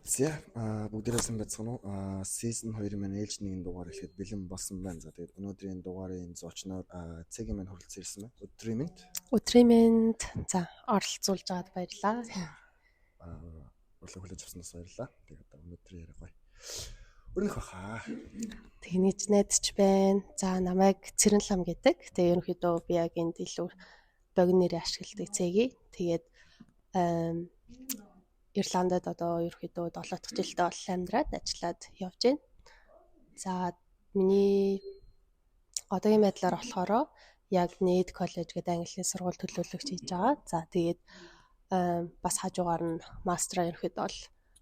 За бүгдээрээ сайн байцгаана уу? Season 2-ын маань ээлж нэгэн дугаар эхлэхэд бэлэн болсон байна. За тэгээд өнөөдрийн дугаарын зочноор Цэгийн маань хүрэлцэн ирсэн байна. Өдрийн мэнд. Өдрийн мэнд. За оролцуулж байгаад баярлалаа. Урлаг хүлээж авснаас баярлалаа. Тэгээд одоо өнөөдрийн яриа гоё. Өрнөх баха. Тэгнийч найдаж байна. За намайг Цэрэнлам гэдэг. Тэгээ ерөнхийдөө би яг энд илүү богино нэрээ ашигладаг Цэги. Тэгээд Ирландад одоо ерөнхийдөө 7 дахь жилдээ бол амьдраад ажиллаад явж байна. За миний одоогийн байдлаар болохоор яг Нийт коллеж гэдэг английн сургууль төлөөлөгч хийж байгаа. За тэгээд бас хажуугаар нь мастраа ерөнхийдөө бол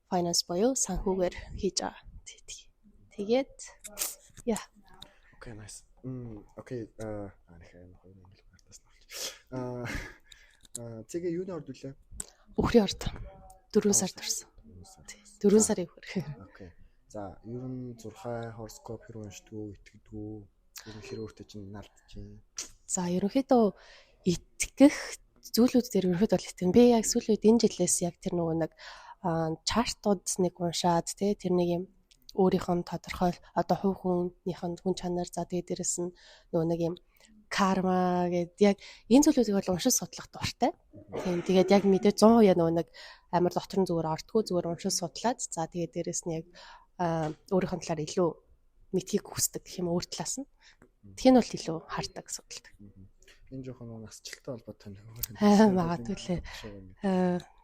finance буюу санхүүгээр хийж байгаа. Тэгээд яа. Okay, nice. Okay, нэг юм хоёр англи гартаас нь олч. Цэгээ юуны орд үлээ? Үхрийн орд. 4 сар төрсөн. 4 сарын үхэр. Okay. За, ер нь зурхай, хороскоп хэр уншдаг уу, итгэдэг үү? Ер нь хэр өөртөө чинь наалдж чинь. За, ерөнхийдөө итгэх зүйлүүд дээр ерөнхийдөө бол итгэн. Би яг сүүлийн үед энэ жилээс яг тэр нөгөө нэг чартууд нэг уншаад тий тэр нэг юм өөрийнх нь тодорхой одоо хувь хүнийх нь хүн чанар, за тэгээ дээрэс нь нөгөө нэг юм карма гэд яг энэ зүйлүүдийг бол уншиж судлах дуртай. Тийм, тэгээд яг мэдээ 100% нөгөө нэг амар дотор нь зүгээр ордгоо, зүгээр уншиж судлаад, за тэгээд дээрэс нь яг өөрийнх нь талаар илүү мэдхийг хүсдэг гэх юм өөр талаас нь. Тийг нь бол илүү хардаг, судалдаг. Энэ жоохон нөгөө насжилттай холбоотой нэг. Магадгүй лээ.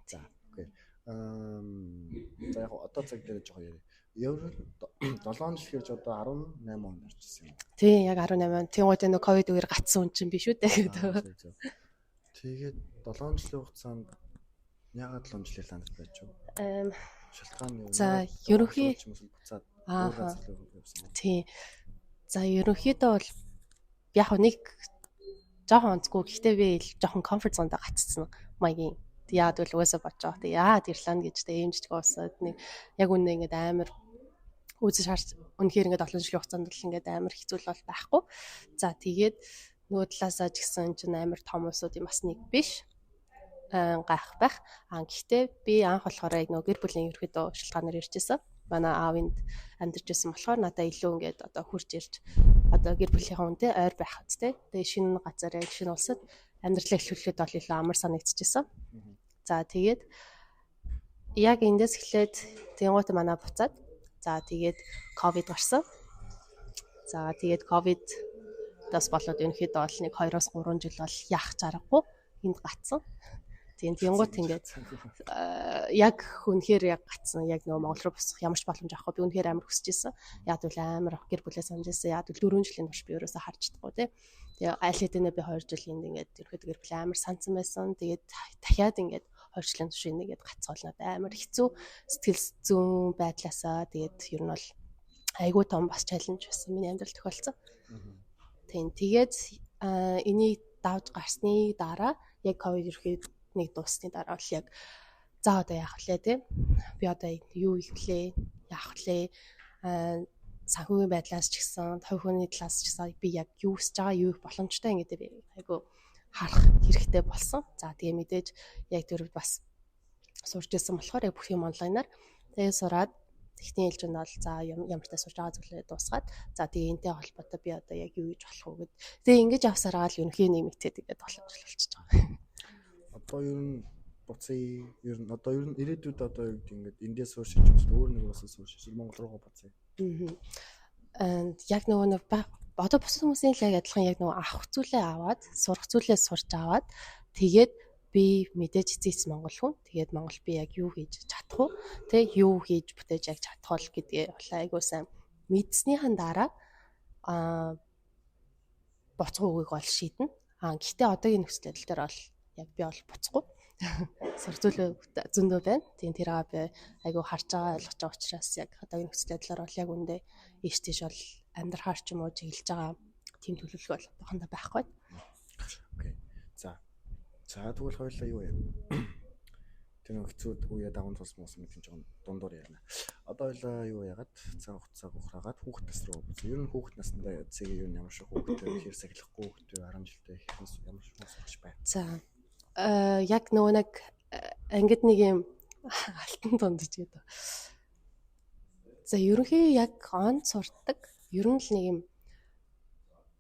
За, okay. За яг одоо цаг дээр жоохон яриа. Евро 7 жил гэж одоо 18 онд орчихсон юм. Тийм, яг 18 он. Тэнгуут нөө ковид үеэр гацсан хүн чинь биш үү дээ. Тэгээд 7 жилийн хугацаанд яагаад 7 жил Ирландд байж вэ? Шалтгаан юу? За, ерөнхий буцаад өөр газар руу явсан юм. Тийм. За, ерөнхийдөө бол яг нэг жоохон онцгүй. Гэхдээ би жоохон comfort zone-да гацсан маягийн. Яагаад гэвэл угаасаа бодож байгаа. Тэг яагаад Ирланд гэж тэг ийм жижиг улсад нэг яг үнэ ингээд амар үзэж харж үнэхээр ингээд олон жилийн хугацаанд л ингээд амар хэцүү л бол байхгүй. За тэгээд нөгөө талаасаа ч гэсэн чинь амар том улсуудын бас нэг биш. Гайх байх. Гэхдээ би анх болохоор яг нөгөө гэр бүлийн ерөөдөө шалтгаанаар ирж исэн. Манай аав энд амьдарч исэн болохоор надаа илүү ингээд одоо хурж ирж одоо гэр бүлийнхээ үнтэй ойр байх үстэй. Тэгээ шинэ газар яг шинэ улсад амьдралаа эхлүүлэхэд бол илүү амар санагдчихсан. За тэгээд яг эндээс эхлээд тэнгуут манай буцаад, за тэгээд ковид гарсан. За тэгээд ковид дас болоод ерөнхийдөө бол нэг 2-оос 3 жил бол яах чаргагүй энд гацсан. Тийм, тэнгуут ингээд яг үнэхээр яг гацсан. Яг нөгөө Монгол руу босох ямар ч боломж авахгүй. Би үнэхээр амар хүсэж исэн. Яг бол амар гэр бүлээ санаж исэн. Яг бол 4 жилийн турш би ерөөсөө харж чадахгүй тий. Тэгээ аль хэдийнэ би 2 жил энд ингээд ерөөхдөө гэр бүлээ амар санацсан байсан. Тэгээд дахиад ингээд 2 жилийн турш энд ингээд гацгаал надад амар хэцүү сэтгэл зүйн байдлаасаа тэгээд ер нь бол айгүй том бас challenge байсан. Миний амьдрал тохиолдсон. Тийм, тэгээд энийг давж гарсны дараа яг ковид ерөөхдөө нэг дууссаны дараа бол яг за одоо яах вэ те, би одоо юу хийх вүлээ, яах вүлээ, санхүүгийн байдлаас ч гэсэн хувь хүний талаас ч гэсэн би яг юу хүсэж байгаа, юу их боломжтой ингээд би айгүй харах хэрэгтэй болсон. За тэгээ мэдээж яг тэр үед бас сурч ирсэн болохоор яг бүх юм онлайнаар тэгээ сураад эхний ээлжинд бол за ямар ч сурж байгаа зүйлээ дуусгаад, за тэгээ энтэй холбоотой би одоо яг юу хийж болох вэ гэд. Тэгээ ингэж явсараа л ерөнхий нэмэгдээд ингээд боломж болчихж байгаа. Одоо ер нь буцъя. Ер нь одоо ер нь ирээдүйд одоо юу гэдэг ингээд эндээс суурь шиж юм өөр нэг улсаас суурь шиж Монгол руугаа буцъя. Яг нөгөө нэг одоо бусад хүмүүсийн л яг адилхан яг нөгөө авах зүйлээ аваад, сурах зүйлээ сурч аваад, тэгээд би мэдээж эцэс монгол хүн. Тэгээд Монгол би яг юу хийж чадах вэ? Тэ юу хийж бүтээж яг чадах вэ гэдгээ айгуу сайн мэдснийхэн дараа буцах үгийг бол шийднэ. Гэхдээ одоогийн нөхцөл байдал дээр бол яг би бол буцахгүй. Сурах зүйлээ зөндөө байна. Тийм, тэрийг би айгуу харж байгаа, ойлгож байгаа учраас яг одоогийн нөхцөл байдлаар бол яг үндэ ийш тийш бол амьдрахаар ч юм уу чиглэж байгаа тийм төлөвлөгөө бол одоохондоо байхгүй. Okay. За. За тэгвэл хоёулаа юу юм? Тэр нэг хэцүү үеэ дагуун тулс муусан гэдэг нь жоохон дундуур ярина. Одоо хоёулаа юу яагаад цаг хугацааг ухраагаад хүүхэд нас руу буцъя. Ер нь хүүхэд насндаа цэгээ ер нь ямар шиг хүүхдтэй, хэр сахилахгүй хүүхдтэй, 10 жилдээ хэрхэн ямар шиг сурч байна. За яг нөгөө нэг ангид нэг юм Алтан дунд ч гэдэг. За, ерөнхий яг он сурдаг. Ер нь л нэг юм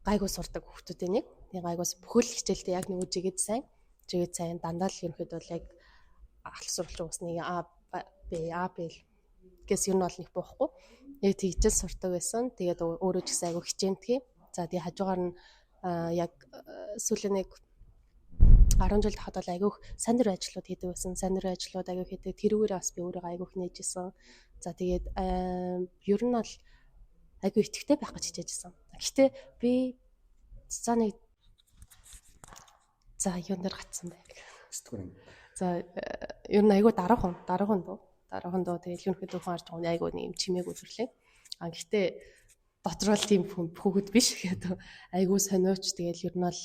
гайгүй сурдаг хүүхдүүдийн нэг. Нэг гайгуус бүхэл хичээлдээ яг нэг жигэд сайн. Жигэд сайн, дандаа л ерөнхийдөө бол яг ахлах сурагч уус нэг А, Б, А, Б гэс ер нь бол нэг буухгүй. Яг тэгжэл сурдаг байсан. Тэгээд өөрөө ч гэсэн айгүй хичээнтгий. За, тэгээ хажуугаар нь яг сүүлийн нэг 10 жил тахад бол айгүйх сайн дурын ажлууд хийдэг байсан. Сайн дурын ажлууд айгүй хийдэг. Тэрүүгээрээ бас би өөрийгөө айгүйх нээж исэн. За, тэгээд ер нь бол айгүй идэвхтэй байх гэж хичээжсэн. Гэхдээ би за нэг за юун дээр гацсан бэ? Сэтгүүр. За, ер нь айгүй дараахан, дараахан дуу. Дараахан дуу, тэгэл ерөнхийдөө хүн харж байгаа айгүй нэг юм чимээгүй төрлөө. А гэхдээ дотор бол тийм хүүхэд биш гэдэг. Айгүй сониуч, тэгэл ер нь бол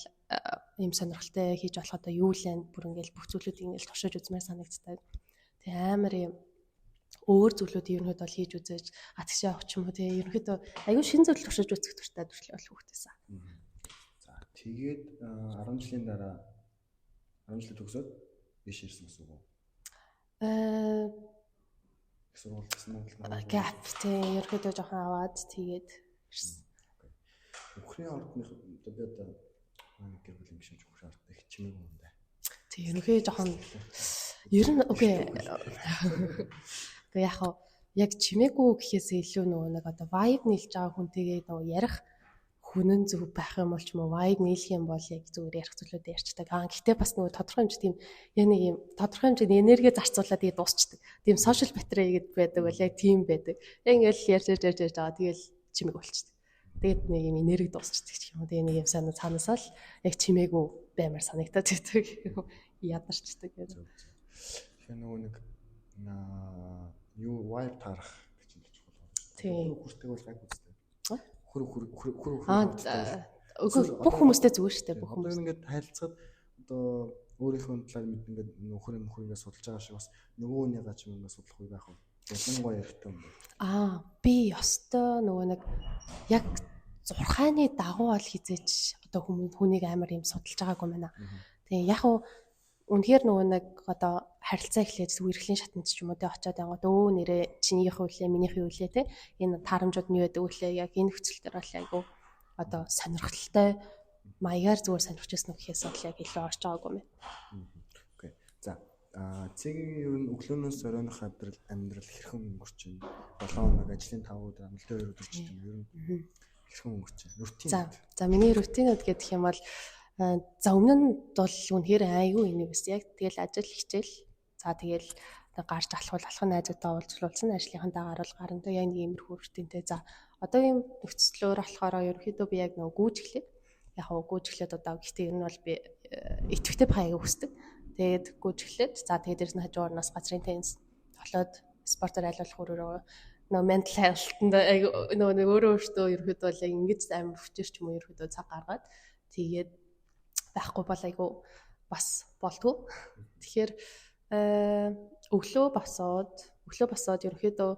ийм сонирхолтой хийж болох одоо юу л энэ бүр ингээл бүх зүйлүүдийг ингээл туршиж үзмээр санагддаг. Тэг амар юм өөр зүйлүүд ерөнхийдөө бол хийж үзэж атгшаа авах ч юм уу, тэг ерөнхийдөө айгүй шин зүйл туршиж үзэх дуртай төрлөө бол хүүхдээсээ. За, тэгээд 10 жилийн дараа, 10 жил төгсөөд биш ирсэн гэсэн үг үү? Их сургууль гэсэн нь Gap, тэг ерөнхийдөө жоохон аваад тэгээд ирсэн. Үхрийн ордных одоо би одоо манай гэр бүлийн гишүүн үхрийн ордны их чимээгүй юм да. Тэг ерөнхий жоохон ер нь үгүй. Гэхдээ яг хав яг чимээгүй гэхээс илүү нөгөө нэг одоо vibe нийлж байгаа хүнтэйгээ нөгөө ярих хүн нь зөв байх юм бол ч юм уу, vibe нийлэх юм бол яг зүгээр ярих зүйлүүд ярьцдаг. Аа, гэхдээ бас нөгөө тодорхой хэмжээ тийм яг нэг юм тодорхой хэмжээний энерги зарцуулаад тэгээ дуусчдаг. Тийм social battery гэдэг байдаг бол яг тийм байдаг. Яг ингээл ярьж ярьж ярьж ярьж байгаа, тэгэл чимээг болчдөг. Тэгээд нэг юм энерги дуусчдаг ч юм уу. Тэгээ нэг юм сайн цаанаасаа л яг чимээгүй баймар санагдаад байдаг. Ядарчдаг гэдэг. Тэгэхээр нөгөө нэг юу vibe таарах гэж юм чухал байна. Тийм. Хүртэйг бол гайгүй үстэй. Хөр хөр хөр хөр. Аа, үгүй, бүх хүмүүстэй зүгээр шүү дээ, бүх хүмүүс. хүмүүс. Ингээд харилцаад одоо өөрийнхөө талаар мэд ингээд нөхөр нөхөр ингээд судалж байгаа шиг бас нөгөө хүнийгаа ч юм ингээд судлах үе байх уу? Ялангуяа эрэгтэй юм байна. Аа, би ёстой нөгөө нэг яг зурхааны дагуу бол хизээч одоо хүмүүс хүнийг амар юм судалж байгаагүй юм байна. Тэгээ яг уу үнэхээр нөгөө нэг одоо харилцаа эхлээд үерхлийн шатанд ч юм уу те очиод ангууд өө нэрээ чинийх үлээ, минийх юу үлээ те, энэ таарамжууд нь юу байдаг үлээ, яг энэ нөхцөл дээр бол айгу одоо сонирхолтой маягаар зүгээр сонирхож байсан гэхээс бол яг илүү орж байгаагүй юм. Okay. За, цэгийн ер нь өглөөнөөс оройнох амьдрал хэрхэн өнгөрч байна? 7 хоног ажлын 5 өдөр, амралтын 2 өдөр ч гэдэг юм. Ер нь хэрхэн өнгөрч байна? Routine. За, миний routine үүд гэх юм бол за өмнө нь бол үнэхээр айгүй энийг бас яг тэгэл ажил, хичээл, за тэгэл гарч алхвал алхах, найзуудаа уулзуулсан, ажлынхантаа гарвал гарна, тэг яг нэг иймэрхүү routine тэй. За, одоогийн нөхцлөөр болохоор ерөнхийдөө би яг нөгөө гүйж эхлээд, яг хав гүйж эхлээд одоо гэхдээ ер нь бол би идэвхтэй байх аяга хүсдэг. Тэгээд гүйж эхлээд, за тэгээд дээрс нь хажуугаар нас газрын теннис тоглоод, спортоор аль болох өөрөөрөө нөгөө mental health-нд нөгөө нэг өөрөө өөртөө ерөнхийдөө бол яг ингэж амар хүчээр ч юм уу ерөнхийдөө цаг гаргаад тэгээд байхгүй бол айгу бас болтгоо. Тэгэхээр өглөө босоод ерөнхийдөө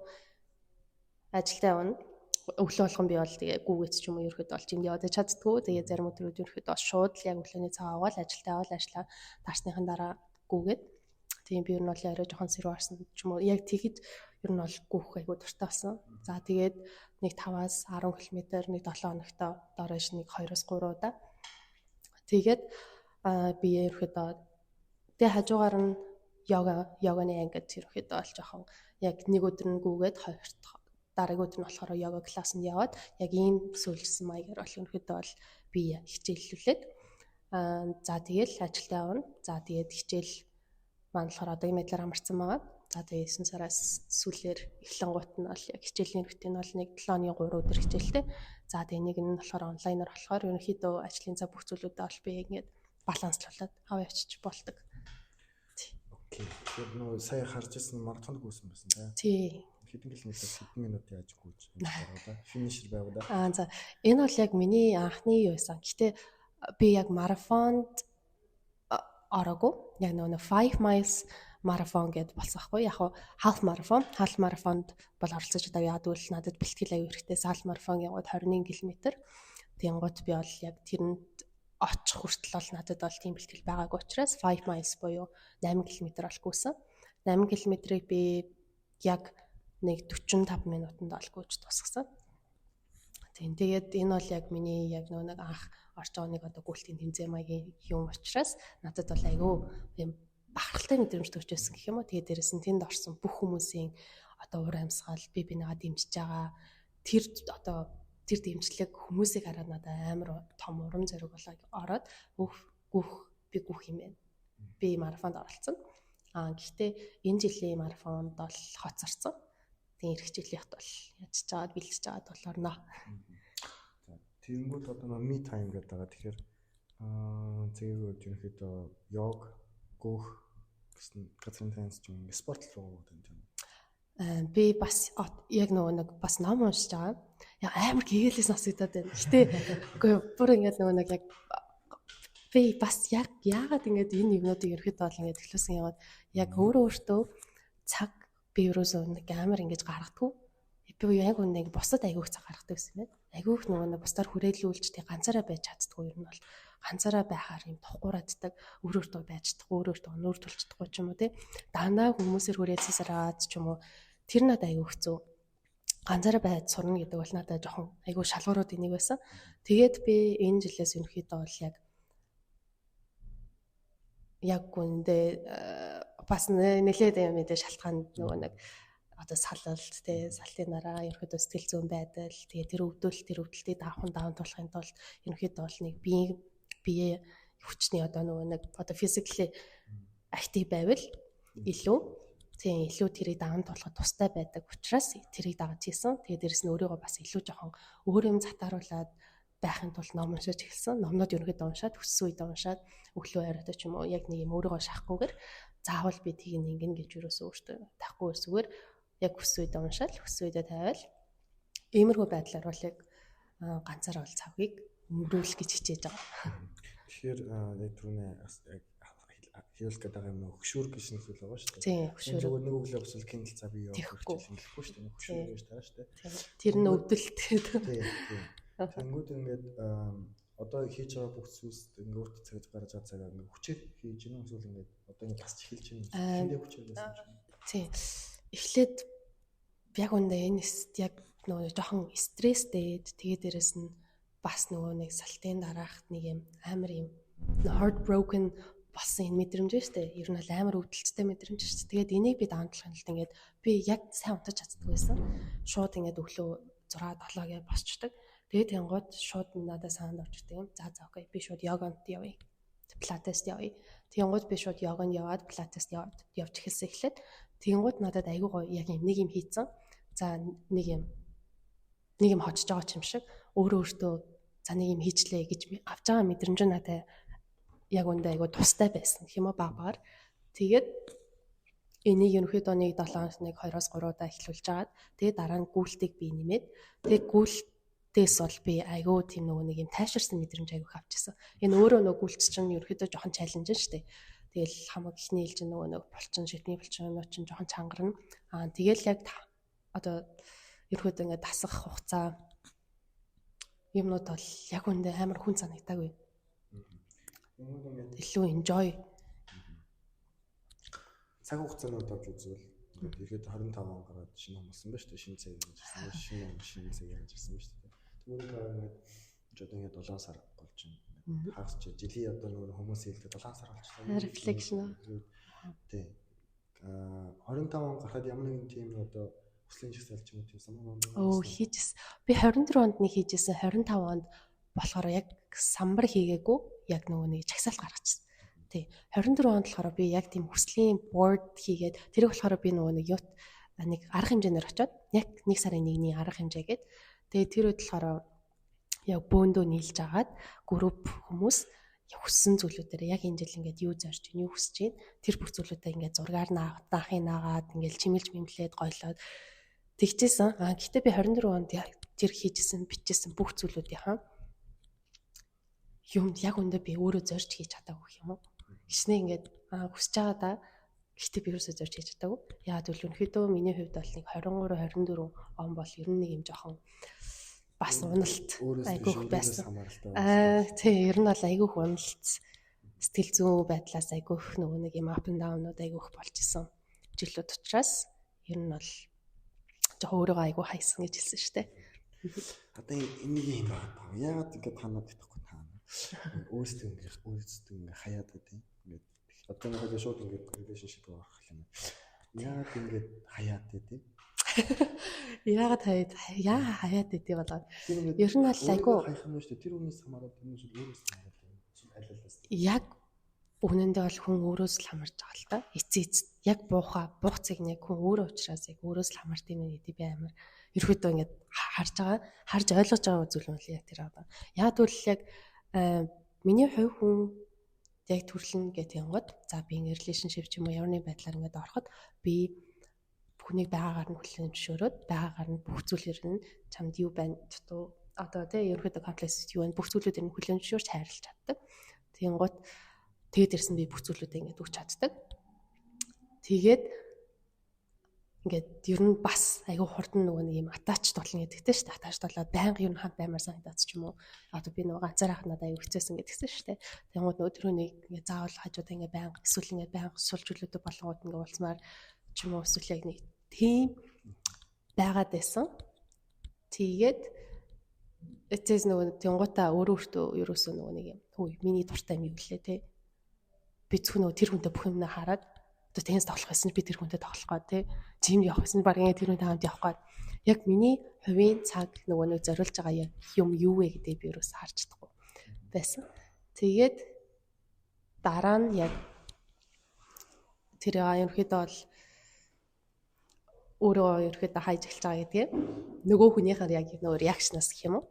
ажилдаа явна. Өглөө болгон би бол тэгээ гүгээч ч юм уу ерөнхийдөө бол жимд яваад чаддгүй. Тэгээ зарим өдрүүд ерөнхийдөө шууд л яг өглөөний цаг аваад ажилдаа явал ажлаа таарсныхан дараа гүгээд, тийм би ер нь бол арай жоохон сэрүү орсон ч юм уу яг тэгэд ер нь бол гүүх айгу дуртай болсон. За, тэгээд нэг 5-аас 10 км нэг 7 хоногт доор нэг 2-оос 3 удаа. Тэгээд би ерөнхийдөө тэгээ хажуугаар нь йоганы ангид ерөнхийдөө бол жоохон яг нэг өдөр нь гүгээд, хоёр дахь дараагийн өдөр нь болохоор йога class анд яваад яг ийм сүүлжсэн маягаар бол ерөнхийдөө бол би хичээллүүлээд, за тэгэл ажилдаа явна. За, тэгээд хичээл маань болохоор одоогийн байдлаар амарсан байгаа. За, тэгээ 9 сараас сүүлээр эхлэнгуут нь бол яг хичээлийн routine бол нэг 7 хоногийн 3 өдөр хичээлтэй. За, тэгээ нэг нь болохоор онлайнаар болохоор ерөнхийдөө ажлын цаг бүх зүйлүүдээ бол би ингээд баланслуулад аваа явчих болдог. Okay. Тэгэхээр нөө сая харж ирсэн марафонд гүйсэн байсан тий. Тий. Хэдэн километр, хэдэн минут яаж гүйж байгаа да? Finisher байв да. Аа, за, энэ бол яг миний анхны юу байсан. Гэтэ би яг марафонд ороогүй. Яг нөгөө 5 miles марафон гэд болсон байхгүй. Яг half marathon, half марафонд бол оролцож удаа. Яг гэвэл надад бэлтгэл аюу хэрэгтэй. Half марафон гингууд 21 км. Тэнгууд би бол яг тэрэнд очих хүртэл бол надад бол тийм бэлтгэл байгаагүй учраас 5 miles буюу 8 км бол гүйсэн. 8 км-ийг би яг нэг 45 минутанд ол гүйж дуусгасан. Тийм, тэгээд энэ бол яг миний яг нөгөө нэг анх орж байгаа нэг одоо гүйлтийн тэмцээн маягийн юм учраас надад бол айгүй юм бахархалтай мэдрэмж төрж байсан гэх юм уу. Тэгээд дээрэс нь тэнд орсон бүх хүмүүсийн одоо уур амьсгал, би бинийгаа дэмжиж байгаа тэр одоо тэр дэмжлэг хүмүүсийг хараад надад амар том урам зориг болоо ороод өөх гүөх би гүөх юм байна. Би марафонд оролцсон. Аа, гэхдээ энэ жилийн марафонд бол хоцорсон. Тэгээ ирэх жилийнх бол ядч жагаад бэлдэж байгаад бол орно. За, тэгэнгүүт одоо нөө me time гэдэг байгаа. Тэгэхээр цэгийг ерөнхийдөө йог, гөөх гэсэн газрын таньс ч юм, спорт руу тань тийм. Аа, би бас яг нөгөө нэг бас ном уншиж байгаа. Яг амар гэгээлээс сонсогдоод байна. Гэтэ үгүй, бүр ингээд нөгөө нэг яг би бас яг яагаад ингээд энэ юмнуудыг ерөөхдөө бол ингээд төлөөсөн яваад яг өөрөө өөртөө цаг би ерөөсөө нэг амар ингэж гаргадаггүй. Би яг үнэ бусад айгүйх цаг гаргадаг гэсэн юм байна. Айгүйх нөгөө нэг бусдаар хүрээлүүлж, тэг ганцаараа байж чаддаггүй, ер нь бол ганцаараа байхаар юм тухгуурааддаг, өөр өөртөө байж чадахгүй, өөр өөртөө нүүр тулж чадахгүй ч юм уу, те. Дандаа хүмүүсээр хүрээлсээр аваад ч юм уу, тэр надад айгүй хэцүү. Ганцаараа байж сурна гэдэг бол надад жоохон айгүй шалгуурууд энийг байсан. Тэгээд би энэ жилээс ерөнхийдөө бол яг үндэ бас нэлээд юм мэдээ шалтгаан нөгөө нэг одоо салалт, те, салтын дараа ерөнхийдөө сэтгэл зүйн байдал, тэгээ тэр өвдөл, тэр өвдөлтийг давхан даван туулахын тулд ерөнхийдөө бол нэг биеийн бие хүчний одоо нөгөө нэг одоо physically active байвал илүү, тийм, илүү тэрийг даван туулахад тустай байдаг учраас тэрийг дагаж хийсэн. Тэгээ дээрэс нь өөрийгөө бас илүү жоохон өөр юм затааруулад байхын тулд ном уншиж эхэлсэн. Номнууд ерөнхийдөө уншаад, хүссэн үед уншаад, өглөө оройтой ч юм уу, яг нэг юм өөрийгөө шахахгүйгээр заавал би тийг ингэнэ гэж юусоо өөртөө тахгүй зүгээр яг хүссэн үедээ уншаал, хүссэн үедээ тавиал, иймэрхүү байдлаар бол яг ганцаараа бол цагийг өнгөрүүлэх гэж хичээж байгаа. Тэгэхээр яг түрүүнээ яг хэлэх гээд байгаа юм нөх хөшүүр гэж нэг зүйл байгаа шүү дээ. Тийм, хөшүүр. Зүгээр нэг өглөө босвол Kindle, за би явах хичээл хэлэхгүй шүү дээ. Хөшүүр гэж тараа шүү дээ. Тэр нь өвдөлт гэдэг. Тийм. Тэнгүүд ингээд одоо хийж байгаа бүх зүйлс ингээд өөрт цаг гаргаж байгаа цагаа ингээд хүчээр хийж гинэ эсвэл ингээд одоо ингээд тасч эхэлж байна. Эндээ хүчээр байсан юм. Тийм. Эхлээд яг үндэ энэ яг нөгөө жоохон стресстэй, тэгээ дээрэс нь бас нөгөө нэг салтын дараах нэг юм амар юм heartbroken болсон энэ мэдрэмж нь шүү дээ. Ер нь бол амар өвдөлттэй мэдрэмж шүү дээ. Тэгээд энийг би даван туулахын тулд ингээд би яг сайн унтаж чаддаггүй байсан. Шууд ингээд өглөө 6 7 гэж босчдөг. Тэгээд тэнгууд шууд надад санаанд орж ирдэг юм. За за, okay, би шууд йогонд явъя. Пилатест явъя. Тэнгууд би шууд йогонд яваад, пилатест яваад явж эхэлсэн эхлээд тэнгууд надад айгүй гоё яг юм нэг юм хийцэн. За, нэг юм хочж байгаа ч юм шиг өөрөө өөртөө за нэг юм хийчлээ гэж авч байгаа мэдрэмж нь надад яг үндэ айгүй тустай байсан гэх юм уу, баг багаар. Тэгээд энийг ерөнхийдөө нэг 7 хоногт нэг 2-оос 3 удаа эхлүүлж агаад, тэгээд дараа нь гүйлтийг би нэмээд, тэгээд гүйлтээс бол би айгүй тийм нөгөө нэг юм тайширсан мэдрэмж айгүй авчихсан. Энэ өөрөө нөгөө гүйлт чинь ерөнхийдөө жоохон challenge шүү дээ. Тэгэл хамаг ихний ээлжин нөгөө нэг булчин, шидний булчин чинь жоохон чангарна. Аа, тэгэл яг одоо ерөнхийдөө ингээд дасах хугацаа юмнууд бол яг үндэ амар хүн санагдаагүй. Илүү enjoy. Цаг хугацаанууд авч үзвэл ингээд ихэд 25 он гараад шинэ он болсон ба шүү дээ. Шинэ цаг гэж ирсэн ба, шинэ он, шинэ цаг гэж ирсэн ба шүү дээ. Тэгмээр ингээд одоо ингээд 7 сар болж байна. Хагас чи жилийн одоо нөгөө хүмүүс хэлдэг 7 сар болчихлоо. Reflection. Тий. Аа, 25 он гарахад ямар нэгэн тийм одоо хүслийн жагсаал ч юм уу, тийм самбар. Өө, хийжсэн. Би 24 онд нэг хийжсэн. 25 онд болохоор яг самбар хийгээгүй, яг нөгөө нэг жагсаалт гаргачихсан. Тий. 24 онд болохоор би яг тийм хүслийн board хийгээд, тэрийг болохоор би нөгөө нэг юут нэг арга хэмжээнээр очиод, яг нэг сарын нэгний арга хэмжээгээд, тэгээд тэр үед болохоор яг бөөндөө нийлж агаад групп хүмүүс хүссэн зүйлүүдээр яг энэ жил ингээд юу зорж байна, юу хүсэж байна, тэр бүх зүйлүүдээ ингээд зургаар наахын наагаад ингээд чимэлж мэмлээд гойлоод тэгчээсэн. Аа, гэхдээ би 24 онд тэр хийжсэн, бичсэн бүх зүйлүүдийнхаа юм яг үндэ би өөрөө зорж хийж чадаагүй юм уу? Хичнээн ингээд хүсэж байгаа да. Гэхдээ би ерөөсөө зорж хийж чадаагүй. Яагаад гэвэл ерөнхийдөө миний хувьд бол нэг 23 24 он бол ер нь нэг юм жоохон бас уналт айгүйх байсан. Аа, тий, ер нь бол айгүйх уналт, сэтгэл зүйн байдлаас айгүйх нөгөө нэг юм up and down-ууд айгүйх болж исэн. жилүүд учраас ер нь бол жоохон өөрийгөө айгүй хайсан гэж хэлсэн шүү дээ. Одоо энийг юм байна. Яагаад ингэ танаад идэхгүй та өөрсдөө ингэ хаяад гэдэг. Ингээд одоо нэг шууд ингэ relationship орох юм. Яагаад ингэ хаяад гэдэг. Яагаад хаяад яа хаяад гэдэг болоод. Ер нь бол айгүй хаях юм шүү дээ. Тэр хүнээс хамаарат тэр хүн өөрөөс хамаарат аль алаас. Яг үнэндээ бол хүн өөрөөс л хамаарч байгаа л та. Эцээ яг буух цэг нь яг хүн өөрөө учраас яг өөрөөс л хамаарт юм гэдэг би амар ерөөдөө ингээд харж байгаа, харж ойлгож байгаа зүйл нь бол яг тэр байгаа. Яг тэгвэл яг миний хувь хүн яг төрлөн гэдэг юмгод за би ингээд relationship ч юм уу ямар нэг байдлаар ингээд ороход би хүнийг байгаагаар нь хүлээн зөвшөөрөөд байгаагаар нь бүх зүйлээр нь чамд юу байна дутуу одоо тий ерөнхийдөө комплекс юу байна бүх зүйлүүдээр нь хүлээн зөвшөөрч хайрлаж чаддаг. Тэгэнгუთ тэгээд ирсэн би бүх зүйлүүдээ ингээд өгч чаддаг. Тэгээд ингээд ер нь бас айгүй хурдан нөгөө нэг юм attach болно гэдэгтэй шүү дээ. Attach болоод байнга ер нь хамт баймар санагдаад ч юм уу. Одоо би нөгөө ганцаараа хахад надад айгүй хэцээсэн гэдгсэн шүү дээ. Тэгэнгүүт нөгөө тэр хүнийг ингээд заавал хажуудаа ингээд байнга эсвэл ингээд байнга сул зүйлүүдэд болонгууд ингээд уулзмаар ч юм уу эсвэл яг нэг тийм байгаад байсан. Тэгээд эцэс нөгөө тэнгуутаа өөрөө өөртөө ерөөсөө нөгөө нэг юм хөө миний дуртай юм юу лээ те. Би зөвхөн нөгөө тэр хүнтэй бүх юмнаа хараад одоо теннис тоглох байсан би тэр хүнтэй тоглох гоо те. Жим явах байсан баг ингэ тэр хүнтэй хамт явах гоо. Яг миний хувийн цаг нөгөө нэг зориулж байгаа юм юу вэ гэдгийг би ерөөсөө харж чадахгүй байсан. Тэгээд дараа нь яг тэр ерөнхийдөө бол өөрөө ерөнхийдөө хайж эхэлж байгаа гэдгээ нөгөө хүнийхээ яг нөгөө реакшнаас гэх юм уу.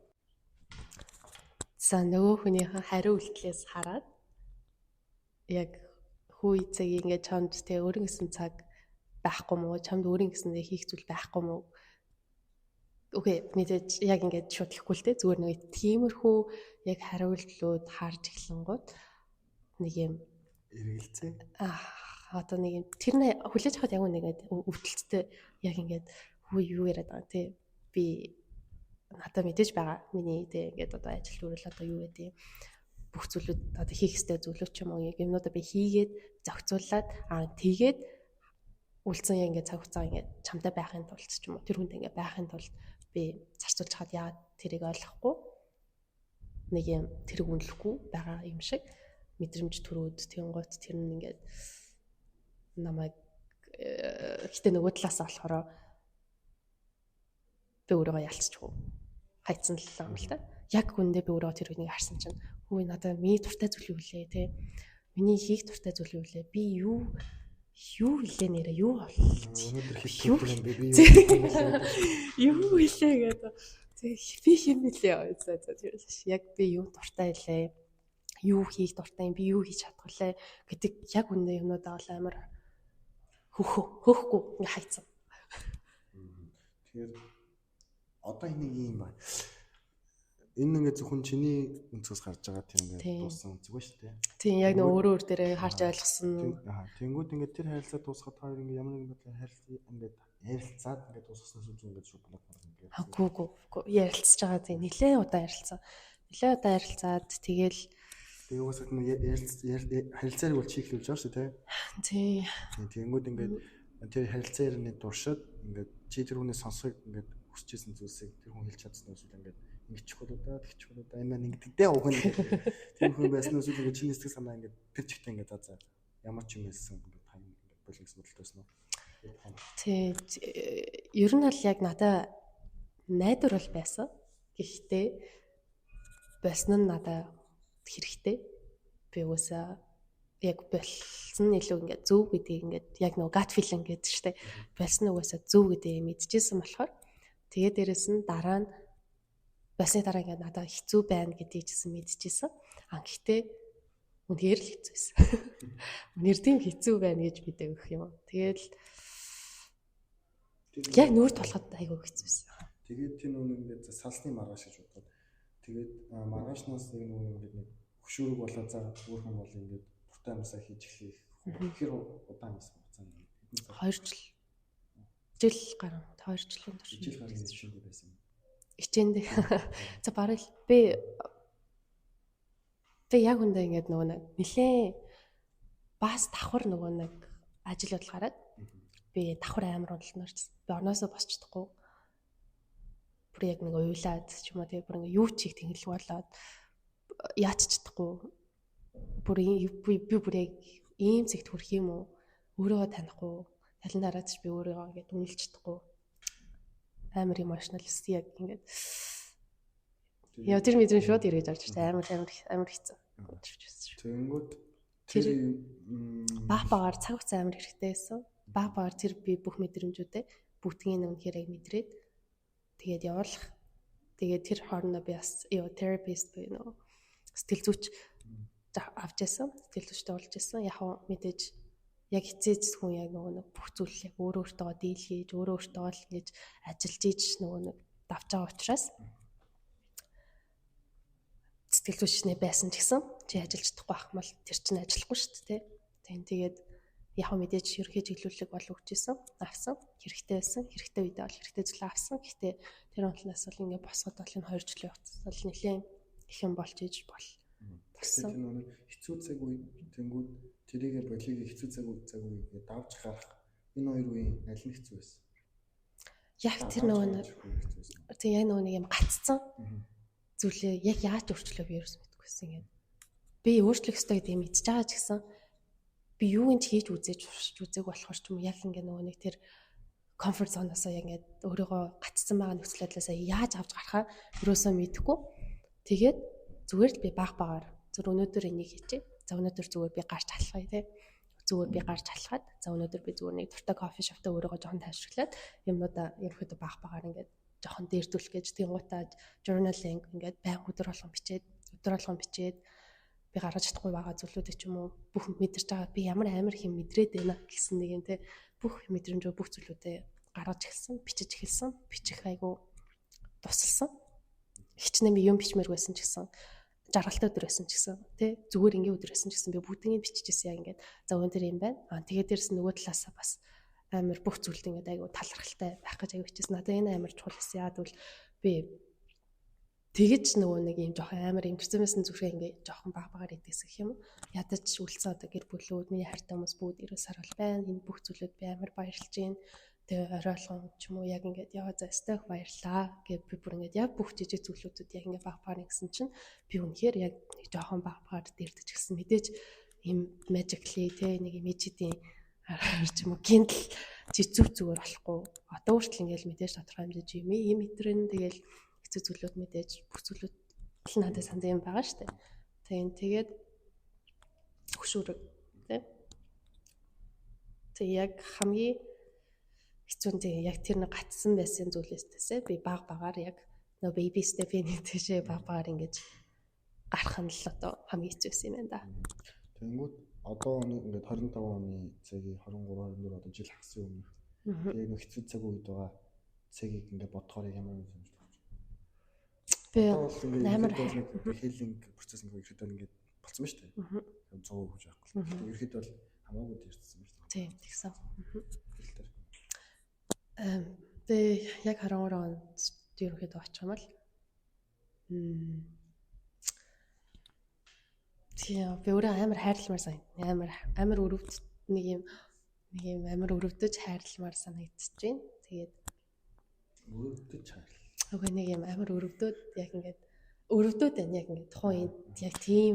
За нөгөө хүнийхээ хариу үйлдэлээс хараад яг хүү эцэг ингээд чамд те өөрийн гэсэн цаг байхгүй мó чамд өөрийн гэсэн хийх зүйл байхгүй мó. Окей, мэдээж яг ингээд шууд хэлэхгүй л те зүгээр нэг тиймэрхүү яг хариу үйлдэлүүд харж эхлэнгууд нэг юм эргэлзээ. Одоо нэг юм тэр нэ хүлээж авахд яг нэг ингээд өвдөлттэй яг ингээд хүү юу яриад байгаа те би надад мэдээж байгаа миний те ингээд одоо ажил төрөл одоо юу гэдэг бүх зүйлүүд одоо хийх ёстой зүйлүүд ч юм уу яг юмнуудаа би хийгээд зохицуулаад тэгээд үлдсэн яг ингээд цаг хугацаа ингээд чамтай байхын тулд ч юм уу тэр хүнтэй ингээд байхын тулд би зарцуулж хаад яагаад тэрийг ойлгохгүй нэг юм тэрэг үнэлэхгүй байгаа юм шиг мэдрэмж төрөөд тэнгуут тэр нь ингээд намайг гэтээ нөгөө талаас болохоор би өөрийгөө ялцчихгүй хайцсан л юм л та. Яг хүндээ би өөрөө тэр үнийг харсан чинь хүү надад миний дуртай зүйл юу лээ те. Миний хийх дуртай зүйл юу лээ. Би юу юу хэлээ нэрээ юу юу би юу хэлээ гэдэг. Тэг би хэм нэлээ. За за яг би юу дуртай хэлээ. Юу хийх дуртай юм би юу хийж чадах вэ гэдэг яг үндэ юмнуудаа бол амар хөөхгүй ингээ хайцсан. Тэгэхээр одоо энийг юм байна. Энэ ингээ зөвхөн чиний өнцгөөс гарч байгаа тийм ингээ дууссан өнцөг ба шүү дээ. Тийм яг нөө өөрөө өөр дээрээ харж ойлгосон. Тэнгүүд ингээ тэр харилцаа дуусгаад та хоёр ингээ ямар нэгэн байдлаар харилцаа ингээ ярилцаад ингээ дуусгаснаас үгүй ингээ шууд блок марк ингээ. Үгүй үгүй ярилцж байгаа тийм нилээ удаа ярилцсан. Нилээ удаа ярилцаад тэгэл тэгээ угаасаа нэг харилцааг бол чиглүүлж байгаа шүү дээ. Тийм. Тэнгүүд ингээд тэр харилцаа ярианы туршид ингээд чи тэр хүнээс сонсохыг ингээд хүсэжсэн зүйлсийг тэр хүн хэлж чадсан эсвэл ингээд ингэчих болоо да тэгчих болоо да энэ маань ингэдэгдээ уг нь тэр хүн байсан эсвэл ингээд чиний сэтгэл санаа ингээд тэр чигтээ ингээд за ямар ч юм хэлсэн ингээд та ингээд болон гэсэн бодолтой байсан уу? Тий. Ер нь бол яг надаа найдвар бол байсан. Гэхдээ болсон нь надаа хэрэгтэй. Би угаасаа яг болсон нь илүү ингээд зөв гэдгийг ингээд яг нөгөө gut feeling гэдэг штэ. Болсон нь угаасаа зөв гэдгийг мэдчихсэн болохоор тэгээ дээрэс нь дараа нь болсны дараа ингээд надад хэцүү байна гэдгийг ч гэсэн мэдчихсэн. А гэхдээ үнэхээр л хэцүү байсан. Үнээр тийм хэцүү байна гэж мэдээ өгөх юм. Тэгээд яг нүүр тулахад айгүй хэцүү байсан. Тэгээд тэр нүг ингээд салсны маргааш гэж бодоод тэгээд маргаашнаас нэг нүг ингээд нэг хөшүүрэг болоо за өөр хүн бол ингээд дуртай юмсаа хийж эхлэх. Тэгэхээр удаан байсан хугацаа нь 2 жил. Жил гарan 2 жилийн турш. Жил гарan хичээндээ байсан. Хичээндээ. За бараг л би яг үндэ ингээд нөгөө нэг нилээ бас давхар нөгөө нэг ажил бодол гараад Би давхар амар уналтанд орсон. Би орноосоо босч чадахгүй. Бүр яг нэг уйлаад ч юм уу тэгээ бүр ингээ юу ч хийх тэнхлэг болоод яач чадахгүй. Бүр би бүр яг ийм зэгт хүрэх юм уу? Өөрийгөө танихгүй. Талан дараад ч би өөрийгөө ингээд үнэлж чадахгүй. Амар emotional яг ингээд яа тэр мэдрэмж шууд эргэж орж ирсэн. Амар амар амар хэцүү. Тэгэнгүүт тэр баг багаар цаг хугацаа амар хэрэгтэй байсан. Баг багаар тэр би бүх мэдрэмжүүдээ бүгднийг үнэхээр яг мэдрээд тэгээд явуулах. Тэгээд тэр хоорондоо би бас ёо therapist буюу нөгөө сэтгэл зүйч авч ясан. Сэтгэл зүйчтэй уулзж байсан. Яг хөө мэдээж яг хизээж хүн яг нөгөө нэг бүх зүйл яг өөрөө өөртөө дийл хийж, өөрөө өөртөө л ингэж ажиллаж ийж нөгөө нэг давж байгаа учраас сэтгэл зүйчнээ байсан ч гэсэн чи ажиллаж чадахгүй байх юм бол тэр чинь ажиллахгүй шүү дээ. Тийм тэгээд яг мэдээж ерөнхий чиглүүлэг бол өгч исэн, авсан, хэрэгтэй байсан, хэрэгтэй үедээ бол хэрэгтэй зүйлээ авсан. Гэхдээ тэр унтлаас бол ингээ босгод бол энэ 2 жилийн хугацаанд бол нэлээд их юм болж иж бол болсон. Тэр нэг хэцүү цаг үе тэнгууд тэрийгэ болиг хэцүү цаг үе цаг үегээ давж гарах энэ хоёр үеийн аль нь хэцүү байсан? Яг тэр нөгөө нэг тийм яг нөгөө нэг юм гаццсан зүйлээ яг яаж өөрчлөө би ерөөс мэдэхгүйсэн ингээд. Би өөрчлөх ёстой гэдэг юм мэдчихэж байгаа ч гэсэн би юу юм ч хийж үзээж туршиж үзег болохоор ч юм яг ингээ нөгөө нэг тэр comfort zone-оосоо яг ингээд өөрийгөө гацсан байгаа нөхцөл байдлаасаа яаж авч гарахаа ерөөсөө мэдэхгүй. Тэгээд зүгээр л би баг багаар зүр өнөөдөр энийг хийчихье. За өнөөдөр зүгээр би гарч алхая те. Зүгээр би гарч алхаад за өнөөдөр би зүгээр нэг дуртай кофе шоптой өөрийгөө жоохон тайвшруулад юмнуудаа ерөнхийдөө баг багаар ингээд жоохон дээрдүүлэх гэж тэнгуутаа journaling ингээд баян өдөр болгон бичээд өдөр болгон бичээд би гаргаж чадахгүй байгаа зүйлүүдийг ч юм уу бүх мэдэрч байгаа би ямар амар их юм мэдрээд байна гэсэн нэг юм те бүх мэдрэмжөө бүх зүйлүүдээ гаргаж эхэлсэн, бичиж эхэлсэн, бичих айгу тусалсан. Хичнээн би юм бичмээр байсан ч гэсэн жаргалтай өдөр байсан ч гэсэн тий зүгээр ингийн өдөр байсан ч гэсэн би бүгднийг биччихсэн яг ингээд за өнөөдөр юм байна. Аа тэгээд дээрс нөгөө талаасаа бас амар бүх зүйлд ингээд айгу талархалтай байх гэж айгу хичээсэн. Надад энэ амар чухал байсан. Яа гэвэл би тэгэж нөгөө нэг юм жоохон амар ингэрсэн байсан зүрхээ ингээд жоохон баг багаар идээс гэх юм. Ядаж үлдсэн одоо гэр бүлүүд, миний хайртай хүмүүс бүгд эрүүл сарвал байна. Энэ бүх зүйлүүд би амар баярлж байна. Тэгээ орой болгон ч юм уу яг ингээд яваа за өстой их баярлаа гэд би бүр ингээд яг бүх жижиг зүйлүүдэд яг ингээд баг багаар ингэсэн чинь би үнэхээр яг нэг жоохон баг багаар дэрдэж гисэн. Мэдээж юм magically те нэг юм ижидийн ч юм уу гинтл чи зүв зүгээр болохгүй. Одоо хүртэл ингээд мэдээж тодорхой хэмжээж юм юм мэдрэн тэгэл хэцүү зүйлүүд мэдээж бүх зүйлүүд л надад санд юм байгаа штэ. Тийм тэгээд хөшүүрэг тий. Тэг яг хамгийн хэцүү нь тийм яг тэр нэг гацсан байсан зүйлээсээ би баг багаар яг нөө baby step-ийн тийшээ баг багаар ингэж гарах нь л одоо хамгийн хэцүү байсан юм байна да. Тэнгүүд одоо ингээд 25 оны цагийг 23 24 одоо жил хагасын өмнөх тэгээ нэг хэцүү цаг үед байгаа цагийг ингээд бодохоор ямар юм юм Би амар healing процесс ингээд ерөөдөө ингээд болцсон ба шүү дээ. 100% гэж байхгүй. Тэгээ ерөөдөө бол хамаагүй дэрсэн ба шүү дээ. Тийм тэгсэн. Би яг 23 онд ерөнхийдөө очих юм бол тийм би өөрөө амар хайрламар сан. Амар амар өрөвд нэг юм нэг юм амар өрөвдөж хайрламар санагдчихэж байна. Тэгээд өрөвдөж хайрлаа. Үгүй нэг юм амар өрөвдөөд яг ингээд өрөвдөөд байна яг ингээд тухайн яг тийм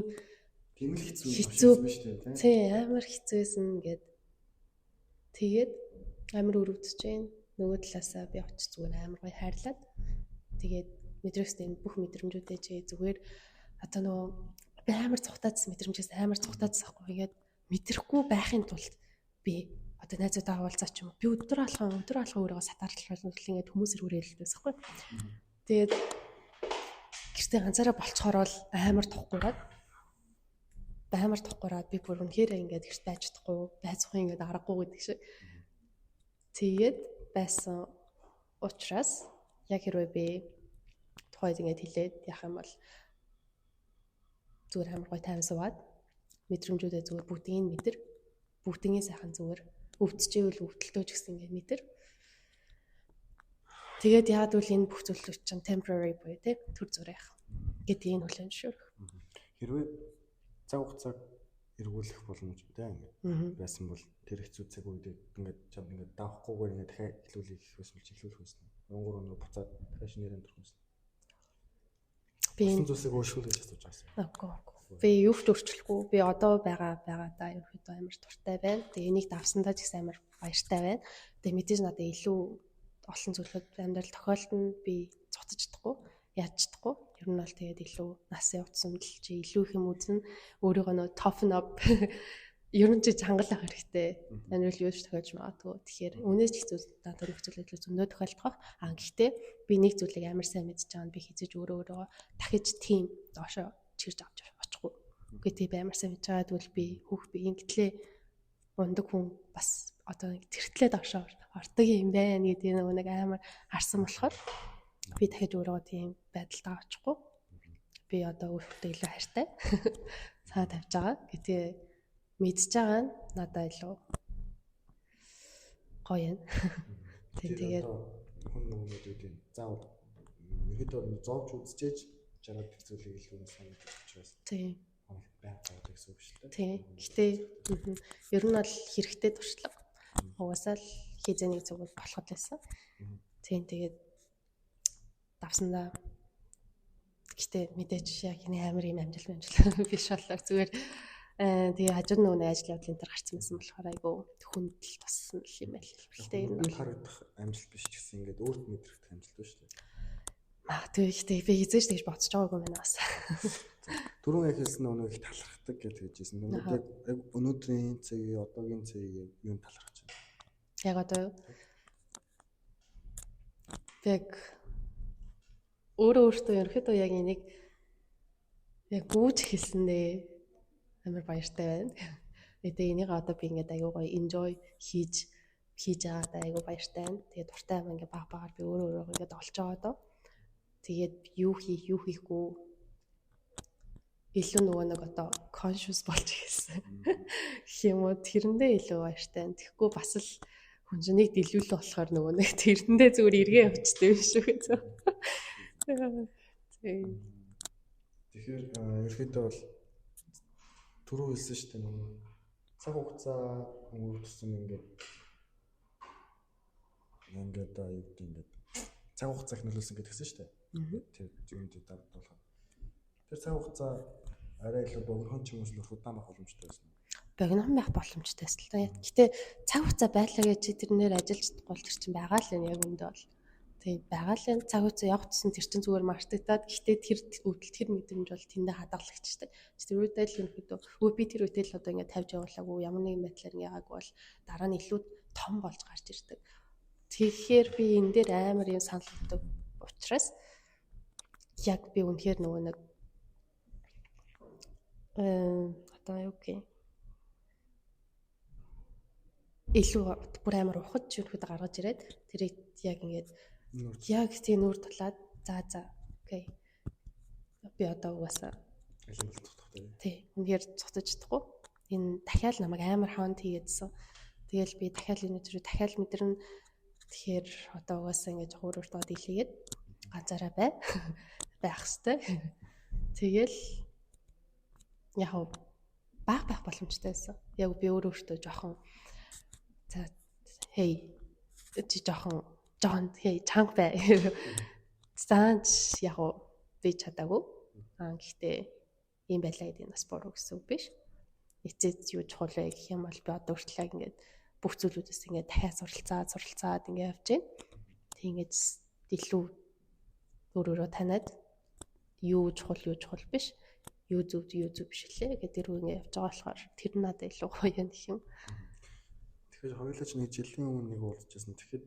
тийм л хэцүү хэцүү шүү дээ тийм амар хэцүүсэн ингээд тэгээд амар өрөвдөж байна. Нөгөө талаасаа би очиж зүгээр амар гоё хайрлаад тэгээд мэдрэгстэй бүх мэдрэмжүүдээ чи зүгээр одоо нөгөө би амар цухтаадсан мэдрэмжээс амар цухтаадсан хгүй ингээд мэдрэхгүй байхын тулд би одоо найзуудаа уулзаа ч юм уу би өдөр алган өөрийгөө сатарлах ингээд хүмүүсээр хүрээлдэг байхгүй. Тэгээд гэртээ ганцаараа болцохоор бол амар тухгүйраад амар тухгүйраад би бүр үнэхээр ингээд гэрт байж чадахгүй байцхан ингээд аргагүй гэдэг шиг. Тэгээд байсан учраас яг хэрвээ би тухайд ингээд хэлээд яах юм бол зүгээр амар гоё тайван суугаад мэдрэмжүүдээ зүгээр бүгдийг нь мэдэр бүгднийг сайхан зүгээр өвдчихэвэл өвдөлтөө ч гэсэн ингээд мэдэр. Тэгээд яад үл энэ бүх зүйлүүд чинь temporary буюу те төр зүрэх гэдгийг хүлээн зөвшөөрөх. Хэрвээ цаг хугацааг эргүүлэх боломж те ингээд байсан бол Тэр хэцүү цаг үед ингээд чам ингээд давхгүйгээр ингээд дахиад эхлүүлэх гэх байсан бол эхлүүлэх байсан. Унгар өнөө буцаад дахиад шинээр амьдрах байсан. Би Болсон зүйлсийг өөрчлөх гэж асууж байгаа юм. Үгүй үгүй. Би юу ч өөрчлөхгүй. Би одоо байгаа байгаадаа ерөнхийдөө амар дуртай байна. Тэгээ энийг давсандаа ч гэсэн амар баяртай байна. Тэгээ мэдээж надад илүү олон зүйлүүд амьдрал тохиолдно. Би цуцаж чадахгүй, яаж чадахгүй. Ер нь бол тэгээд илүү насын утсамдл чи илүү их юм үзнэ. Өөрийгөө нөө toughen up ер нь чи чангалах хэрэгтэй. Амьдрал юу ч тохиолж магадгүй. Тэгэхээр үнээс ч хэцүү надад нөхцөл байдал зөндөө тохиолдох бах. А гэхдээ би нэг зүйлийг амар сайн мэдж байгаа нь би хэзээ ч өөрөө өөрийгөө дахиж тийм доошоо чирж авч очихгүй. Үгүй тийм амар сайн мэдж байгаа тэгвэл би хүүх би ингэтлээ ундаг хүн бас одоо нэг тэртлээ доошоо ордог юм байна гэдэг нөгөө нэг амар харсан болохоор би дахиж өөрийгөө тийм байдалд очихгүй. Би одоо өөртөө илүү хайртай. Цаа тавьж байгаа. Гэтэ мэдж байгаа нь надад илүү гоё юм. Тийм тэгээд хүн нөгөө гэдэг юм. Заавал ерөөдөө зовж үзчихээж жараад тэр зүйлийг илүү сайн мэдэх учраас тийм байнга байгаа гэсэн үг шүү дээ. Тийм. Гэтэ ер нь бол хэрэгтэй туршлага. Угаасаа л хизээ нэг зүг болох л байсан. Тийм тэгээд давсандаа гэтэ мэдээж яг энэ амар юм амжилт амжилт биш боллоо. Зүгээр тэгээ хажууд нөгөө нэг ажил явдал энэ төр гарсан байсан болохоор айгу хүндэл туссан л юм байл. Гэтэ ер нь Хүнд харагдах амжилт биш ч гэсэн ингээд өөрт мэдрэгдэх амжилт ба шүү дээ. Магадгүй гэхдээ би хизээж тэгж бодож байгаагүй юм байна бас. Түрүүн яг хэлсэн нөгөө их талархдаг гэж хэлжсэн. Тэгмээд яг яг өнөөдрийн цагийг одоогийн цагийг яг юунд талархаж байна? Яг одоо юу? Би яг өөрөө өөртөө ерөнхийдөө яг энийг яг гүйж хэлсэндээ амар баяртай байна. Тэгээ энийг одоо би ингээд аягүй гоё enjoy хийж хийж байгаадаа аягүй баяртай байна. Тэгээ дуртай юм ингээд баг багаар би өөрөө өөрөө ингээд олж байгаа доо. Тэгээд юу хийх, юу хийхгүй илүү нөгөө нэг одоо conscious болж эхэлсэн. Гэх юм уу тэрэндээ илүү баяртай байна. Тэгэхгүй бас л хүн чинь нэг дэлгүүлэх болохоор нөгөө нэг тэрэндээ зүгээр эргээ явчихдаг юм шиг гэж. Тийм. Тэгэхээр ерөөхдөө бол түрүү хэлсэн шүү дээ нөгөө цаг хугацаа өнгөрөх тусам ингээд ингээд юу гэдэг ингээд цаг хугацаа их нөлөөлсөн гэдэг хэлсэн шүү дээ. Тэр юунд давтуулах. Тэр цаг хугацаа арай илүү богинохон ч юм уу удаан байх боломжтой байсан. Богинохон байх боломжтой байсан л та. Гэтэ цаг хугацаа байлаа гэж чи тэрнээр ажиллаж чадахгүй бол тэр чинь байгаа л юм яг үндэ бол. Тийм байгаа л юм. Цаг хугацаа явах тусам тэр чинь зүгээр мартагдаад гэтээ тэр үүдэл тэр мэдрэмж бол тэндээ хадгалагдчихдаг. Тэр үедээ л ерөнхийдөө өө би тэр үедээ л одоо ингээд тавьж явуулаагүй ямар нэгэн байдлаар ингээд яагаагүй бол дараа нь илүү том болж гарч ирдэг. Тэгэхээр би энэ дээр амар юм санал өгдөг учраас яг би үнэхээр нөгөө нэг одоо юу гэх юм илүү бүр амар ухаж ерөнхийдөө гаргаж ирээд тэрийг яг ингээд яг тийм нүүр тулаад за за окей би одоо угаасаа аль нь цогцох тий. Тий үнэхээр цогцож чадахгүй энэ дахиад намайг амар хаант хийгээдсэн. Тэгэл би дахиад энэ өдрөө дахиад мэдэрнэ. Тэгэхээр одоо угаасаа ингэж өөр өөртөө дийлгээд ганцаараа бай. Байх хэвээр. Тэгэл яг баг байх боломжтой байсан. Яг би өөр өөртөө жоохон за хей чи жоохон жоохон хей чанга бай. Заанч яг би чадаагүй. Аа гэхдээ ийм байлаа гэдэг нь бас буруу гэсэн үг биш. Эцэц юу чухал вэ гэх юм бол би одоо хүртэл яг ингээд бүх зүйлүүдээс ингээд дахиад суралцаад суралцаад ингээд явж байна. Тэг ингээд илүү өөр өөрөө таниад юу чухал юу чухал биш юу зөв юу зөв биш лээ гэдэг рүү ингээд явж байгаа болохоор тэр нь надад илүү гоё юм гэх юм. Тэгэхээр хоёулаа ч нэг жилийн өмнө нэг уулзчихсан. Тэгэхэд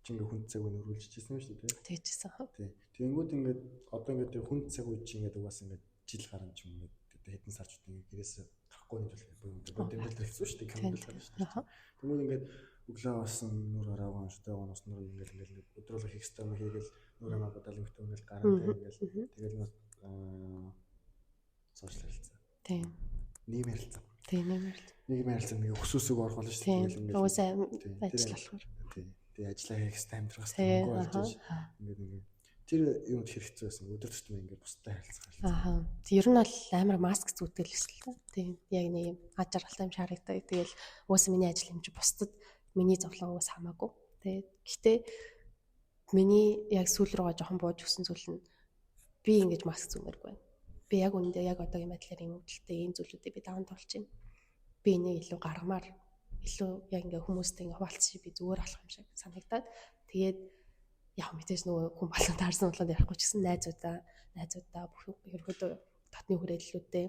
чи ингээ хүнд цаг үе өргөлжчихсэн юм шүү дээ. Тэгжсэн. Тий. Тэгэнгүүт ингээд одоо ингээд хүнд цаг үе чи ингээд угаасаа ингээд жил гарan ч юм ингээд хэдэн сар ч ингээд гэрээс гарахгүй нэг зүйл буюу ингээд дэмжил хэлсэн шүү дээ. Камер шүү дээ. Тэнгүүд ингээд өглөө болсон нүр гараагаа унштай гоноос нүр ингээд ингээд өдрөөлө хийх ёстой юм хийгээл нүр амаа бодаал өнгөтэй ингээд гарan ингээд тэгэл сошиал харилцаа. Тийм. Нийгмийн харилцаа. Тийм, нийгмийн харилцаа. Нийгмийн харилцаа нэг өсөөсөг орох болно шүү дээ. Тэгэл ингээд угаасаа ажил болохоор. Тийм. Тэгээ ажиллаа хийх ёстой амьдрах ёстой мөнгө олж ингээд ингээд Тэр юм хэрэгцээ байсан. Өдөр тутмын ингээд бусдад харилцах. Аа. Ер нь бол амар маск зүүдэг л өсөл та. Тийм. Яг нэг юм аж аргалтай юм шаарагдаг. Тэгэл угаасаа миний ажил юм чи бусдад миний зовлон угаас хамаагүй. Тэ. Гэтэ миний яг сүүл рүүгээ жоохон бууж өгсөн зүйл нь би ингэж маск зүүмээргүй байна. Би яг үнэндээ яг одоогийн байдлаар ийм өвдөлттэй ийм зүйлүүдийг би даван туулж байна. Би энийг илүү гаргамаар, илүү яг ингээ хүмүүстэй ингээ хуваалцчих, би зүгээр алах юм шиг санагдаад, тэгээд яг мэдээж нөгөө хүн болон таарсан болоод ярихгүй ч гэсэн найзуудаа бүх ерөөдөө дотны хүрээллүүдээ,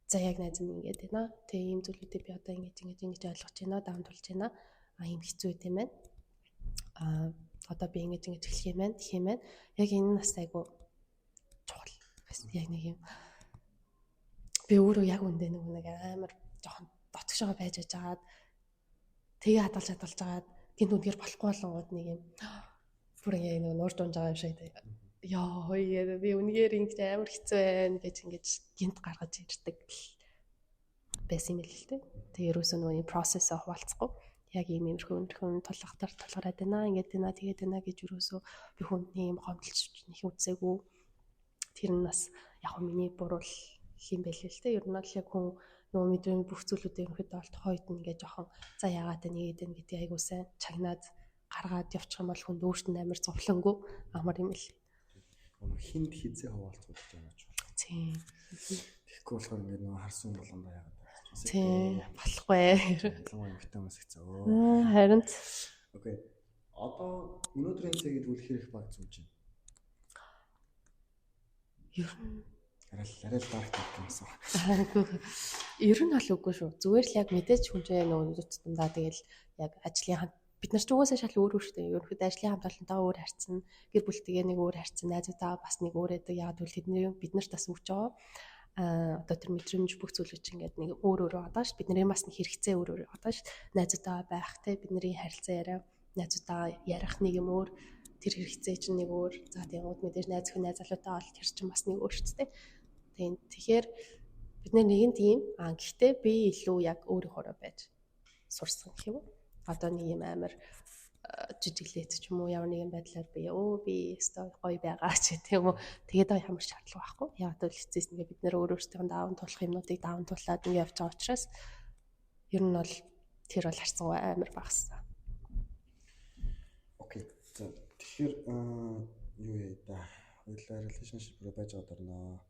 за, яг найз нь ингээд байна. Тэгээ ийм зүйлүүдийг би одоо ингэж ингэж ингэж ойлгож байна, даван туулж байна. А, ийм хэцүү юм байна. А, одоо би ингэж ингэж эхлэх юм байна, гэх юм байна. Яг энэ нь бас айгу чухал. Яг нэг юм би өөрөө яг үндэ нэг амар жоохон дотгошоо байж байжгаад, тэгээ хадгалж хадгалж хагаад гинт үнээр болохгүй болонгууд нэг юм бүр ингээ нэг нуурж унж байгаа юм шиг, яа хоёр би үнээр ингэж амар хэцүү байна гэж ингэж гинт гаргаж ирдэг байсан юм л л дээ. Тэгээ ерөөсөө нөгөө process-аа хуваалцахгүй, яг ийм иймэрхүү иймэрхүү тулгатар тулгараад байна, ингээд байна, тэгээд байна гэж ерөөсөө би хүндний юм гомдолж нэг үзээгүй. Тэр нь бас яг миний буруу юм байл л дээ. Ер нь бол яг хүн нөгөө мэдрэмж бүх зүйлүүдээ ерөнхийдөө бол тухайн үед нь ингээд жоохон за яагаад вэ нэгээд байна гэдэг айгуу сайн чагнаад гаргаад явчих юм бол хүнд өөрт нь амар зовлонгүй амар юм л. Хинд хизээ хуваалцах гэж байгаа ч бол. Тийм. Тэгэхгүй болохоор ингээд нөгөө харсан болгондоо яагаад Тийм, болохгүй. Ялангуяа эмэгтэй хүмүүс хэцүү. Харин Okay. Одоо өнөөдрийн цэгийг тэгвэл хэр их баг зүүж байна? Ер нь арай л dark talk юмсан. Ер нь бол үгүй шүү. Зүгээр л яг мэдээж хүн чинь нөгөө тутамдаа тэгэл яг ажлын хамт бид нар ч угаасаа шал өөр өөр шүү дээ. Ерөнхийдөө ажлын хамт олонтойгоо өөр харьцсан, гэр бүлтэйгээ нэг өөр харьцсан, найзуудтайгаа бас нэг өөр байдаг. Яг тэгвэл тэдний бид нарт бас өгч байгаа. А, одоо тэр мэдрэмж бүх зүйлүүд чинь ингээд нэг өөр өөр байгаа ш. Бидний бас нэг хэрэгцээ өөр өөр байгаа ш. Найзуудтайгаа байх те, бидний харилцаа яриа, найзуудтайгаа ярих нэг юм өөр, тэр хэрэгцээ чинь нэг өөр. За, тэгэнгүүт мэдээж найз хүн найз залуутай бол тэр чинь бас нэг өөр шүү дээ. Тийм. Тэгэхээр бид нар нэгэн тийм. А, гэхдээ би илүү яг өөрийнхөөрөө байж сурсан гэх юм уу? Одоо нэг юм амар жижиглээт ч юм уу, ямар нэгэн байдлаар би өө би өстой гоё байгаа ч гэх юм уу. Тэгээд ямар шаардлага байхгүй. Яг л эцэс ингээ бид нэр өөр өөрсдийнхөө даван туулах юмнуудыг даван туулаад ингээ явж байгаа учраас ер нь бол тэр бол харьцангуй амар багассан. Okay. За, тэгэхээр юу яа да. Хоёлаа relationship руу байж байгаа дорноо.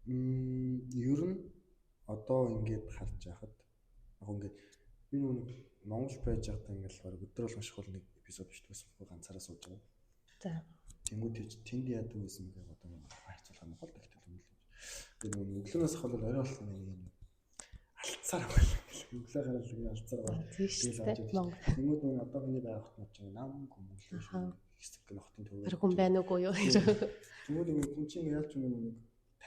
Ер нь одоо ингээд харж байхад яг ингээд би нэг Монгол байж байхдаа ингээд баг өдөр болгон шахал нэг эпизод бичдэг байсан байхгүй, ганцаараа сууж байгаа. За. Тэнгүүд тийч тэнд яадаг байсан бэ одоо харьцуулах юм бол тэгтэл өмнө. Би нэг өглөөнөөс хол орой болсон нэг юм алцаар байна. Өглөө гараад нэг алцаар байна. Тийм шүү дээ. Монгол. Тэнгүүд нэг одоо миний байгаа хотнууд чинь нам хүмүүлээ шүү. Хэсэг хотын төвөө. Тэр хүн байна уугүй юу? Тэнгүүд нэг хүн чинь ялч юм нэг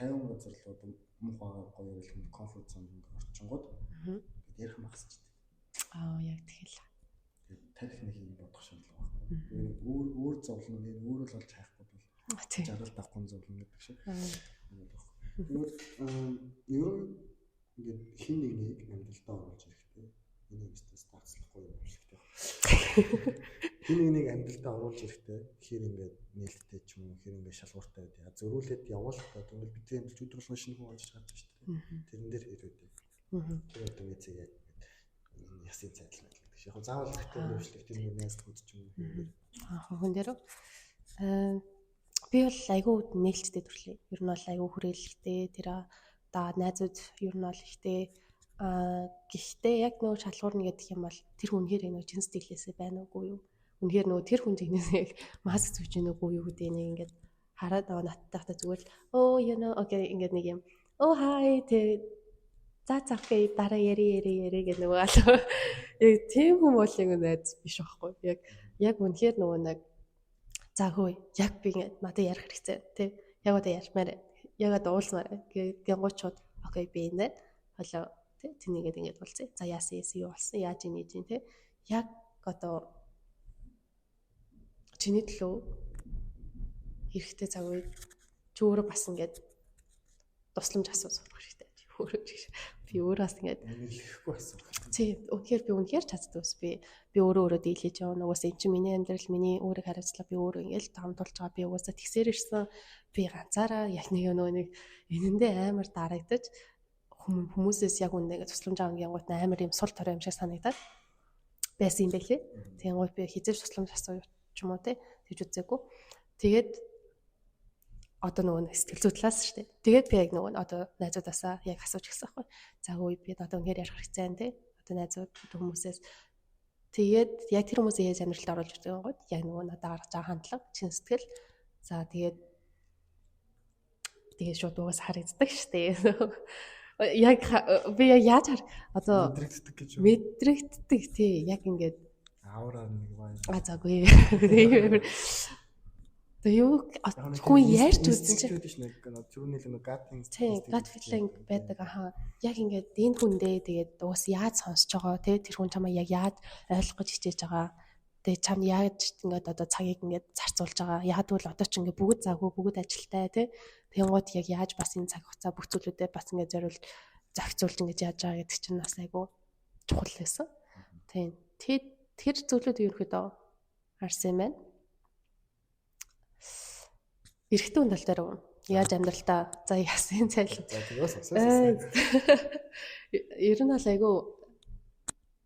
50 газар л одоо муухай гоё юм comfort zone ингээд орчингууд ярих магсчихдээ. Аа, яг тэгэл. Тэгээд тарих нэг юм бодох шаардлага байхгүй. Тэгээд өөр өөр зовлон нэг өөрөө л олж хайхгүй бол жаргал давхгүй зовлон гэдэг шиг. Тэгвэл ер нь ингээд хин нэг нэг амьдралдаа оруулж ирэхтэй. Энэ юмстаас таарцлахгүй юм шигтэй. Хин нэг нэг амьдралдаа оруулж ирэхтэй хэр ингээд нээлттэй ч юм уу, хэр ингээд шалгууртай байдаг. Зөрүүлээд явуулахдаа тэгвэл бидний амьдрал өдөр болгон шинэ хүн олж гарч шүү дээ. Тэрэн дээр хэр байдаг. Тэр одоо ингээд зэгээ ясын цайдал байдал гэдэг шиг. Яг заавал гэхдээ өөрчлөх тэр нэг найз нөхөд ч юм уу. Аа, хүн дээр аа, би бол айгүй нээлттэй төрлийн. Ер нь бол айгүй хүрээлэлтэй, тэр да найзууд ер нь бол ихтэй. Аа, гэхдээ яг нөгөө шалгуурна гэдэг юм бол тэр үнэхээр нөгөө чин сэтгэлээсээ байна уугүй юу? Үнэхээр нөгөө тэр хүн жигнэс яг маск зүүж гэнэ үгүй юу гэдэг нэг ингээд хараад нөгөө надтай хата зүгээр л oh you know okay ингээд нэг юм oh hi тэ, за за, okay, дараа яри яри яри гэх нөгөө алуу яг тийм хүн бол яг найз биш байхгүй. Яг үнэхээр нөгөө нэг за хөөе, яг би ингээд надад ярих хэрэгтэй тий, яг одоо ярмаар, яг одоо уулзмаар гэх шууд okay, би энэ хоолоо тий, тэнийгээд ингээд уулзъя. За, яасан яасан, юу болсон, яаж ийн ийж тий, яг одоо чиний төлөө хэрэгтэй цаг үед чи өөрөө бас ингээд тусламж асуу сурах хэрэгтэй. Өөрөө Би өөрөө бас ингээд Үнэлэхгүй асуух. Тий, үнэхээр би үнэхээр чаддаг ус би би өөрөө өөрөө дийлэж явна. Угаасаа эн чинь миний амьдрал, миний өөрийг хариуцлага би өөрөө ингээл тамтуулж байгаа. Би угаасаа тэгсээр ирсэн. Би ганцаараа яг нэг нөгөө нэг энэндээ амар дарагдаж хүмүүсээс яг үндэ ингээд тусламж авах гингууд амар юм сул дорой юм шиг санагдаад байсан юм байлээ. Тэгэнгүүт би хизээч тусламж асуу ч юм уу те тэгж үзээгүй. Тэгээд одоо нөгөө нэг сэтгэл зүй талаас шүү дээ. Тэгээд би яг нөгөө одоо найзуудаасаа яг асууж гисэн байхгүй. За үгүй би одоо үнэхээр ярих хэрэгтэй юм те. Одоо найзууд одоо хүмүүсээс тэгээд яг тэр хүмүүсээ яаж амьдралд оруулж ирдэг гот яг нөгөө надад гаргаж байгаа хандлага, чин сэтгэл. За тэгээд тэгээд шууд угаас харагддаг шүү дээ. Яг би яг яаж хар одоо мэдрэгддэг гэж юу? Мэдрэгддэг тий. Яг ингээд аура нэг вайб. А заагүй. Тэгээ юу хүн ярьж үзсэн чинь нэг түрүүний л нэг gut Тийм, gut feeling байдаг аха. Яг ингээд энэ хүндээ тэгээд уус яаж сонсож байгаа те тэр хүн чамаа яг яаж ойлгох гэж хичээж байгаа. Тэгээд чам яаж ингээд одоо цагийг ингээд зарцуулж байгаа. Яг тэгвэл одоо ч ингээд бүгд завгүй бүгд ажилтай те. Тэнгууд яг яаж бас энэ цаг хугацаа бүх зүйлүүдэд бас ингээд зориулж зохицуулж ингээд яаж байгаа гэдэг чинь бас айгүй чухал байсан. Тийм. Тэр зүйлүүд ерөнхийдөө харсан юм байна. Эрэгтэй хүн тал дээр яаж амьдралтаа за яасан цайлаа. За тэгээс асуусан. Ер нь бол айгүй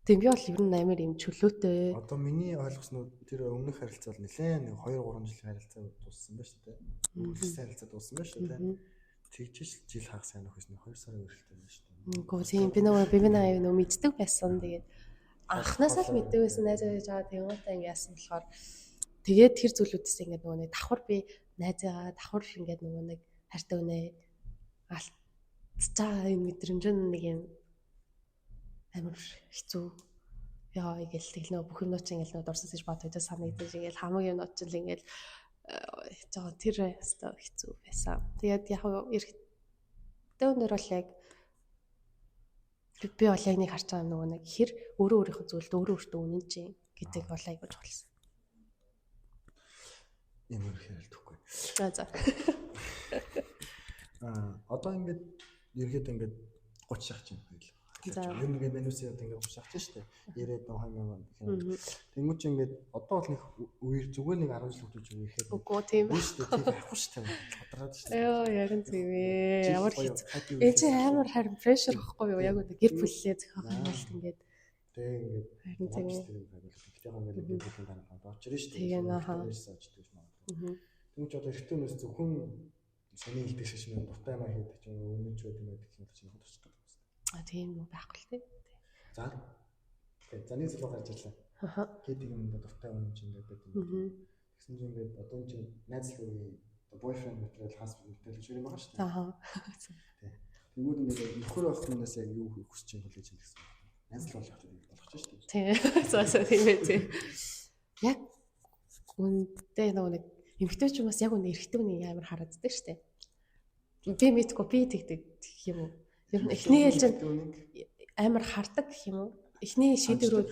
тийм би бол ер нь амар юм чөлөөтэй. Одоо миний ойлгосноор тэр өмнөх харилцаа бол нэлээд нэг 2 3 жилийн харилцаа дууссан байна шүү дээ. Үргэлжлсэн харилцаа дууссан байна шүү дээ. Тэгжиж жил хагас сайн нөхөс нэг 2 сарын үргэлжтэй байна шүү дээ. Үгүй тийм би нөгөө би нөгөө мэддэг байсан. Тэгээд анхнаасаа л мэддэг байсан найзаа гэж байгаа. Тэнгуутаа ингэ яасан болохоор тэгээд тэр зүйлүүдээс ингээд нөгөө нэг давхар би найзаагаа давхар ингээд нөгөө нэг хайртай үнэ алдчихж байгаа юм мэдрэмж нь нэг юм амар хэцүү. Яа ингээл тэгэл нөгөө бүх юмнууд чинь ингээл нөгөө дурсаж гэж бодогдож санагдаж ингээл хамаг юмнууд чинь л ингээл жоо тэр өстой хэцүү байсан. Тэгээд яг эрэгтэй өнөр бол яг би бол яг нэг харж байгаа нөгөө нэг хэр өөрөө өөрийнхөө зүйлд өөрөө өөртөө үнэнч юм гэдэг бол айгуу чухал. Юм хэрэглэхгүй. Аа за. Аа одоо ингээд ерөөдөө ингээд 30 шах чинь хоёул. Ер нь ингээд манусийн одоо ингээд 30 шах чинь шүү дээ. 90-ад он 2000 он гэх юм. Тэнгүүч чи ингээд одоо бол нэг үер зүгээр нэг 10 жил хөвтөж үехэд. Үгүй тийм үү шүү дээ. Тийм байхгүй шүү дээ. Ходроод шүү дээ. Йоо яг нь тийм ээ. Ямар хэцүү. Энэ чи амар харин pressure واخгүй юу? Яг үнэ гэр бүлээ зохиох юм бол ингээд тэг ингээд харин тийм ээ. Гэхдээ яг ингээд гэр бүлийн дараа очроо шүү дээ. Тэгээ нааха. Тэнгүүч одоо эрэгтэй хүмүүс зөвхөн сони хэлдэг шиг юм дуртай юм хийдэг ч юм уу үнэнч байдаг юм гэдэг юм чинь тодорч гэдэг юм. А тийм юм байхгүй л тий. За. Окей. За нэг зүйл гарч ирлээ. Аха. Хийдэг юмдаа дуртай үнэнч ингээд байдаг юм. Тэгсэн чинь ингээд одоо энэ чинь найзлуугийн boyfriend material, husband material гэж юм байгаа шүү дээ. Аха. Тий. Тэнгүүд ингээд нөхөр байх хүнээс яг юу хүсэж чинь хүлээж чинь гэсэн. Найзлуу болох гэдэг болгож шүү дээ. Тий. За за тийм ээ тий. Яг үнтэй нөгөө нэг эмэгтэй ч юм бас яг үнэ эрэгтэй хүний амар харааддаг шүү дээ. Би мэдгүй би тэгдэг гэх юм уу. Ер нь эхний ээлжинд амар хардаг гэх юм уу. Эхний шийдвэрүүд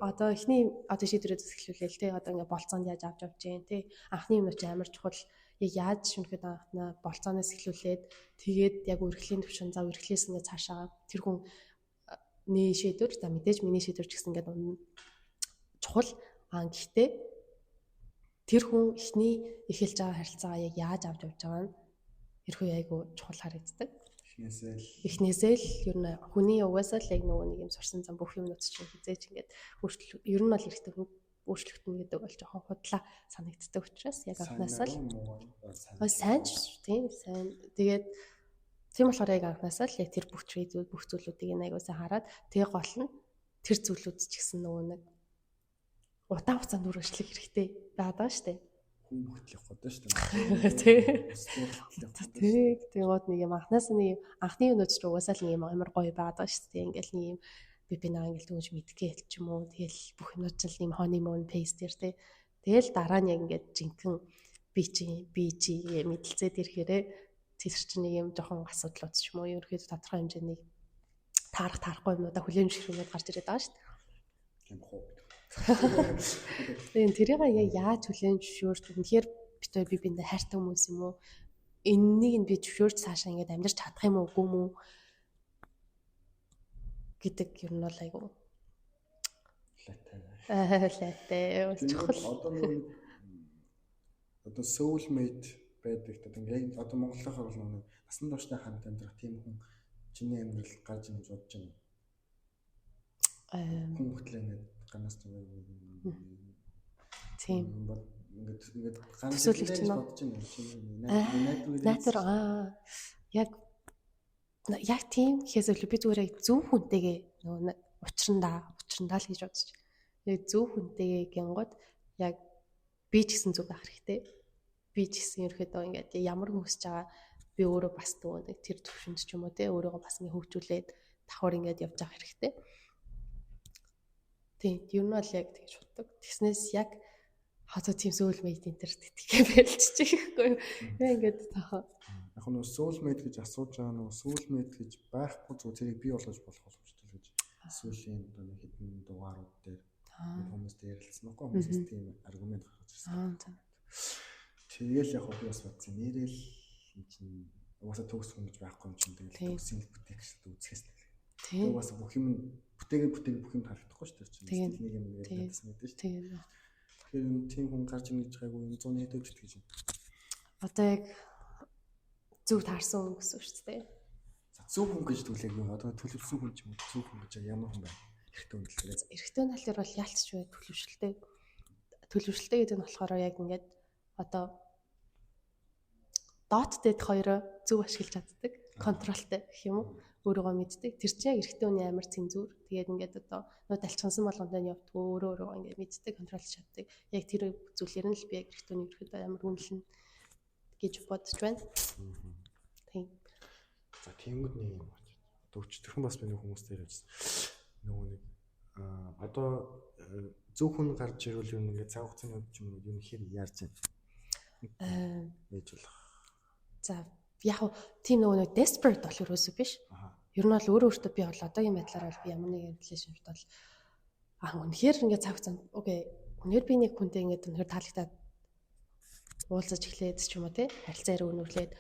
одоо эхний одоо шийдвэрүүд эхлүүлээл те одоо ингээ болцоонд яаж авч явж гин те анхны юмнууд чи амар чухал. Яг яаж шүнхэд анхнаа болцооноос эхлүүлээд тэгээд яг үргэлжлийн төвшин за үргэлжлээс ингээ цаашаа тэр хүн нэ шийдвэр за мэдээж миний шийдвэр ч гэсэн ингээд чухал. Аа гэхдээ тэр хүн эхний эхэлж байгаа харилцаагаа яг яаж авч явж байгаа нь ерхүү айгу чухал харагддаг. Эхнээсээ л ер нь хүний угаасаа л яг нөгөө нэг юм сурсан зам бүх юмнууд чинь хизээч ингээд өөрчлөлт ер нь бол эрэгтэй хүн өөрчлөгдөнө гэдэг бол жоохон худлаа санагддаг учраас яг анхнаасаа л сайн ч тийм сайн. Тэгээд тийм болохоор яг анхнаасаа л яг тэр бүх зүйл бүх зүйлүүдийг айгуу сайн хараад тэгээ гол нь тэр зүйлүүд ч гэсэн нөгөө нэг удаан хугацаанд үргэлжлэх хэрэгтэй байгаа шүү дээ. Хүн хөтлөх явах гэдэг шүү дээ. Тий. Тий. Тэгээд нэг юм анхнаас нэг анхны юмнууд ч угаасаа л нэг юм амар гоё байгаа шүү дээ. Ингээл нэг юм би наа ингээл дөнгөж мэдгээл ч юм уу. Тэгэл бүх юмнууд ч л юм honeymoon phase дээр тий. Тэгэл дараа нь яг ингээд жинхэнэ би чи мэдлцээд ирэхээрээ тэр чинь нэг юм жоохон асуудлууд ч юм уу. Ерөнхийдөө тодорхой хэмжээний таарах таарахгүй юмнуудаа хүлээн зөвшөөрөх юмуд гарч ирээд байгаа шүү дээ. Тийм хоо. Тийм тэрийг яг яаж хүлээн зөвшөөрч үнэхээр бит хоёр би биэндээ хайртай хүмүүс юм уу? Энэнийг нь би зөвшөөрч цаашаа ингээд амьдарч чадах юм уу үгүй юм уу? гэдэг ер нь бол айгу лайтай. Лайтай. Чухал. Одоо нэг одоо soulmate байдаг. Одоо ингээд одоо монголынхаар бол нэг насан туршдаа хамт амьдрах тийм хүн чиний амьдрал гарч ирнэ гэж бодож байна. Хүн хөтлөө ингээд ганаас тийм ингээд ингээд ганц гэж бодож байна. Чиний найдвар яг яг тийм гэхээс илүү би зүгээр яг зөв хүнтэйгээ нөгөө учрандаа л гэж бодож. Яг зөв хүнтэйгээ гингууд яг би ч гэсэн зөв байх хэрэгтэй. Би ч гэсэн ерөөхдөө ингээд ямар хүн хүсэж байгаа би өөрөө бас нөгөө нэг тэр төвшөнд ч юм уу те өөрийгөө бас ингэ хөгжүүлээд давхар ингээд явж явах хэрэгтэй. Тийм, ер нь бол яг тэгж боддог. Тэгснээс яг одоо тийм soulmate энэ төр тэтгэе барилччих гэхгүй. Яг ингээд тахаа. Яг нөгөө soulmate гэж асууж байгаа нөгөө soulmate гэж байхгүй зүгээр тэрийг бий болгож болох боломжтой гэж сүүлийн одоо нэг хэдэн дугаарууд дээр хүмүүстэй ярилцсан байхгүй, хүмүүсээс тийм аргумент гаргаж ирсэн. Тэгэл яг би бас бодсон. Нэрэл эн чинь угаасаа төгс хүн гэж байхгүй юм чинь тэгэл төгсийн бүтээх гэж үзэхээс л. Тийм. Угаасаа бүх юм бүтээгээ бүтээгээ бүх юм харагдахгүй шүү дээ чинь. Нэг юм нэг надаас мэдэн шүү. Тийм. Тэгэхээр тийм хүн гарч ирнэ гэж байгаагүй юм 100 хэд өдөрт гэж юм. Одоо яг зөв таарсан хүн гэсэн үг шүү дээ. За зөв хүн гэж түлээгүй. Одоо төлөвлөсөн хүн ч юм уу зөв хүн гэж ямар хүн байна? Эрэгтэй хүн тал дээр. Эрэгтэй тал дээр бол ялцч бай төлөвшөлтэй. Төлөвшөлтэй гэдэг нь болохоор яг ингээд одоо дот дэд хоёроо зөв ашиглаж чаддаг, контролтой гэх юм уу? Өөрийгөө мэддэг. Тэр чинь яг эрэгтэй хүний амар цензуур. Тэгээд ингээд одоо нөө талчгансан болгонтой нь явдггүй, өөрөө өөрийгөө ингээд мэддэг, контролж чаддаг. Яг тэр зүйлээр нь л би яг эрэгтэй хүний ерөөдөө амар үнэлнэ гэж бодож байна. Тийм. За тиймүүд нэг юм байна. Одоо өчтөрхөн бас би нэг хүмүүстэй ярьжсэн. Нөгөө нэг одоо зөв хүн гарч ирвэл юм ингээд цаг хугацааны хувьд ч юм уу юм хэр яарч байна. Яаж болох. За яг тийм нөгөө нэг desperate бол ерөөсөө биш. Ер нь бол өөрөө өөртөө би бол одоогийн байдлаар бол би ямар нэгэн relationship бол үнэхээр ингээд цаг хугацаанд окей үнэхээр би нэг хүнтэй ингээд үнэхээр таалагдаад уулзаж эхлээд ч юм уу те харилцаа яриа өнөрлээд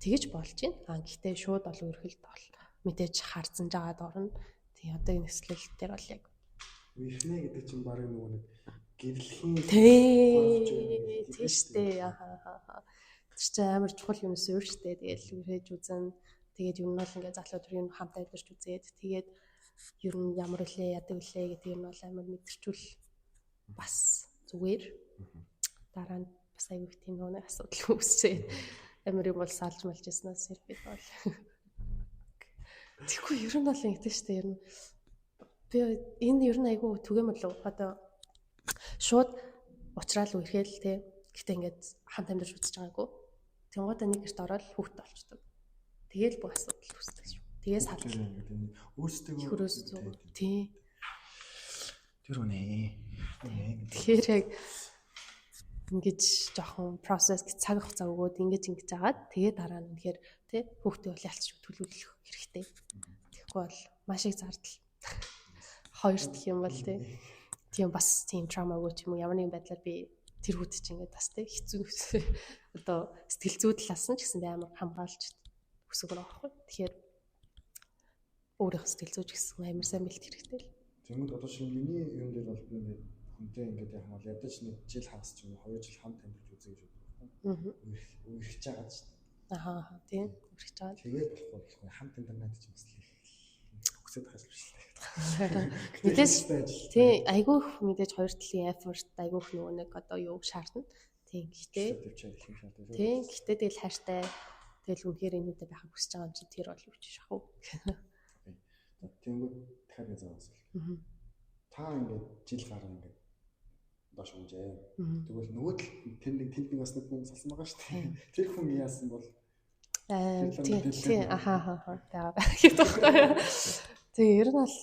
тэгэж болж байна. А гэхдээ шууд бол үерхэлд бол мэдээж харцсан жагаад орно. Тий одоо энэ нөхцөл дээр бол яг үерхнэ гэдэг чинь баг нөгөө нэг гэрлэхийн тий штэ. Аа. Тэр чинь амар чухал юм шүү штэ. Тэгэл үерхэж үзэн. Тэгээд ер нь бол ингээд залуу төр юм хамт амьдарч үзээд тэгээд ер нь ямар үлээ яадаг үлээ гэдэг нь бол амар мэдэрчүүл бас зүгээр. Дараа нь бас аягүй их тийм нөгөө асуудал үүсчээ. Амар юм бол салж малж яснаас хэрэг бол. Тэгэхгүй ер нь бол ингэдэж штэ ер нь би энэ ер нь айгүй түгээмэл үү. Одоо шууд уучраал үерхэл те. Гэтэ ингээд хамт амьдарч үзэж байгаагүй. Тэнгуудаа нэг гэрт ороод хүүхдтэй болчдөг. Тэгээл бүх асуудал үүсдэг шүү. Тэгээ салал. Өөрсдөө тий. Тэр үнэ. Тэгэхээр яг ингэж жоохон процесс цаг хугацаа өгөөд ингэж ингэж агаад тэгээ дараа нь үнэхээр тий хүүхдээ бол ялцч төлөвлөх хэрэгтэй. Тэгэхгүй бол маш их зардал. Хоёр дахь юм бол тий тийм бас тийм траума өгөөч юм уу ямар нэгэн байдлаар би тэр хүүхд чинь ингээд бас тий хэцүү одоо сэтгэл зүй талаас нь ч гэсэн би амар хамгаалж өсөг байгаа байхгүй. Тэгэхээр өөрийнх сэтгэл зүйч гэсэн амар сайн бэлтгэх хэрэгтэй л. Тэнгүүд одоо шинэ миний юм дээр бол би ингээд хүнтэй ингээд яг бол ядаж нэг жил хагас ч юм уу 2 жил хамт амьдарч үзье гэж боддог байхгүй. Үерхэж байгаа ч. Аа тийм үерхэж байгаа. Тэгээд болохгүй хамт амьдрнаад ч бас л үгсэд хаж биш л. Мэдээж тий айгүй их мэдээж хоёр талын effort айгүй их нөгөө нэг одоо юу шаардна. Тийм гэхдээ тийм гэхдээ тэгэл хайртай тэгэл үнэхээр энүүтэй байхыг хүсэж байгаа юм чи тэр бол юу ч шах уу. За тэнгүүд дахиад нэг зам асуулт. Та ингээд жил гарan ингээд доош унжээ. Тэгвэл нөгөө тал тэнд нэг тэнд нэг бас нэг хүн салсан байгаа шүү дээ. Тэр хүн яасан бол тийм тийм ахаа хаа гэдэг байхгүй юу. Тэгээ ер нь бол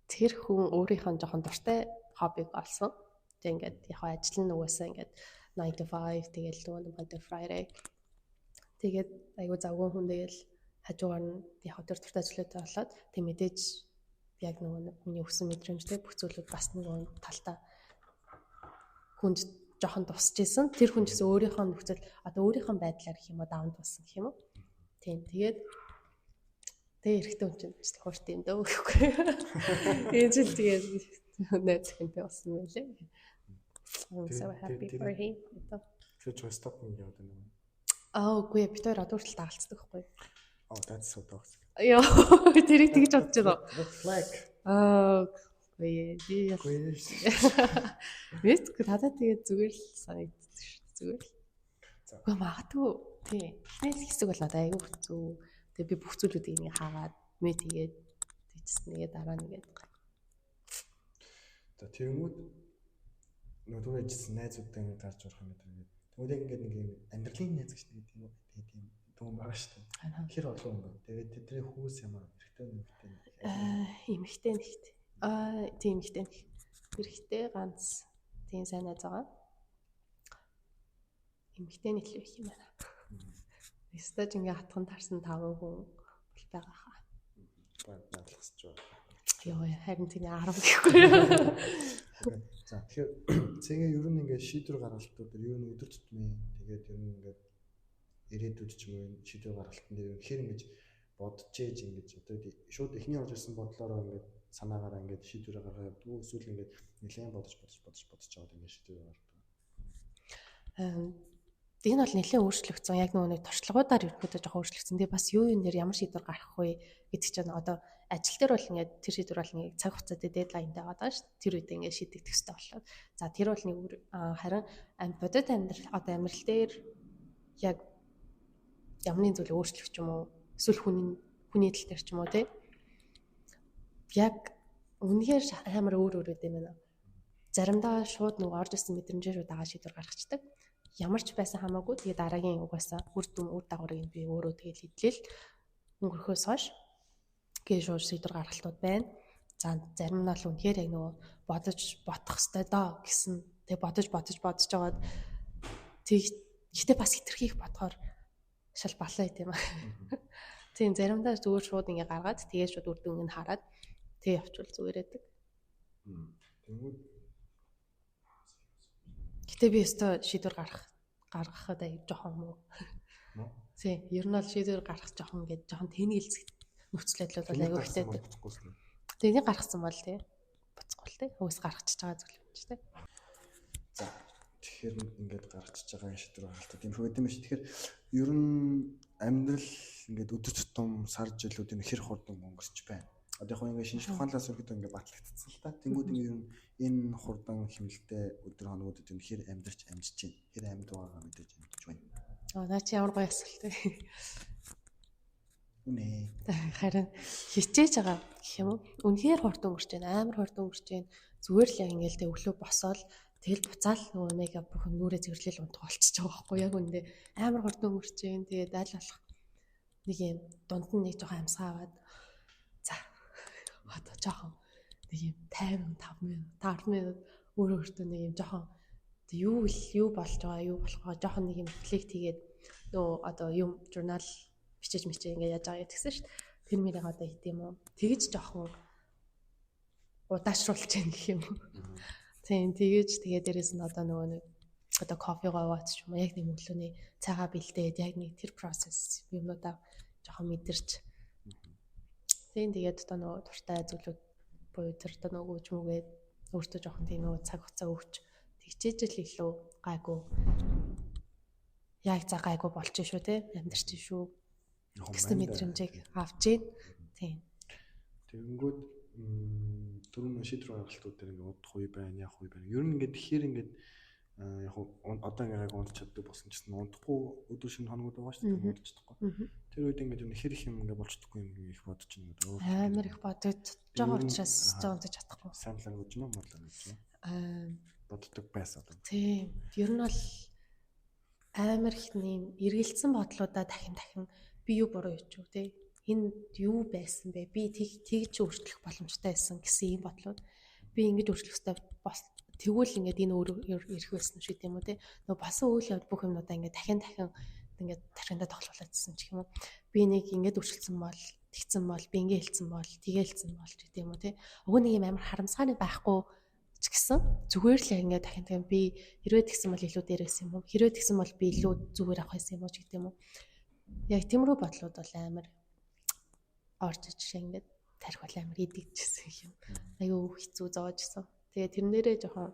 тэр хүн өөрийнх нь жоохон дуртай хоббиг олсон. Тэгээ ингээд яг ажил нь угаасаа ингээд 9 to 5 тэгэл нөгөө Monday Friday. Тэгээд айгу завгүй хүн тэгэл хажуугаар нь яг тэр дуртай зүйлүүдтэй болоод тэг мэдээж яг нөгөө миний өгсөн мэдрэмжтэй бүх зүйлүүд бас нөгөө талтаа хүнд жоохон тусч исэн. Тэр хүн ч гэсэн өөрийнхөө нөхцөл одоо өөрийнхөө байдлаар гэх юм уу даван тулсан гэх юм уу. Тийм тэгээд Тэгээ эрэгтэй хүн чинь хуурт юм дөө гэхгүй. Энэ жил тэгээд найз охинтой болсон байлээ. I'm so happy for him. Тэр ч stalking яваад байна уу? Аа, үгүй, бид хоёр одоо хүртэл дагалцдаг байхгүй. Oh, that's so toxic. Йоо, тэрийг тэгж бодож байна. Red flag. Аа, үгүй би мэдгүй, надад тэгээд зүгээр л санагддаг шүү дээ. Зүгээр л. Үгүй, магадгүй тий. Эхнээс хэсэг бол надад айгүй хэцүү. Тэгээ би бүх зүйлүүдийг нэг хаагаад мэ тэгээд тэгчихсэн, нэгээ дараа нэгээд. За, тэгэнгүүт нөгөө түрүү хэлсэн найзуудтай ингээд гарч урах юм гэдэг ингээд. Тэгмүүд яг ингээд нэг юм амьдралын найз гэж нэг тийм, тэгээд тийм түн байгаа шүү дээ. Хэр олон хүн байна. Тэгээд тэдний хүүс ямар, эрэгтэй, эмэгтэй? Аа, эмэгтэй нэгт. Аа, тийм, эмэгтэй нэг. Эрэгтэй ганц тийм сайн найз байгаа. Эмэгтэй нь илүү их юм байна. Өстой ч ингээ хатхан тарсан 5 хүн бол байгаа хаа. Надлахсаж байна. Йоо, харин тийм 10 гэхгүй. За, тэгэхээр цэгээ ер нь ингээд шийдвэр гаргалтууд дээр ер нь өдөр тутмын, тэгээд ер нь ингээд ирээдүйд ч юм уу шийдвэр гаргалтан дээр хэр ингэж бодож ээж ингэж одоо шууд эхний орж ирсэн бодлороо ингээд санаагаараа ингээд шийдвэр гаргаа явдаг уу, эсвэл ингээд нэлээд бодож бодож бодож бодож аваад ингээд шийдвэр гаргадаг? Энэ бол нэлээд өөрчлөгдсөн. Яг нөгөө нэг туршлагуудаар ерөнхийдөө жоохон өөрчлөгдсөн. Тэгээ бас юу юм дээр ямар шийдвэр гаргах вэ гэдэг чинь одоо ажил дээр бол ингээд тэр шийдвэр бол нэг цаг хугацаатай deadline тай байгаа шүү дээ. Тэр үед ингээд шийдэгдэх хэрэгтэй боллоо. За, тэр бол нэг, харин бодит амьдрал, одоо амьдрал дээр яг ямны зүйл өөрчлөх ч юм уу, эсвэл хүний тал дээр ч юм уу, тий. Яг үнэхээр амар өөр өөр байд юм байна. Заримдаа шууд нөгөө орж ирсэн мэдрэмжээр шууд дагаа шийдвэр гаргацдаг. Ямар ч байсан хамаагүй, тэгээ дараагийн угаасаа үр дүн, үр дагаврыг би өөрөө тэгэл хэдлээл өнгөрөхөөс хойш гэж шууд шийдвэр гаргалтууд байна. За, зарим нь бол үнэхээр яг нөгөө бодож бодох хэвээр доо гэсэн. Тэгээ бодож бодож бодож жагаад тэг, гэтээ бас хитрхи их бодохоор шал балаа юм аа. Тийм, заримдаа зүгээр шууд ингээ гаргаад, тэгээ шууд үр дүнг нь хараад тэгээ явчвал зүгээр байдаг. Тэнгүүд Гэтэ би өстой шийдвэр гаргахад аяг жоохон муу. Тийм, ер нь бол шийдвэр гаргах жоохон ингээд жоохон тэнэгэлзэх нөхцөл байдлууд бол аягүй ихтэй. Тэнийг гаргасан бол тий. Буцахгүй л тий. Хөөс гаргачихж байгаа зүйл юм чи тий. За, тэгэхээр ингээд гаргачихж байгаа шийдвэр гаргалтууд юм шиг юм биш. Тэгэхээр ер нь амьдрал ингээд өдөр тутам, сар жилүүд энэ хэр хурдан өнгөрч байна. Одоо яг ингээд шинжлэх ухаанаас ерөөдөө ингээд батлагдсан л та. Тэнгүүд ингээд ер нь энэ хурдан хэмнэлттэй өдөр хоногудад энэ хэр амьдарч амжиж байна. Хэр амьд байгаагаа мэдээж амжиж байна. Аа, наа чи ямар гоё асуулт вэ? Үнэ. Харин хичээж байгаа гэх юм уу? Үнэхээр хурдан өнгөрч байна. Амар хурдан өнгөрч байна. Зүгээр л ингээл тэ өглөө босоол тэгэл буцаал нөгөө мега бүх нүрээ цэвэрлэл унтах болчихж байгаа байхгүй яг үндэ амар хурдан өнгөрч байна. Тэгээд аль болох нэг юм дунд нь нэг жоохон амьсгаа аваад, за, одоо жоохон нэг юм 55 минут, 10 минут өөрөө өөртөө нэг юм жоохон юу л юу болж байгаа, юу болох байгаа жоохон нэг юм reflect хийгээд, нөгөө одоо юм журнал бичиж мичээ ингээ яаж байгаа гэсэн шүү дээ. Тэр мэрийг одоо хийд юм уу? Тэгэж жоохон удаашруулж яах гэх юм уу. Тийм, тэгэж тэгээ дээрэс нь одоо нөгөө нэг одоо кофе гоовоод ч юм уу, яг нэг өглөөний цайгаа бэлдээд, яг нэг тэр процесс юмнуудаа жоохон мэдэрч. Тийм, тэгээд одоо нөгөө дуртай зүйлүүд буюу тэр одоо нөгөө гүйж мүгээд өөртөө жоохон тийм нөгөө цаг хугацаа өгч тэгчээж л илүү гайгүй, яг за гайгүй болж шүү те, амьдарч шүү гэсэн мэдрэмжийг авч гин. Тийм. Тэгэнгүүт түрүүн шийдвэр гаргалтууд дээр ингээд удах үе байна, явах үе байна. Ер нь ингээд тэгэхээр ингээд яг одоо ингээд гайг унтж чаддаг болсон ч гэсэн унтахгүй өдөр шөнө хоногуд байгаа шүү дээ, унтж чадахгүй. Тэр үед ингээд юу хэр их юм ингээд болж чадахгүй юм их бодож байна гэдэг. Амар их бодож байгаа учраас ч унтаж чадахгүй. Сайн л гэж юм уу, муу л гэж юм. Аа, боддог байсан одоо. Тийм. Ер нь бол амар их нэм эргэлцсэн бодлуудаа дахин дахин би юу буруу хийчих вэ те, энэ юу байсан бэ, би тэг тэгж өөрчлөх боломжтой байсан гэсэн юм бодлууд, би ингэж өөрчлөх ёстой бол тэгвэл ингээд энэ өөр ирэх байсан шиг тийм үү те, нөгөө болсон үйл явдал бүх юмнуудаа ингээд дахин дахин ингээд тархиндаа тоглуулчихсан ч юм уу, би нэг ингээд өөрчилсөн бол, тэгсэн бол, би ингээд хэлсэн бол, тэгэлсэн бол ч гэдэм үү те, уг нэг юм амар харамсгааны байхгүй ч гэсэн зүгээр л ингээд дахин дахин би хэрвээ тэгсэн бол илүү дээр байсан юм уу, хэрвээ тэгсэн бол би илүү зүгээр авах байсан юм уу ч гэдэм үү, яг тиймэрхүү бодлууд бол амар орж иж ингээд тарих бол амар идэгдчихсэн юм. Айгүй хэцүү зоожсон. Тэгээ тэрнээрээ жоохон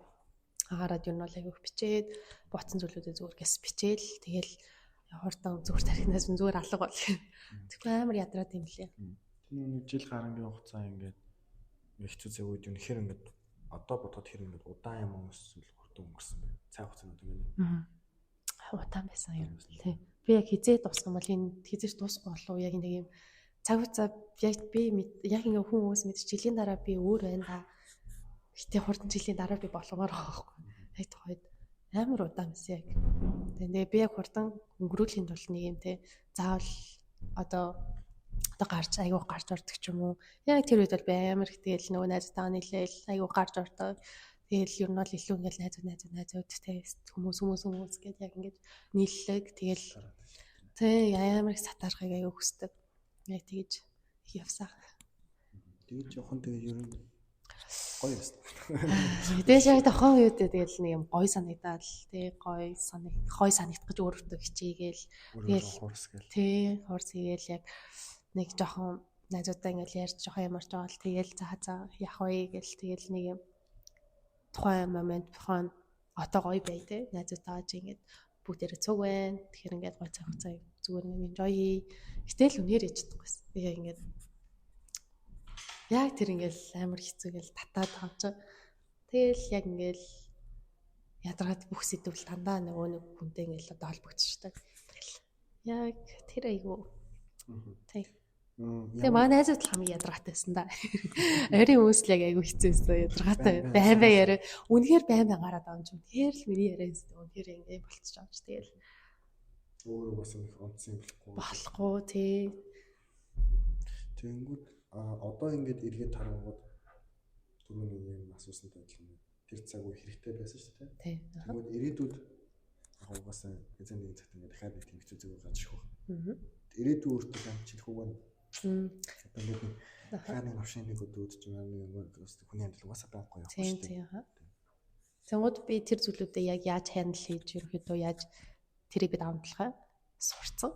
анхаарад юу нь бол айгүй бичээд ботсон зүйлүүдээ зүгээр гэс бичээл тэгэл хурдан зүгээр тархинаас нь зүгээр алга бол. Тэгэхгүй амар ядраад юм лээ. Тэр нэг жил гарангийн хугацаа ингээд хэцүү цаг үед үнэхээр ингээд одоо бодоход хэр ингээд удаан юм эсвэл хурдан өнгөрсөн бэ? Цаг хугацаанууд ингээд. Удаан байсан юм. Тий. Би яг хизээ дуусах юм бол энэ хизээч дуусахгүй болов яг нэг юм цаг хугацаа яг би яг ингээ хүн хүмүүс мэдчих жилийн дараа би өөр байна да. Гэтэ хурдан жилийн дараа би болгомоор байгаа байхгүй. Яг тухайд амар удаан байсан яг. Тэгээ би яг хурдан өнгөрүүлэхийн тулд нэг юм те заавал одоо гарч айгүй гарч ордог ч юм уу. Яг тэр үед бол би амар их тэгэл нөгөө найзтайгаа нийлээл айгүй гарч ордог. Тэгэл ер нь бол илүү ингээл найзууд те хүмүүс гээд яг ингээд нийллэг тэгэл те амар их сатаархыг айгүй хүсдэг. Яг тэгэж их явсан. Тэгэж явах нь тэгээ ер нь гоё байсан. Тэгэж яг тохоо юу дээ тэгэл нэг юм гоё санагдаад тий гоё санагдах гэж өөртөө хичээгээл тэгэл хурс гээл. Тий хурс хийгээл яг нэг жоохон найзуудаа ингээл ярьж жоохон ямарч байгаа л тэгэл за яах вэ гэл тэгэл нэг юм тухайн момент тухайн одоо гоё бай тий найзуудтайгаа чи ингээд бүгдээрээ цуг байна. Тэгэхээр ингээд гоё цаг хугацаа зүгээр нэг enjoy хий. Гэтэл үнээр ээж чадахгүйсэн. Би яг ингээд яг тэр ингээл амар хэцүү гэл татаад байгаа юм. Тэгэл яг ингээл ядаргаад бүх сэдвэл дандаа нөгөө нэг хүнтэй ингээл одоо холбогдчихдаг. Тэгэл яг тэр айгуу. Тэг. Тэгээ манай найзууд л хамгийн ядаргаатай байсан да. Ойрын хүмүүс л яг айгуу хэцүү байсан ядаргаатай. Байн байн яриа. Үнэхээр байн байн гараад байгаа юм чи. Үнэхээр л миний яриа өстө. Үнэхээр ингэ болчихж байгаа юм чи. Тэгэл өөрөө бас нэг онцсон юм болохгүй. Болохгүй тий. Тэнгүүд одоо ингээд эргээд харангууд түрүүний юм асуусантай адилхан тэр цаг үе хэрэгтэй байсан шүү дээ. Тий. Тэнгүүд ирээдүйд яг угаасаа эзэн нэгэн цагт ингээд дахиад нэг тийм хэцүү зүйл гарч ирэх байх. Ирээдүйн өөртөө амжилт хүүг нь. Одоо ингээд дахиад нэг новшин нэг өдөөд ч юм уу нэг хүний амьдрал угаасаа байхгүй явах шүү дээ. Тийм. Тэнгүүд би тэр зүйлүүдээ яг яаж хандл хийж ерөнхийдөө яаж тэрийг би давамтлахаа сурцсан.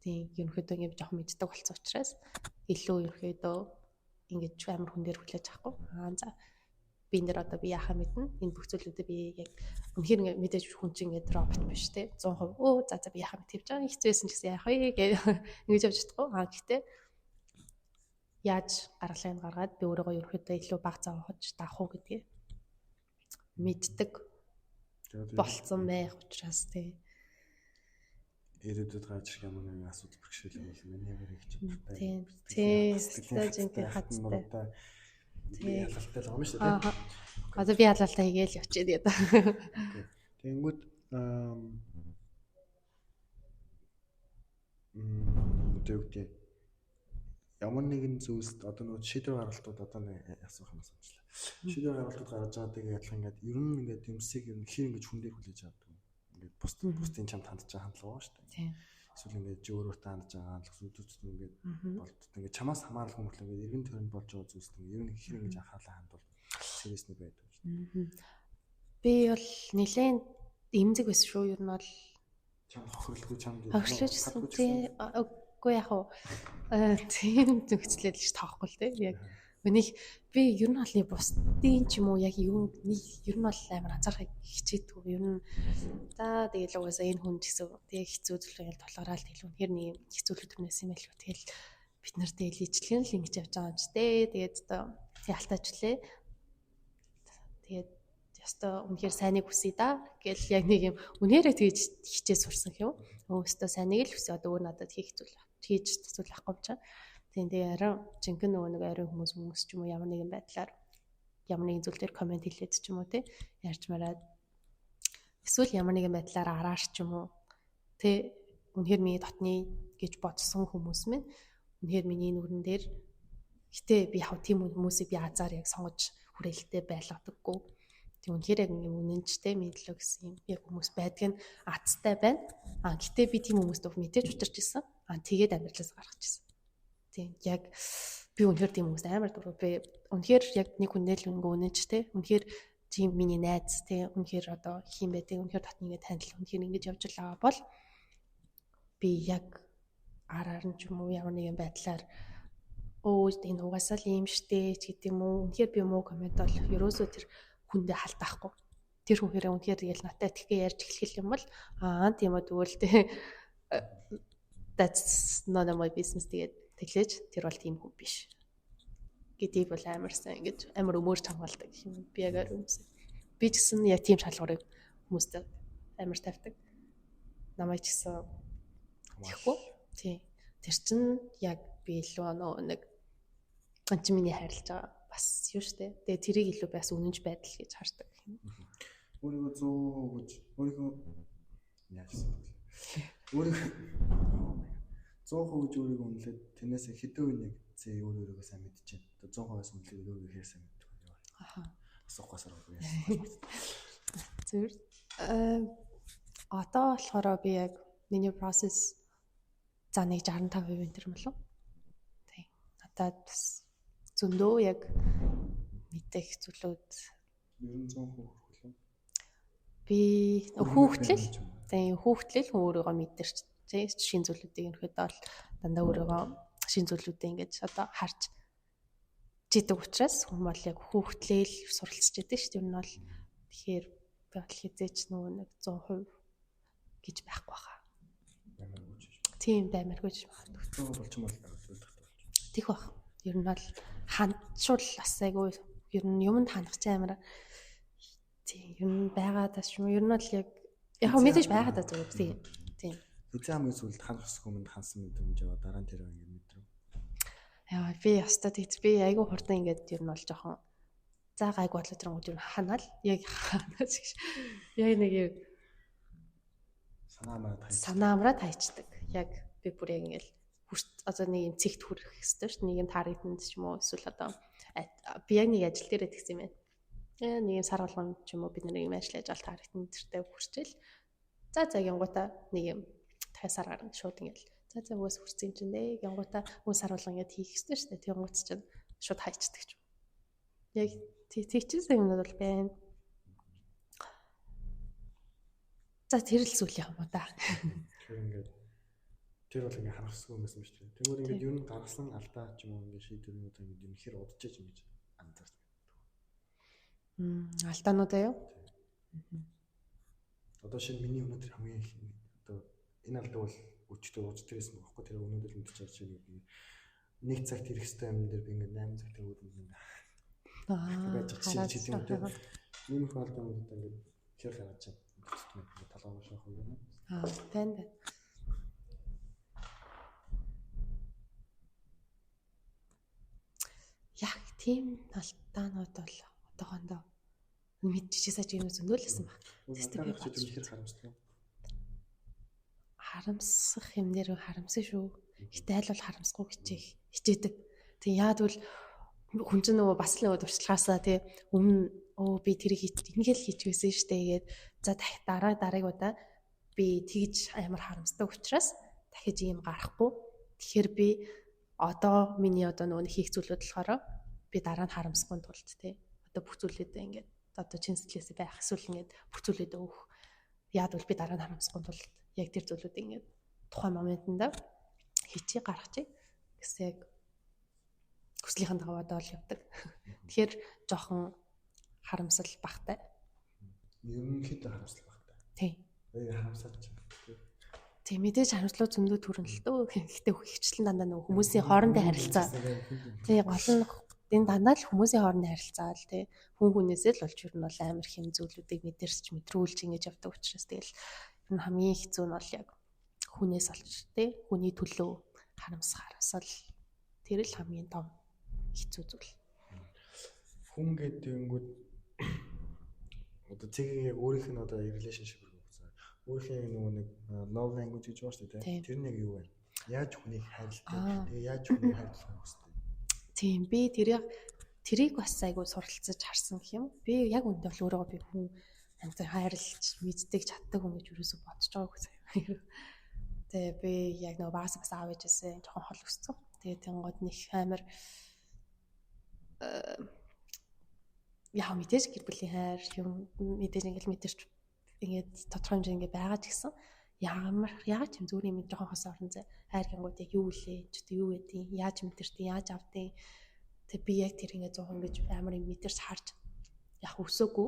Тийм ерөнхийдөө ингээд жоохон мэддэг болсон учраас илүү ерөнхийдөө ингэж амар хүн дээр хүлээж авахгүй. Аа за би энэ дээр одоо би яхаа мэднэ. Энэ бүх зүйлүүдээ би яг үнэхээр ингээд мэдээж хүн чинь ингээд робот биш те 100% өө за би яхаа мэдвэж байгаа. Хэцүү байсан ч гэсэн яах вэ гэж ингэж явж чадахгүй. Аа гэхдээ яаж гаргалыг гаргаад би өөрийгөө ерөнхийдөө илүү баг зовоож даах уу гэдгийг мэддэг болцсон байх учраас тий. Ирээдүйд гарч ирэх ямар нэгэн асуудал бэрхшээл бол миний хэрэг чадвартай. Тийм. Сэтгэл хаттай. Тийм. Ялалтай л байгаа юм шүү дээ. Одоо би ялалтай хийгээл явчихъя тэгээд. Тэнгүүд одоо юу гэдэг ямар нэгэн зүйлс одоо нөгөө шийдвэр гаргалтууд одоо нэг асуух юм санчлаа. Шийдвэр гаргалтууд гаргаж байгаа тэгээ адилхан ингээд ер нь ингээд юмсыг ер нь хэр ингэж хүн дээр хүлээж авдаг. Ингээд бусдын чамд хандж байгаа хандлага байгаа шүү дээ. Тийм. Эсвэл ингээд чи өөрөөтэй хандж байгаа хандлага сүлдүүцэн ингээд болдог. Ингээд чамаас хамааралгүй мөртлөө ингээд эргэн тойронд болж байгаа зүйлс ингээд ер нь хэр ингэж анхаарлаа хандвал сериусны байдаг шүү дээ. Би бол нэлээд эмзэг байсан шүү. Ер нь бол чамд хохирлгүй чамд хохирлож тийм үгүй яг уу тийм зөгцлээд л тоохгүй л тийм яг Өнөөх би ер нь бол нэг бусдын ч юм уу яг юу нэг ер нь бол амар анзаарахыг хичээдэггүй. Ер нь за тэгэл угаасаа энэ хүн ч гэсэн тэг хэцүү зүйл ингээл толгораал тэгэл үнэхээр нэг хэцүү л төрнөөс юм байлгүй. Тэгэл бид нар тэгэл ижлэгэн л ингэж явж байгаа юм ч дээ. Тэгээд одоо ялтаачлээ. Тэгээд ёстой үнэхээр сайныг хүсье да гэл яг нэг юм үнээрээ тэгж хичээ сурсан юм. Өөстөө сайныг л хүсье. Одоо өөр надад хийх зүйл хийж зүйл байхгүй юм чинь. Тийм тэгээ арай жинхэнэ нөгөө нэг ойрын хүмүүс ч юм уу ямар нэгэн байдлаар ямар нэгэн зүйл дээр комент хэлээд ч юм уу тий ярьж мараад эсвэл ямар нэгэн байдлаар араар ч юм уу тий үнэхээр миний дотны гэж бодсон хүмүүс минь үнэхээр миний нүрэн дээр гэтээ би яг тийм хүмүүсийг би азар яг сонгож хүрээлэлтэй байлгадаггүй. Тийм үнэхээр яг юм үнэнчтэй мэдлэг гэсэн юм яг хүмүүс байдаг нь азтай байна. А гэтээ би тийм хүмүүст мэдээж учирч ирсэн. А тэгээд амьдралаас гаргаж ирсэн. Тийм яг би үнэхээр тийм хүмүүст амар дургүй. Би үнэхээр яг нэг хүнээ л өнгө үнэнчтэй. Үнэхээр тийм миний найз тийм үнэхээр одоо хийм бэ тийм үнэхээр дотны ингэ танил үнэхээр ингэж явж байгаа бол би яг араар нь ч юм уу ямар нэгэн байдлаар Өө энэ угаасаа л ийм штэ ч гэдэг юм уу. Үнэхээр би муу коммент бол ерөөсөө тэр хүндээ халдаахгүй. Тэр хүн хэрэг үнэхээр тэгэл надтай итгэхээ ярьж эхлэх юм бол аа тийм үү, тэгвэл тэ that's none of my business тэгээд тэглэж тэр бол тийм хүн биш гэдгийг бол амар сайн ингэж амар өмөрч хамгаалдаг гэх юм. Би яг хүмүүс. Би ч гэсэн яг тийм шалгуурыг хүмүүстэй амар тавьдаг. Намайг ч гэсэн тэгэхгүй. Тийм. Тэр чин яг би илүү нөгөө нэг он чи миний хайрлаж байгаа бас юу штэ. Тэгээ тэрийг илүү бас үнэнч байдал гэж хардаг юм. Өөрийгөө 100 гэж өөрийгөө яасан бэ? Өөрийгөө 100% гэж өөрийгөө үнэлээд тэрнээс хэдэн үе нэг зээ өөр өөрийгөө сайн мэдчихээн. Одоо 100%-аас үнэлээд өөрийгөө хэр сайн мэддэг вэ? Аха. Асуухгүйсаар үгүй. Зүгээр. Одоо болохоор би яг миний process за нэг 65% энэ төр юм болов. Тийм. Надад бас зөндөө яг мэдэх зүйлүүд ер нь 100% хүрэх үү? Би хүүхдлэл тийм, хүүхдлэл хүн өөрийгөө мэдэрч тийм шин зүйлүүдийг ерөнхийдөө бол дандаа өөрийгөө шин зүйлүүдээ ингэж одоо харж жидэг учраас хүн бол яг хүүхдлэл суралцж идэг шүү дээ. Ер нь бол тэгэхээр би бол хизээч нөгөө нэг 100% гэж байхгүй хаа. Баймаргүй ч. Тийм, баймаргүй ч магадгүй. 100% болчмол ойлгох болж. Тэх бах. Ер нь бол хандшуул бас айгүй ер нь юмд хандах чи амар тийм ер нь байгаа тас юм. Ер нь бол яг яг мэдээж байгаа даа зүгээр тийм. Тийм. Эзэн хамгийн сүүлд ханах ёсгүй юмд хансан мэдрэмж яваа дараа нь тэр ингэ мэдрэв. Яа би яста тэгт би айгүй хурдан ингээд ер нь бол жоохон за гайг бодлоо тэр гол ер нь ханаал яг ханаач гэж. Яг нэг юм санаа амраад хайчдаг. Санаа амраад хайчдаг. Яг би бүр яг ингээл одоо нэг юм цэгт хүрэх хэвээр шүү дээ. Нэг юм таргетанд ч юм уу эсвэл одоо би яг нэг ажил дээрээ тэгсэн юм байна. Нэг юм сар болгон ч юм уу бид нэг юм ажил ажаал таргетанд тэртээ хүрчээл. За за гингуудаа нэг юм дахиад сар гарна шууд ингээл за за угаас хүрсэн юм чинь дээ. Гингуудаа үн сар болгон ингээд хийх хэвээр шүү дээ. Тэнгууд чинь шууд хайчдаг ч юм. Яг тэгчихсэн юмнууд бол байна. За тэр л зүйл юм уу да. Тэр ингээд тэр бол ингээд харах ёсгүй юм байсан шүү дээ. Тэгмээр ингээд ер нь гаргасан алдаа ч юм уу ингээд шийдвэрнүүд ингээд юм хэр удажж ингэж анзаарч байдаг. Алдаануудаа юу? Одоо шинэ миний өнөөдөр хамгийн их одоо энэ алдаа бол өчтөр ууч дээрээс юм багхгүй тэр өнөөдөр л мэдчихэж байгаа нэг нэг цагт ирэх ёстой юм дээр би ингээд 8 цагт өөд ингээд байж байгаа жишээ юм те. Ийм их алдаанууд одоо ингээд хэр гаргаж байна. Ингээд толгойн шоох юм. Аа, тань тань. Яг тийм алдаанууд бол одоохондоо мэдчихээсээ ч юм зөндөлсөн баг. Тэстэ би бодож харамсдаг юм. Харамсах юм нэр харамсан шүү. Гэтэ аль бол харамсахгүй хичээх хичээдэг. Тэг яа тэгвэл хүн чинь нөгөө бас л нөгөө туршлагаасаа тий өмнө өө би тэрийг ингээл хийчихсэн штэ гээд за дараа дарааг удаа би тэгж амар харамсдаг учраас дахиж ийм гарахгүй. Тэгэхээр би одоо миний одоо нөгөө хийх зүйлүүд болохоор би дараа нь харамсахгүй тулд тий одоо бүх зүйлүүдээ ингээд одоо чин сэтгэлээсээ байх эсвэл ингээд бүх зүйлүүдээ өгөх. Яад бол би дараа нь харамсахгүй тулд яг тэр зүйлүүдээ ингээд тухайн моментонд хийчих гаргачих гэсэн яг хүслийнхэн дагуу одоо л явдаг. Тэгэхээр жоохон харамсал багтай. Ерөнхийдөө харамсал багтай. Тийм. Харамсаач. Тийм мэдээж харамслууд зөндөө төрөн л дөө. Гэхдээ хөвчлэн дандаа нөгөө хүмүүсийн хоорондын харилцаа. Тийм гол нь энэ дандаа л хүмүүсийн хоорондын харилцаа л тий. Хүн хүнээсээ л болж ер нь бол амар хэм зүйлүүдийг мэдэрч мэдрүүлж ингэж явдаг учраас тэгэл ер нь хамгийн хэцүү нь бол яг хүнээс олж тий. Хүний төлөө харамсах харамсал тэр л хамгийн том хэцүү зүйл. Хүн гэдэг юмгууд одоо цэгийг яг өөрийнх нь одоо relationship өөрийнх нь нөгөө нэг love language гэж байна шүү дээ. Тэр нь яг юу вэ? Яаж хүнийг хайрладаг? Тэгээ яаж хүнийг хайрлахыг хүсдэг? Тийм би тэрийг бас айгүй суралцаж харсан гэх юм. Би яг үүндээ бол өөрийгөө би хүн амтан хайрлаж мэддэг чаддаг хүн гэж юусоо бодож байгаагүй заяа. Тэгээ би яг нөгөө багаас бас аав ээжээсээ жоохон хол өссөн. Тэгээ тэнгууд нэг амар яг мэдээж гэр бүлийн хайр юм мэдээж ингээл мэдэрч ингээд тодорхой хэмжээнд ингээд байгаа ч гэсэн Ямар яаж юм зүгээр юм жоохон хос орон зай хайр гингууд яг юу үлээ ч юу гэдیں яаж мэдэртیں яаж авдیں. Тэг би яг тэр ингээ 100 гэж амар юм мэдэрч харж яг өсөөгүй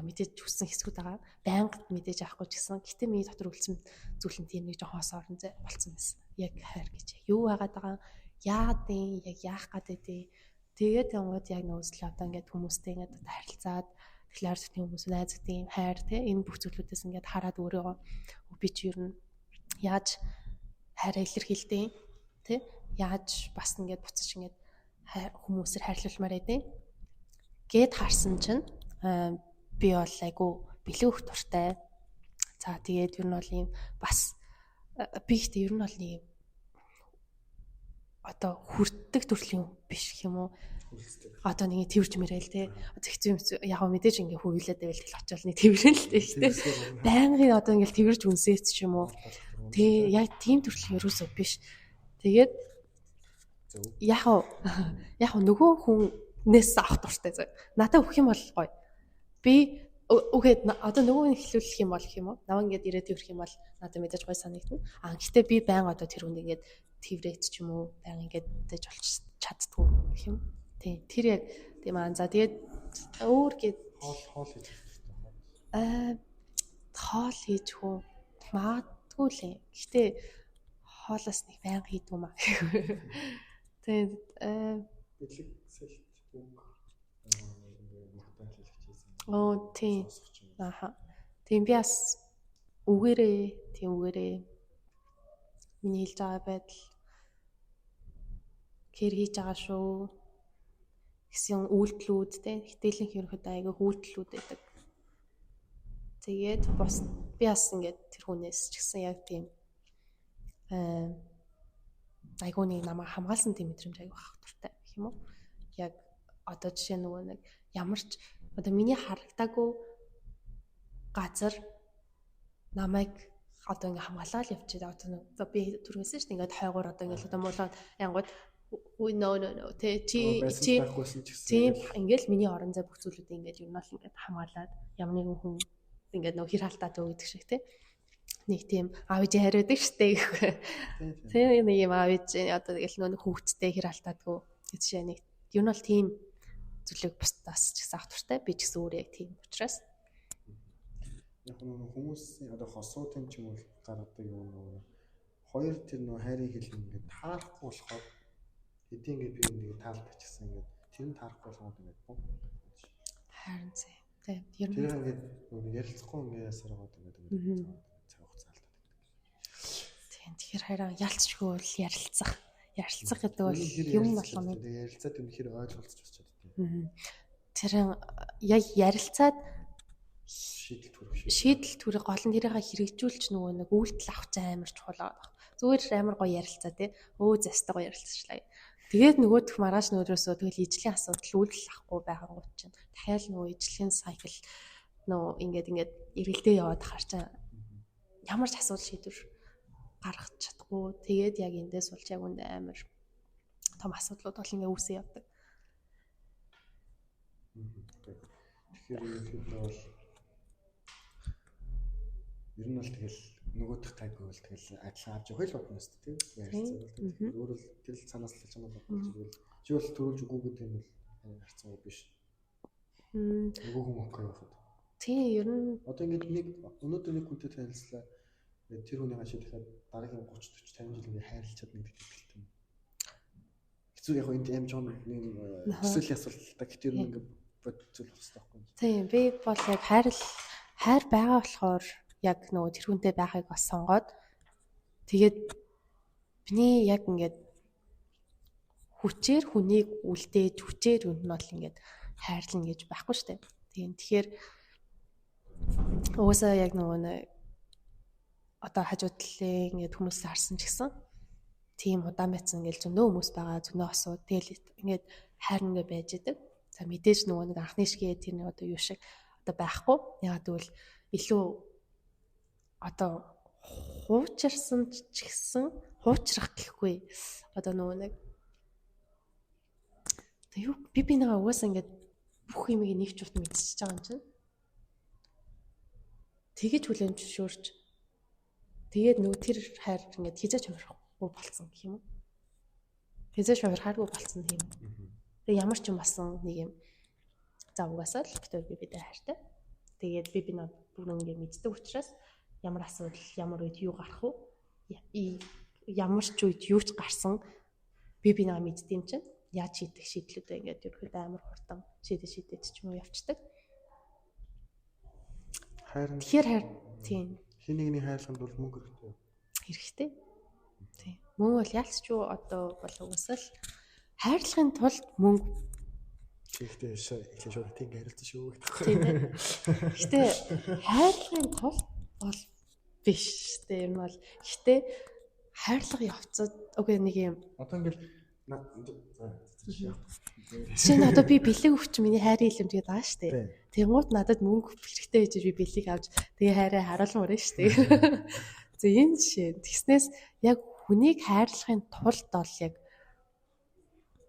мэдээж хүссэн хэсгүүд байгаа. Байнга мэдээж авахгүй ч гэсэн гэтээ миний дотор үлдсэн зүйл нь тийм нэг жоохон хос орон зай болцсон байсан. Яг хайр гэж юу байгаад байгаа яагаад юм яг яах гээд байдیں. Тэгээд тэнгууд яг нөөцлөө одоо ингээд хүмүүстэй ингээд одоо харилцаад тэгэхээр ойр дотны хүмүүс найзуудын хайр те энэ бүх зүйлүүдээс ингээд хараад өөрийгөө би чи ер нь яаж хайраа илэрхийлдэг те яаж бас ингээд буцаж ингээд хүмүүсээр хайрлуулмаар байдیں۔ Гэд харсан чинь би бол айгу бэлэг өгөх дуртай. За тэгээд ер нь бол ийм бас би ихтэй ер нь бол нэг одоо хүрддэг төрлийн биш гэх юм уу? Одоо нэг тэрж мэрэл те. Хэцүү юм яг мэдээж ингээ хөвлөд байвал тэгэл очиод нэг тэрвэрэн л те. Байнгын одоо ингээл тэрж үнсээч ч юм уу. Тэ яг тийм төрлийн ерөөсөө биш. Тэгээд яг яг нөгөө хүнээс авах дуртай зөө. Надад өгөх юм бол гоё. Би үгээд одоо нөгөө нь эхлүүлэх юм бол гэх юм уу? Наваа ингээд ирээд тэрвэрх юм бол надад мэдээж гоё санагдана. А гэхдээ би байнга одоо тэр хүнд ингээд тэрврээд ч юм уу байнга ингээд дэж олч чаддгүй гэх юм. Тийм тэр яг тийм аа за тэгээд өөр гээд хоол хийж аа хоол хийж хөө магадгүй л юм. Гэхдээ хоолоос нэг байнга хийдгүү маа. Тэгээд бэлэг сэлт үг магтаал хэлэх хийсэн. Оо тийм. Ааха. Тийм би бас үгээрээ тийм үгээрээ миний хэлж байгаа байдал кэр хийж байгаа шүү гэсэн үйлдэлүүд те хитээлийнх ерөнхийдөө айгүй үйлдэлүүд байдаг. Тэгээд бас би бас ингээд тэр хүнээс ч гэсэн яг тийм айгүй нэг намайг хамгаалсан тийм мэдрэмж айгүй авах дуртай гэх юм уу. Яг одоо жишээ нөгөө нэг ямар ч одоо миний харагдаагүй газар намайг одоо ингээ хамгаалаад явчихад одоо нэг би түргэнсэн шүү дээ ингээд хойгоор одоо ингээд одоо муулаад янгууд no no no тэ чи чи тийм ингээл миний орон зай бүх зүйлүүдээ ингээд ер нь бол ингээд хамгаалаад ямар нэгэн хүн ингээд нөгөө хэр халтаад өг гэдэг шиг тэ нэг тийм аав ээж хариудаг штэ гэхгүй. Тийм нэг юм аав ээж одоо тэгэл нөгөө хүүхдтэй хэр халтаадгүй гэж шээ нэг ер нь бол тийм зүйлийг бусдаас ч гэсэн авах дуртай би ч гэсэн өөр яг тийм учраас яг нөгөө хүмүүсийн одоо хосуудын ч юм уу гаргадаг юм нөгөө хоёр тэр нөгөө хайрын хэл ингээд таарахгүй болохоор хэдий ингээд би нэг таалдаг ч гэсэн ингээд тэр нь таарахгүй болохоор ингээд бум харин зэ тийм ер нь тэр ингээд нөгөө ярилцахгүй ингээд ясараад ингээд ингээд цаг хугацаа алдаад байдаг. Тийм тэгэхээр харин ялцчгүй бол ярилцах ярилцах гэдэг бол юм болгоно. Ярилцаад үнэхээр ойлголцож бас чаддаг. Тэр яг ярилцаад шийдэл төрөх шийдэл төрөх гол нь тэрийг хэрэгжүүлж нөгөө нэг үйлдэл авах чинь амар чухал байгаа. Зүгээр амар гоё ярилцаа тий. Өө зэстэй гоё ярилцчихлаа. Тэгээд нөгөөх маргааш нөгөөдөөсөө тэгэл ижлийн асуудал үйлдэл авахгүй байхангууд чинь дахиад нөгөө ижлийн сайкл нөгөө ингээд ингээд эргэлдээ яваад хаар чинь ямар ч асуудал шийдвэр гаргах чадахгүй. Тэгээд яг эндээс болж яг үндэ амар том асуудлууд бол ингээ үүсээ явдаг. Тэгэхээр ерөнхийдөө бол ер нь бол тэгэл нөгөөх тайг бол тэгэл адилхан авч явах л бодно шүү дээ тийм ярилцаа бол өөр л тэр л цаанаас л чамд бодно бол чи бол төрүүлж үгүй гэдэг юм бол харцсан биш. Нөгөө хүн окей байхад. Тийм ер нь одоо ингээд нэг өнөөдөр нэг хүнтэй танилцлаа. Тэр хүнийгаа чи дахиад дараагийн 30 40 50 жил ингээд хайрлаж чадна гэдэг итгэлтэй юм. Хэцүү яг энд аим жоон нэг төсөөллийн асуулт л та гэхдээ ер нь ингээд бод зүйл болох хэрэгтэй байхгүй. Тийм би бол яг хайр байгаа болохоор яг нөгөө тэр хүнтэй байхыг бас сонгоод тэгээд миний яг ингээд хүчээр хүнийг үлдээж хүчээр юу нь бол ингээд хайрлна гэж байхгүй шүү дээ. Тийм тэгэхээр угаасаа яг нөгөө нэг одоо хажуу талын ингээд хүмүүсээ харсан ч гэсэн тийм удаан байцсан ингээд зөндөө хүмүүс байгаа зөндөө асуу тэгэл ингээд хайр ингээд байж идэг. За мэдээж нөгөө нэг анхны шигээ тэр нэг одоо юу шиг одоо байхгүй. Яагаад гэвэл илүү одоо хуучирсан ч гэсэн хуучрах гэхгүй. Одоо нөгөө нэг тэг юу би бинийгаа угаасаа ингээд бүх юмыг нэг ч урт мэдчихэж байгаа юм чинь. Тэгэж хүлээн зөвшөөрч Тэгээд нөгөө тэр хайр ингээд хизээч хувирахгүй болцсон гэх юм уу? Хизээч хувирхааргүй болцсон тийм. Тэгээ ямар ч юм болсон нэг юм за угаасаа л бид хоёр би бидээ хайртай. Тэгээд би би бүрэн ингээд мэддэг учраас ямар асуудал ямар үед юу гарах вэ? Ямар ч үед юу ч гарсан би бинаа мэддэм чинь яаж шийдэх шийдлүүдээ ингээд ерөөхдөө амар хурдан шийдэж ч юм уу явцдаг. Хайр. Тэгэхээр хайр тийм. Хин нэгний хайрлаханд бол мөнгө хэрэгтэй. Хэрэгтэй. Тийм. Мөнгө бол ялц ч юу одоо бол угсаал хайрлахын тулд мөнгө хэрэгтэй эхлээ шууд тийм харилцсан шүү гэдэг. Тийм ээ. Гэтэ хайрлахын тулд бол биш дээ. Ер нь бол гэтэ хайрлага явцад үгүй нэг юм. Одоо ингээл жишээ нь одоо би бэлэг өгч миний хайрын илэмж гэдэг байгаа шүү дээ. Тэнгуут надад мөнгө хэрэгтэй гэж би бэлэг авч тэгээ хайраа харуулмаар байна шүү дээ. За энэ жишээ. Тэгснээс яг хүнийг хайрлахын тулд бол яг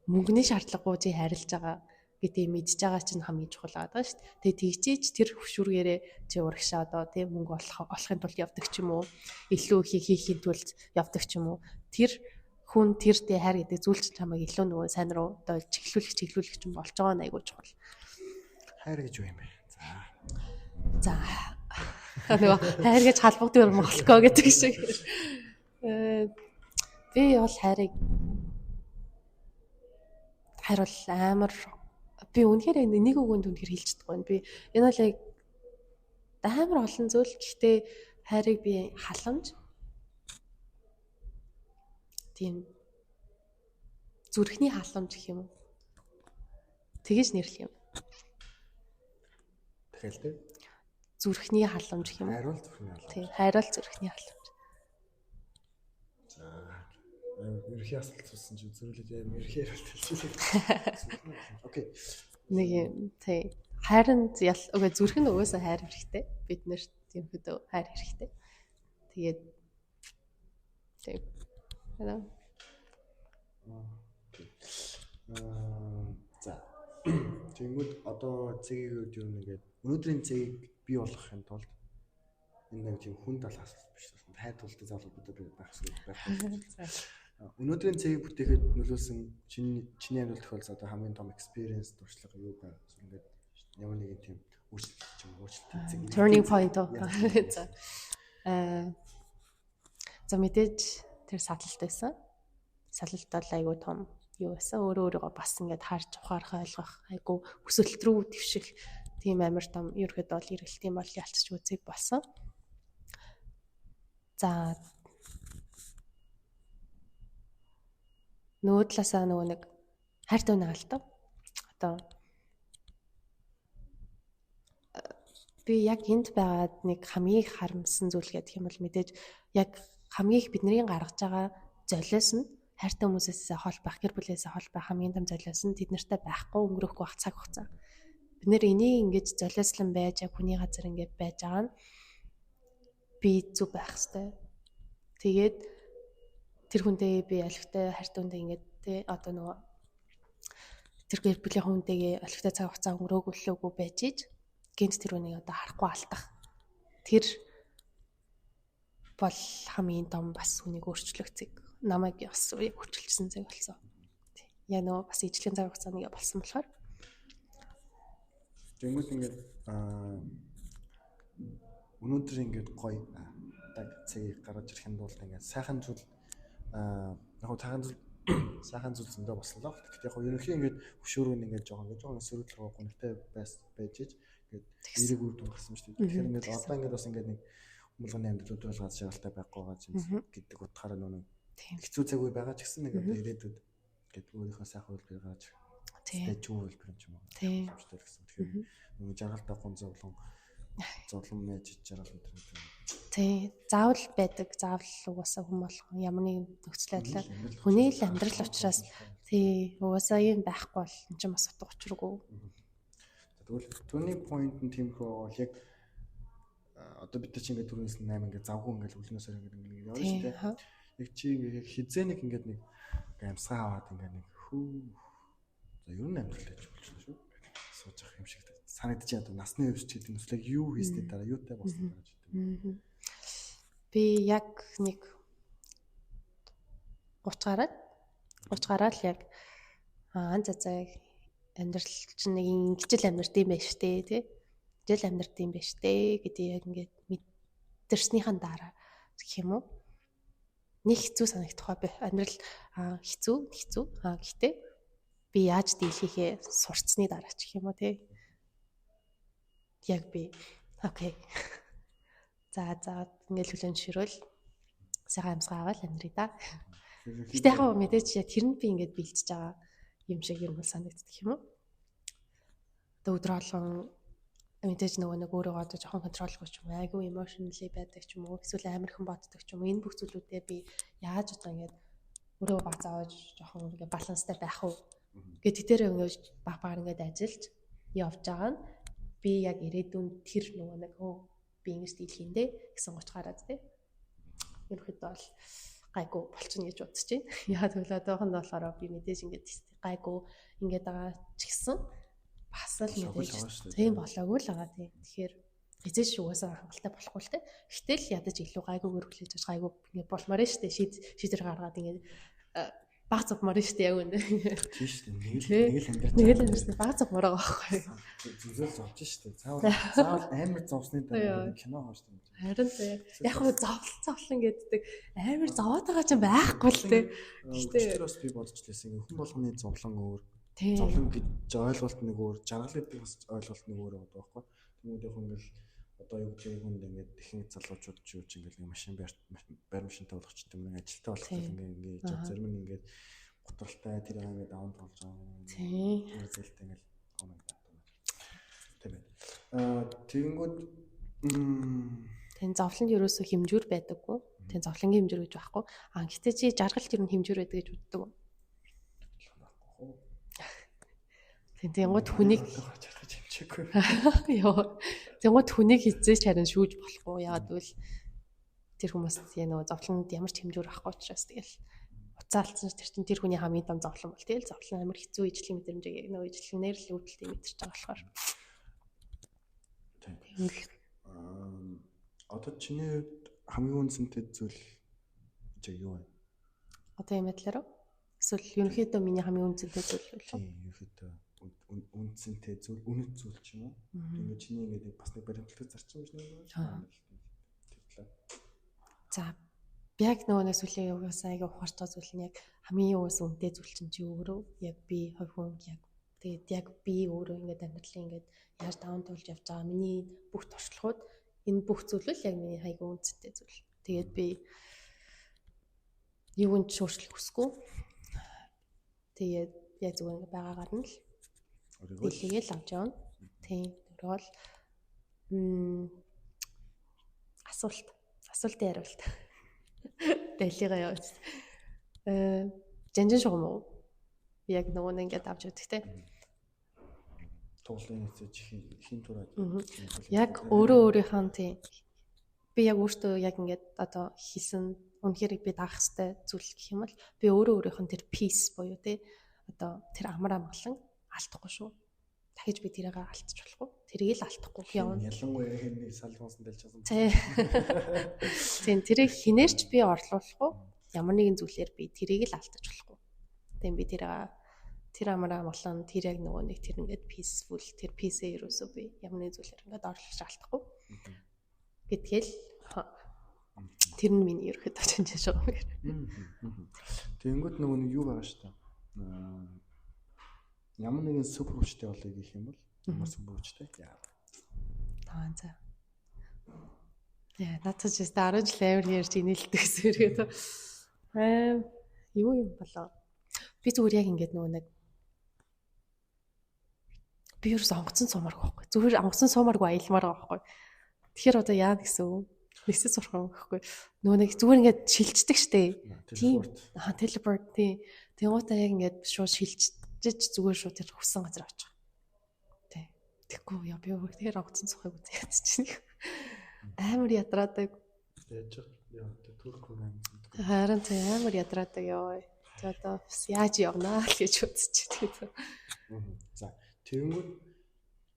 мөнгөний шаардлагагүй чи хайрлаж байгаа гэдгийг мэдж байгаа чинь хамгийн чухал байгаа шүү дээ. Тэгээ тэгжээч тэр хөшүүргээрээ чи урагшаа одоо тийм мөнгө олохын тулд явдаг ч юм уу, илүү их хийхийн тулд явдаг ч юм уу. Тэр хүн тэр тэ хайр гэдэг зүйл чинь чамайг илүү нөгөө сайн руу одоо чиглүүлэх чинь болж байгаа нь айгүй чухал. Хайр гэж юу юм бэ? За. Нөгөө хайр гэж халбагддаг юм болохгүй гэдэг шиг. Би бол хайрыг хайр бол амар би үнэхээр нэг үгэнд үнэхээр хэлж чадахгүй байна. Би энэ бол яг амар олон зүйл. Гэхдээ хайрыг би халамж тийм зүрхний халамж гэх юм уу. Тэгэж нэрлэх юм. Дахиад тий. Зүрхний халамж гэх юм. Хайр бол зүрхний халамж. Тийм, хайр бол зүрхний халамж. За. Ерхий асуулт асуусан чи зөрүүлээд ерхий хариулт хэлчихлээ. Окей. Нэг юм тий. Хайр нь ял үгүй зүрх нь угаасаа хайр хэрэгтэй. Бид нарт ерөнхийдөө хайр хэрэгтэй. Тэгээд тийм. За. Тэнгүүд одоо цэгийг үед юу нэгээд өнөөдрийн цэгийг бий болгохын тулд энэ нэг тийм хүн тал асуулт биш. Хайр тултай заавал бид байх хэрэгтэй байхгүй. Өнөөдрийн цэгийг бүтээхэд нөлөөлсөн чиний амьдрал тохиолдсон одоо хамгийн том experience туршлага юу байв? Ингээд ямар нэгэн тийм өөрчлөлт ч юм өөрчлөлт зэг. Turning point. За. За мэдээж тэр садалт байсан. Салалт бол айгүй том юу байсан. Өөрөө өөрийгөө бас ингээд харж ухаарах, ойлгох, айгүй өсөлт рүү твших тийм амар том ерөөхдөө бол эргэлтийн бол ялцч үзэг болсон. За нөгөө талаасаа нөгөө нэг хайртай үнэ алдав. Одоо би яг энд байгаад нэг хамгийн их харамсан зүйл гэдэг юм бол мэдээж яг хамгийн их бидний гаргаж байгаа золиос нь хайртай хүмүүсээс хол байх, гэр бүлээс хол байх хамгийн том золиос нь тэд нартай байхгүй өнгөрөхгүй байх цаг хугацаа. Бид нэр энийг ингэж золиослон байж яг хүний газар ингэж байж байгаа нь би зүг байх хэвээр. Тэгээд тэр хүнтэй би олигтой хайртай хүнтэй ингэж тэ одоо нөгөө тэр гэр бүлийн хүнтэйгээ олигтой цаг хугацаа өнгөрөөгөлөөгүй байж ич гинт тэр хүнийг одоо харахгүй алдах. Тэр бол хамгийн том бас хүнийг өөрчлөх зэг. Намайг бас өөрчилсөн зэг болсон. Яг нөгөө бас ижлэхэн цаг хугацаа нэг болсон болохоор. Тэнгүүд ингээд өнөөдөр ингээд гоё даг цэгийг гаргаж ирэх юм бол ингээд сайхан зүйл яг сайхан зүйл зөндөө болсон л. Гэхдээ яг ерөнхий ингээд хөшөөрөө ингээд жоохон сөрөглөл рүү гонхтой байж ич ингээд эерэг үр дүн гарсан шүү дээ. Тэгэхээр ингээд одоо ингээд бас ингээд нэг хүмүүлгний амьдрал өдрөл газ шагалтай байхгүй байгаа юм гэдэг утгаараа нөө хэцүү цаг үе байгаа ч гэсэн нэг одоо ирээдүйд ингээд өөрийнхөө сайхан үйлдэл гаргаж тэжүү үйлдэл юм ч юм уу. Боломжтой гэсэн. Тэгэхээр нөгөө жаргалтай гон зовлон мэж жаргал энэ төр. Тий, заавал байдаг. Заавал угаасаа хүн болгон ямар нэгэн нөхцөл байдлаар хүний л амьдрал учраас тий, угаасаа юм байхгүй бол энэ ч бас утга учиргүй. Тэгвэл turning point нь тиймэрхүү бол яг одоо бид нар чи ингээд түрүүнээс 8 ингээд завгүй ингээд үлнөөсөр ингээд явна шүү дээ. Яг чи ингээд хизээ нэг ингээд нэг амьсгаа аваад ингээд нэг хүү. За ер нь амьдрал гэж болчихлоо шүү. Сууж явах юм шиг санагдчих одоо насны өвч гэдэг нь эсвэл юу хийсний дараа юутай болсон дараа гэдэг юм. Би яг нэг 30 гараад 30 гараад л яг аа за за амьдрал чинь нэг ингэж л амьдрт юм байна штэ тий. Ингэж л амьдрт юм байна штэ гэдэг яг ингээд мэдэрснийхэн дараа гэх юм уу? Нэг хэцүү санагдах ба амьдрал хэцүү хэцүү гэхдээ би яаж дийлхийхээ сурцсны дараа ч гэх юм уу тий. Яг би окей. За за ингээл хүлэн зөвшөөрөөл сайхан амьсгаа аваад амьдрий да. Гэтэ яг мэдээж яг тэр нь би ингээд бэлтэж байгаа юм шиг юм бол санагддаг юм уу? Одоо өдөр болгон мэдээж нөгөө нэг өөрийгөө одоо жоохон контролгүй ч юм уу, айгүй emotionally байдаг ч юм уу, эсвэл амар хэн боддог ч юм уу. Энэ бүх зүйлүүдээ би яаж одоо ингээд өөрийгөө баг зааваж жоохон ингээд баланстай байх уу гэдэг дээр ингээд баг багаар ингээд ажиллаж явж байгаа нь би яг ирээдүйн тэр нөгөө нэг өө би ингэж дийлэх юм дээ гэсэн 30 гараад тий. Ерөнхийдөө бол гайгүй болчихно гэж бодож байна. Яа гэвэл одоохондоо болохоор би мэдээж ингээд гайгүй ингээд байгаа ч гэсэн бас л мэдээж тийм болоогүй л байгаа тийм. Тэгэхээр эзэж угаасаа хангалттай болохгүй л те. Гэтэл ядаж илүү гайгүйгээр хүлээж авч гайгүй ингээд болмоор нь шүү дээ. Шийдвэр гаргаад ингээд баг зовмоор нь шүү дээ яг үнэ. Тийм шүү дээ. Нэг л амьдарч. Нэг л амьдарч баг зовмоор байгаа байхгүй. Зүзэл зовж шүү дээ. Заавал заавал амар зовсны дараа кино гоо шүү дээ. Харин тий. Яг хөө зовлон зовлон гэддэг амар зовоод байгаа ч юм байхгүй л тий. Гэхдээ бас би бодож лээсэн. Хүн болгоны зовлон өөр. Зовлон гэж ойлголт нэг өөр, жаргал гэдэг бас ойлголт нэг өөр байдаг байхгүй. Тэнгүүд яг ингээл одоо юу гэдэг хүнд ингээд ихэнх залуучууд ч юу ч ингээд нэг машин байр машинтай болох ч юм нэг ажилтаа болох ингээд ингээд зарим нь ингээд гутралтай тэр ингээд даван туулж байгаа. Тийм. Зээлтэй ингээд oh my god. Тийм байна. Тэгэнгүүт тэн зовлонд ерөөсөө хэмжүүр байдаггүй. Тэн зовлонгийн хэмжүүр гэж байхгүй. А гэхдээ чи жаргалт ер нь хэмжүүр байдаг гэж боддог уу? Тэнгууд хүнийг жаргаж хэмжээгүй. Йоо. Тэнгууд хүнийг хизээч харин шүүж болохгүй. Яагаад гэвэл тэр хүмүүс яа нөгөө зовлонд ямар ч хэмжүүр авахгүй учраас тэгэл уцаа алдсан ч тэр чинь тэр хүний хамгийн том зовлон бол тэгэл зовлон амар хэцүү ижлэгийн мэдрэмжийг яг нөгөө ижлэгнээр л үүдэлтэй мэдэрч байгаа болохоор. Тийм. Одоо чиний хувьд хамгийн үнцэнтэй зүйл чи юу вэ? Одоо юм байдлаар уу? Эсвэл ерөнхийдөө миний хамгийн үнцэнтэй зүйл үү? Тийм, ерөнхийдөө үнцэнтэй зүйл, үнэт зүйл ч юм уу? Ингээд чиний ингээд бас нэг баримтлагдаг зарчим гэж нэг байна. Тэр талаар. За, би яг нөгөө нэг сүүлийн угаасаа айгаа ухаарч байгаа зүйл нь яг хамгийн уус үнэтэй зүйл чинь чи өөрөө яг би хувь хүн яг тэгээд яг би өөрөө ингээд амьдралын ингээд яаж даван туулж явж байгаа миний бүх туршлагууд энэ бүх зүйл л яг миний айгаа үнцэнтэй зүйл. Тэгээд би юунд ч өөрчлөх хүсэхгүй. Тэгээд яг зүгээр ингээд байгаагаар нь л Дэлхийгээ л авч явна. Тийм. Өөрөөр л асуулт. Асуултын хариулт. Дэлхийгээ явж. Жанжин шугам уу? Яг нөгөө нэг ингээд авч өгдөг те. Тоглолын эцэж хин тураад. Яг өөрөө өөрийнхөө тийм. Би яг өөртөө яг ингээд одоо хийсэн үнэхээр би даах хэвээр зүйл гэх юм бол би өөрөө өөрийнх нь тэр peace буюу те одоо тэр амар амгалан алдахгүй шүү. Дахиж би тэрийг алдчих болохгүй. Тэрийг л алдахгүй явна. Ялангуяа хэн нэг салгуусан дэлж байсан. Тийм, тэрийг хинээрч би орлуулахгүй. Ямар нэгэн зүйлээр би тэрийг л алдчих болохгүй. Тийм би тэрийг тэр амар амгалан тэр яг нөгөө нэг тэр ингээд peaceful тэр peace-ээ ерөөсөө би ямар нэгэн зүйлээр ингээд орлуулж алдахгүй. Гэдгээл тэр нь миний ерөөхдөө чанж байгаа юм. Тэнгүүд нөгөө нэг юу байгаа шүү дээ. Ямар нэгэн супер хүчтэй болъё гэх юм бол ямар супер хүчтэй яа. Аа за. Яа, надад ч өстө 10 жил амар ярьж инээлдэг гэсэн хэрэгээ. Юу юм болоо. Би зүгээр яг ингээд нөгөө нэг би ерөөс онгоцон суумааргүй байхгүй. Зүгээр онгоцон суумааргүй аялмаар байгаа байхгүй. Тэгэхээр одоо яа гэсэн үг? Нэгсээ сурах юм гэхгүй. Нөгөө нэг зүгээр ингээд шилждэг штэ. Тийм. Аа, телепорт тийм. Тэнгуутаа яг ингээд шууд шилжиж зүгээр шууд тэр хүссэн газар очих. Тий. Тэгэхгүй яа би өөр тэгэхээр онгоцон суухыг үзье чинь. Амар ядраадаг. Яаж яа турк юм. Харин тий амар ядраадаг ёо. Тэг одоо бас яаж явнаа л гэж үзчих тэгээд. За тэгэнгүүт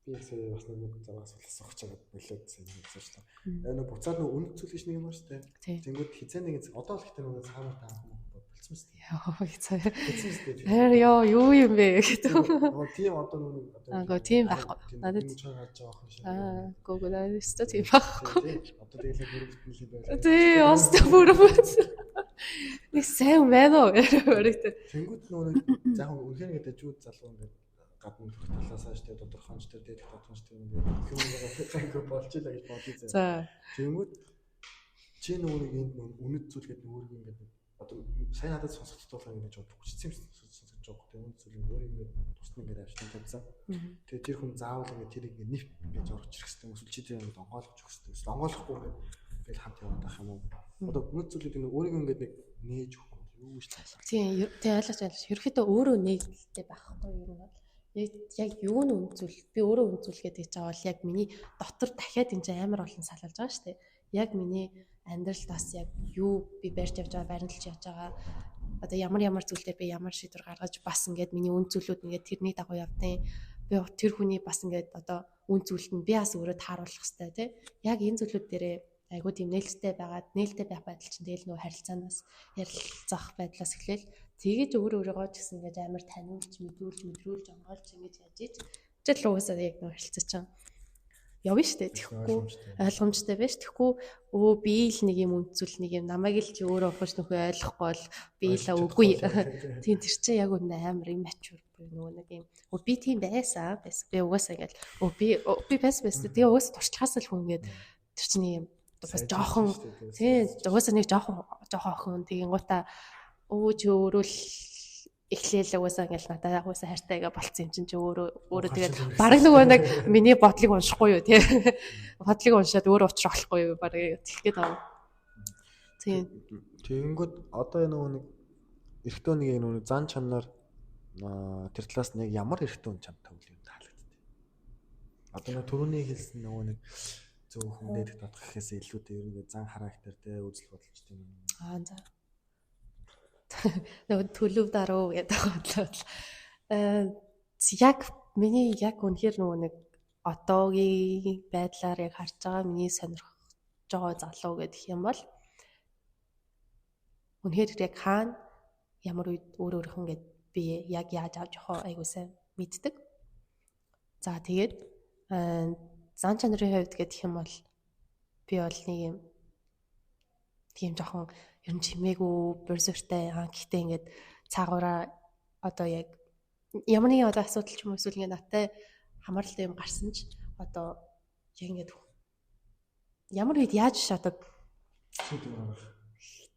Би яг сая бас нэг зам асуулт асуух гэж байгаад болоод сайн хэлсэн. Нэг буцаад нэг үнэт зүйл гэж нэг юм байна шүү дээ. Тэнгүүд хизээ нэг одоо л ихтэй нэг цаамаар таах юм болцсон шүү дээ. Яа, хэцүү. Тэр ёо юу юм бэ гэдэг. Нөгөө тийм одоо нэг одоо тийм байхгүй. Надад чой гарч байгаа ах шиг. Аа, гоо надад өстө тийм байхгүй. Одоо тэгэл бүрэн бүтэн л юм байна. Тий, бас бүрэн бүтэн. Нэг сайн байна уу? Өрөгтэй. Тэнгүүд нөгөө нэг за яг үнэхээр ингээд дажууд залуу ингээд гадна төрх талаасаа ч тэгээ тодорхойч тэр дээдх тодорхойч тэр ингээд юм ингээ болж илаа гэж бодъё зэ. За. Тэнгүүд чи нөгөө нэг энд нөгөө үнэт зүйл гэдэг нөгөө ингээд одоо сайн надад сонсогддог болоо ингэж бодох хүчсэн юм сонсогдож байгаа. Тэгээ үнэт зүйл өөрөө ингээд тусна ингээд авчтан тавьсан. Тэгээ тэр хүн заавал ингээд тэр ингээд нэвт ингээд орж ирэх хэрэгтэй. Эсвэл чи тэр ингээд онгойлгож өгөх хэрэгтэй. Эсвэл онгойлохгүй ингээд ингээл хамт яваад байх юм уу? Одоо үнэт зүйл гэдэг нь өөрийгөө ингээд нэг нээж өгөх юм юу гэж таалаа. Тийм, тийм ойлгож байна. Ерөнхийдөө өөрөө нээлттэй байхгүй юм бол яг юу нь үнэ зүйл би өөрөө үнэ зүйл гэдэг чинь бол яг миний дотор дахиад энэ чинь амар олон салалж байгаа шүү дээ. Яг миний амьдралд бас яг юу би барьж явж байгаа, баримталж явж байгаа одоо ямар ямар зүйл дээр би ямар шийдвэр гаргаж бас ингээд миний үн зүйлүүд ингээд тэрний дагуу явдیں۔ Би тэр хүний бас ингээд одоо үн зүйлд нь би бас өөрөө тааруулах хэрэгтэй тий. Яг энэ зүйлүүд дээрээ айгуу тийм нээлттэй байгаад нээлттэй байх байдал чинь тэгэл нөгөө харилцаанаас ярилцах байдлаас эхлээл тэгэж өөр өөрийгөө ч гэсэн ингээд амар таниулж мэдүүлж мэдрүүлж онгойлж ингэж яаж ич жил угаасаа яг нөгөө харилцаа чинь явна штэ. Тэгэхгүй ойлгомжтой байж. Тэгэхгүй өө би л нэг юм үнцүүл нэг юм намайг л чи өөрөө ухаж нөхөө ойлгохгүй бол би л үгүй. Тийм тэр чинь яг үнэ амар юм mature буюу нөгөө нэг юм өө би тийм байсан байсан. Би угаасаа ингээл өө би би байсан байсан. Тэгээ угаасаа туршлагаас л хүн ингээд тэр чинь юм бас жоохон тийм угаасаа нэг жоохон жоохон охин тэгин гутаа өө чи өөрөө л эхлээл угаасаа ингээл надад угаасаа хайртай гээ болцсон юм чинь чи өөрөө өөрөө тэгээд бараг нөгөө нэг миний бодлыг уншихгүй юу тий бодлыг уншаад өөрөө учрах болохгүй юу бараг тэгэх гээд байгаа. Тийм. Тэгэнгүүт одоо энэ нөгөө нэг эрэгтэй нэг нөгөө зан чанар тэр талаас нэг ямар эрэгтэй хүн чамд төгөл юм таалагдтыг. Одоо нөгөө түрүүний хэлсэн нөгөө нэг зөв хүн дээдэх татах гэхээс илүүтэй ер нь зан характер те үзэл бодолч тийм. Аа за. Нөгөө төлөв даруу гэдэг бодлоо. Яг миний яг үнэхээр нөгөө нэг одоогийн байдлаар яг харж байгаа миний сонирхож байгаа залуу гэдэг юм бол үнэхээр яг хаана ямар үед өөр өөрийнх ингээд би яг яаж авч явах айгуу сайн мэддэг. За тэгээд зан чанарын хувьд гэх юм бол би бол нэг юм тийм жоохон ер нь чимээгүй борсортай аа гэхдээ ингээд цаагаараа одоо яг ямар нэгэн одоо асуудал ч юм уу эсвэл ингээд надтай хамааралтай юм гарсан ч одоо яг ингээд ямар үед яаж одоо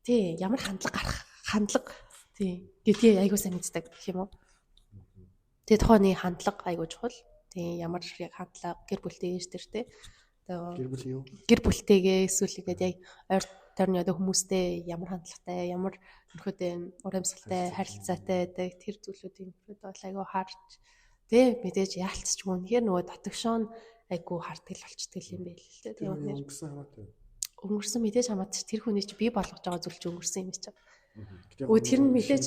тий ямар хандлага гарах хандлага тий гэдгийг айгуу сайн мэддэг гэх юм уу. Тэгээ тухайн нэг хандлага айгуу чухал. Тий ямар яг хандлага гэр бүлтэй ээж тэр тий. Одоо гэр бүл юу? Гэр бүлтэйгээ эсвэл ингээд яг ойр тойрны одоо хүмүүстэй ямар хандлагатай, ямар нөхөдөө ур амьсгалтай, харилцаатай байдаг тэр зүйлүүдийн нөхөд бол айгүй харж тий мэдээж яалтчгүй үнэхээр нөгөө дотогшоо айгүй хардгал болчдөг юм байл л дээ. Тийм өнгөрсөн хамаатай. Өнгөрсөн мэдээж хамаатай тэр хүний чи би болгож байгаа зүйл чи өнгөрсөн юм чи. Өө тэр нь мэдээж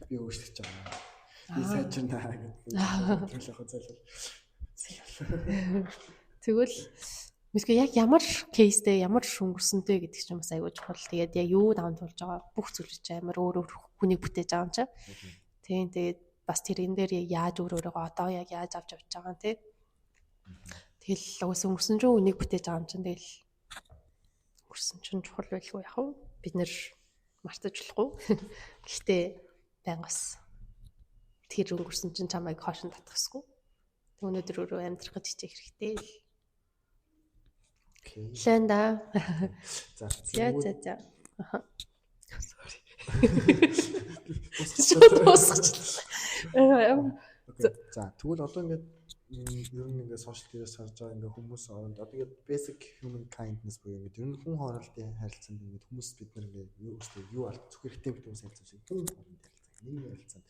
би өөрчлөж байгаа. Би сайжирнаа гэдэг. Тэр л яг зайлал. Тэгвэл мэдгүй яг ямар кейстэй ямар өнгөрсөнтэй гэдэг чинь бас айгүй чухал. Тэгээд яг юу даван туулж байгаа бүх зүйл чинь амар өөр өөр хүнийг бүтээж байгаа юм чинь. Тийм тэгээд бас тэрэн дээр яаж өөр өөрийгөө одоо яг яаж авч явж байгаа юм те. Тэгэл угсаа өнгөрсөн чинь үнийг бүтээж байгаа юм чинь тэгэл өнгөрсөн чинь чухал байлгүй яг уу бид нэр мартаж болохгүй. Гэхдээ байнгас тэр өнгөрсөн чинь чамайг хоош нь татах ёсгүй. Тэг өнөөдөр өөрөө амьдрах гэж хичээх хэрэгтэй л. Лэнда. За. За за за. Sorry. Дуусгачлаа. За тэгвэл одоо ингээд ер нь ингээд сошиал дээрээс харж байгаа ингээд хүмүүс оронд одоо ингээд basic human kindness буюу ингээд ер нь хүн хоорондын харилцаанд ингээд хүмүүс бид нар ингээд юу өөрсдөө юу алд зүх хэрэгтэй гэдэг хүмүүс харилцсан шиг хүн хоорондын харилцаа нийгмийн харилцаанд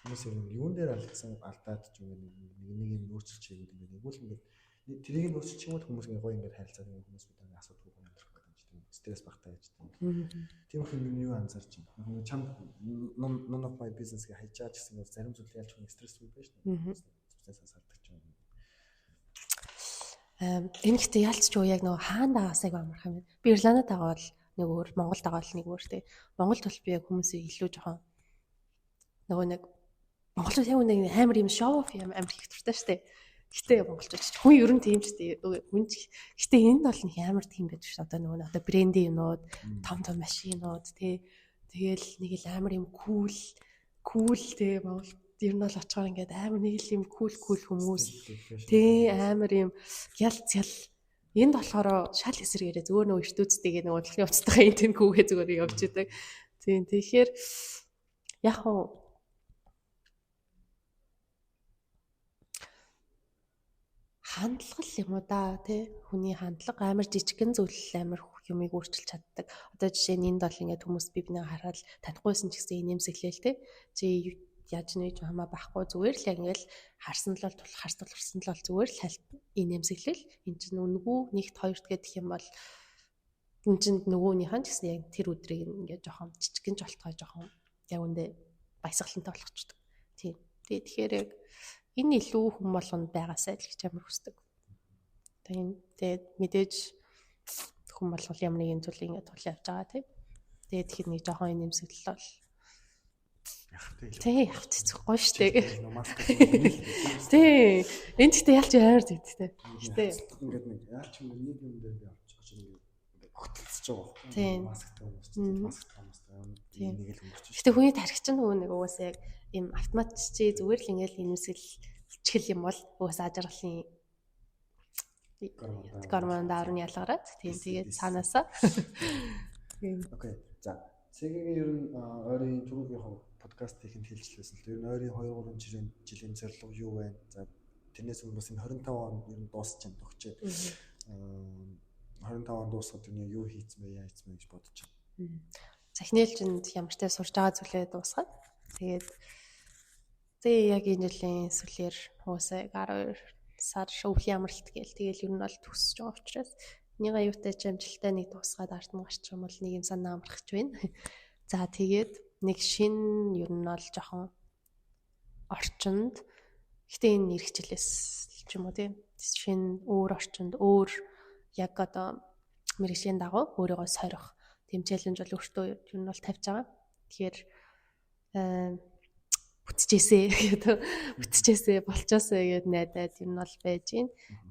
хүмүүс ер нь юун дээр алдсан алдаад ч юм ингээд нэг нэг юм өөрчилж хийгээд ингээд нэгвэл ингээд тэрийг нь өөрчилчих юм бол хүмүүс ингээд гоё ингээд харилцаад ингээд хүмүүс бид нар асуудалгүй гоё амьдрах гэдэг юм чинь стресс багтаа гэж тийм. Тийм их юм юу анзаарч байна. Чам none of my business гэж хайжаа гэсэн зарим зүйл ялч хүн стресс үгүй байж шүү дээ. бизнесээ салдаг ч юм. Энэ гэхдээ ялц ч юу яг нөгөө хаана дагаас айгүй амархан юм. Би Ирландд байгаа бол нэг өөр, Монголд байгаа бол нэг өөр те. Монголд бол би яг хүмүүсийг илүү жоохон нөгөө нэг монголчууд яг нэг амар юм show off юм амар их дуртай штэ. Гэтэ монголчууд ч хүн ер нь тийм ч дээ. Хүн ч гэтэ энд бол нэг амар тийм байдаг шүү. Одоо нөгөө одоо брендийн юмнууд, том том машинууд тий. Тэгэл нэг л амар юм cool cool тий Монгол ер нь бол очихоор ингээд амар нэг л юм cool cool хүмүүс тий амар юм ялц ял энд болохоор шал эсрэгээрээ зүгээр нөгөө ертөнцтэйгээ нөгөө бодлогын уцтайгаа энэ тэнхүүгээ зүгээр явж идэг. Тийм тэгэхээр яг хуу хандлага л юм уу да тий хүний хандлага амар жижигхэн зүйл амар юмыг өөрчилж чаддаг. Одоо жишээ нь энд бол ингээд хүмүүс би бинээ хараад танихгүйсэн ч гэсэн инээмсэглээл тий чи яаж нэж хамаа байхгүй зүгээр л яг ингээл харсан л бол харс тулгарсан л бол зүгээр л хальт инээмсэглэл эн чинь үнгүү нэгт хоёрт гэх юм бол эн чинь нөгөөнийх нь ч гэсэн яг тэр өдрийг ингээд жоохон жижигхэн ч болтгой жоохон яг үндэ баясгалантай болгочдөг. Тийм. Тэгээ тэгэхээр яг энэ илүү хүн болгонд байгаасай л гэж амар хүсдэг. Тийм. Тэгээд мэдээж хүн болгол ямар нэгэн зүйлийг ингээд тул явж байгаа тийм. Тэгээд тэгэхээр нэг жоохон инээмсэглэл бол тий явц цэцэг гоё штэ. Тий. Энэ гэхдээ ялч амар зэгдтэй. Гэтэ ингээд нэг ялч юм нэг юм дээр би авч очиж ингээд огтлцож байгаа байхгүй. Масктай хүмүүс масктай хүмүүс нэг л өнгөрч. Гэтэ хүний тархи чинь нөгөө нэг угаасаа яг ийм автомат чи зүгээр л ингээд инээмсэглэл юм бол угаасаа ажаргалын гормон даавар нь ялгараад тийм тэгээд цаанаасаа. Окей. За. Цэгийн ер нь ойрын түрүүгийн подкаст ихэнд хэлжлээсэн л. Ер нь ойрын 2-3 жилийн зорилго юу вэ? За тэрнээс өмнө бас энэ 25 он ер нь дуусч байна төгчээ. 25 он дуусахад ер нь юу хийцэн бэ, яа хийцэн бэ гэж бодож байна. Захинээлжинд ямартай сурж байгаа зүйлээ дуусгаад тэгээд тэгээ яг энэ жилийн сүүлээр уусаа 12 сар өвлийн амралт гээл тэгэл ер нь бол төгсөж байгаа учраас нэг аюутай ч амжилттай нэг дуусгаад ард нь гарчих юм бол нэг юм санаа амрах ч байна. За тэгээд нэг шин ер нь бол жоохон орчинд гэтээ энэ ирэх жилээс ч юм уу тийм шин өөр орчинд өөр яг одоо мэргэжлийн дагуу өөрийгөө сорих тийм челленж бол өөртөө ер нь бол тавьж байгаа. Тэгэхээр бүтчихээсээ гэдэг бүтчихээсээ болчоосээ гэд найдаад ер нь бол байж гин.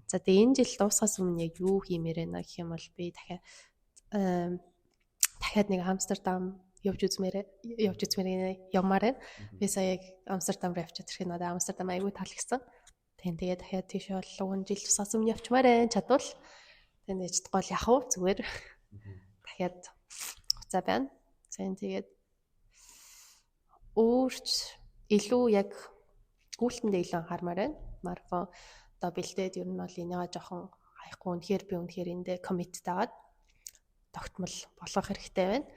За тэгээ энэ жил дуусахаас өмнө яг юу хиймээр байна гэх юм бол би дахиад нэг Амстердам явж үзмээр явмаар байна. Би сая яг Амстердам руу явчихад ирэхэд надад Амстердам аягүй таалагдсан. Тийм тэгээ дахиад тийш бол уг жил тусаас өмнө явчмаар байна. Чадвал тэгээ чадахгүй бол яах вэ? Зүгээр дахиад хуцаа байна. За тэгээд өөрч илүү яг гүйлтэндээ илүү анхаармаар байна. Марафон одоо бэлдээд ер нь бол энийгээ жоохон хаяхгүй үнэхээр би үнэхээр эндээ commit тагаад тогтмол болгох хэрэгтэй байна.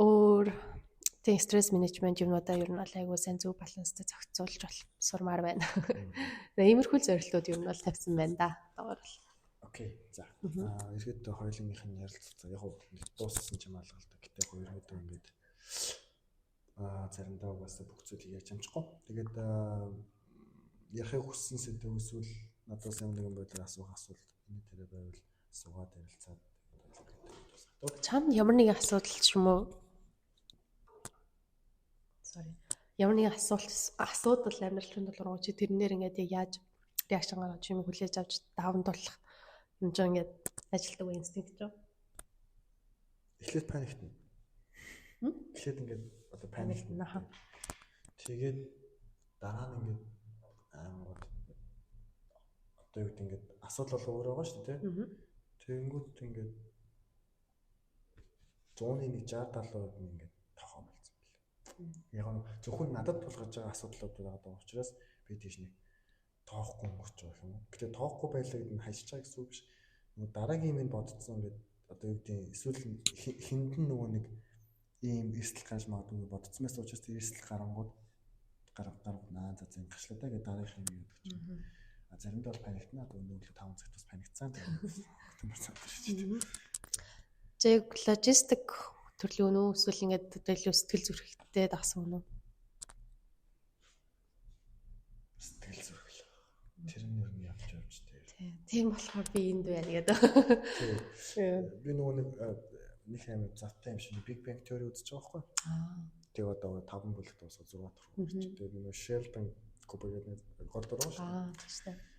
Өөр тийм стресс менежмент юмнуудаа ер нь бол айгүй сайн зөв баланстай зохицуулж бол сурмаар байна. Иймэрхүү зорилтууд ер нь бол тавьсан байна да. Одоогор бол. Окей. За. Ерөөдөө хоёулынх нь ярилцлаа. Яг дууссан ч юм алга л да. Гэтэ яг ерөөдөө ингээд заримдаа угаасаа бүх зүйлийг ярьж амжихгүй. Тэгээд ярихыг хүссэн сэдв эсвэл надаас ямар нэгэн байдлаар асуух асуулт энэ тэрэ байвал асуугаад ярилцаад тэгээд чам ямар нэгэн асуудал ч юм уу? Sorry. Ямар нэгэн асуудал амьдрал руу тулгарч чи тэрнээр ингээд яг яаж реакшн гаргаж юм хүлээж авч даван тулах юм ч ингээд ажилтдаг инстинкт ч. Эхлээд паниктна. Эхлээд ингээд одоо паниктна. Тэгээд дараа нь ингээд амар одоо юу гэдэг ингээд асуудал бол өөр байгаа шүү дээ тий. Тэгэнгүүт ингээд 100-ны 60 70% нь ингээд тоохоо болсон бэл. Яг нь зөвхөн надад тулгарч байгаа асуудлууд байгаа учраас би тийш нэг тоохгүй өнгөрч байгаа юм уу. Гэтэ тоохгүй байлаа гэдэг нь хайшиж байгаа гэсэн үг биш. Нөгөө дараагийн минь бодцсон ингээд одоо юу гэдэг эсвэл хинд нь нөгөө нэг ийм эрсдэл гарч магадгүй бодцсон байсан учраас тэр эрсдэл гарангууд гаргав наа за зэн гашлаа да гэдэг дараагийнх юм гэдэг чинь. А заримдаа бол паниктна. Одоо өнөөдөр 5 цагт бас паниктсан. Тэгээд тийм. Зэг логистик төрлийн үнэ үү эсвэл ингээд одоо илүү сэтгэл зүрэхтэй дагсан үнэ үү? Тийм болохоор би энд байна гэдэг. Би нөгөө нэг амар завтай юм шиг Big Bang Theory үзэж байгаа байхгүй. Тэгээ одоо 5 бүлэгт дуусаа 6 дахь хүрч. Тэгээ би нөгөө Sheldon Cooper гэдэг гол дүр шүү дээ. Тийм шүү дээ.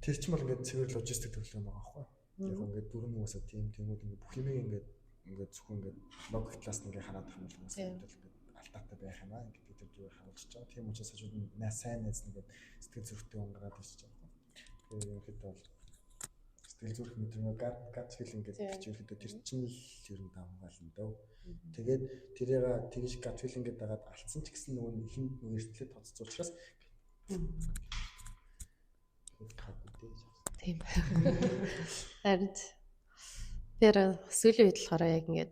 Тэр чинь бол ингээд цэвэр логистик төрлөө байгаа байхгүй. Яг ингээд дөрөв угаасаа тиймүүд ингээд бүх юмыг ингээд зөвхөн ингээд логик талаас нь ингээд хараад байгаа юм бол ингээд алдаатай байх юм аа гэдэг тэр зүгээр харуулж байгаа. Тийм учраас хажууд нь сайн найз нэгээд сэтгэл зүрхтэй хүн гараад ирж байгаа. Тэгээ ерөнхийдөө бол сэтгэл зүрх мэдрэмж gut feeling гэдэг чинь ерөнхийдөө тэр чинь л ер нь давмгаална дөө. Тэгээд тэрийг тэгж gut feeling гэдэг дагаад алдсан ч гэсэн нөгөө ихэнд нөгөө эртлээ тоцсон учраас тийм. Харин тэр сүүлийн үед болохоор яг ингээд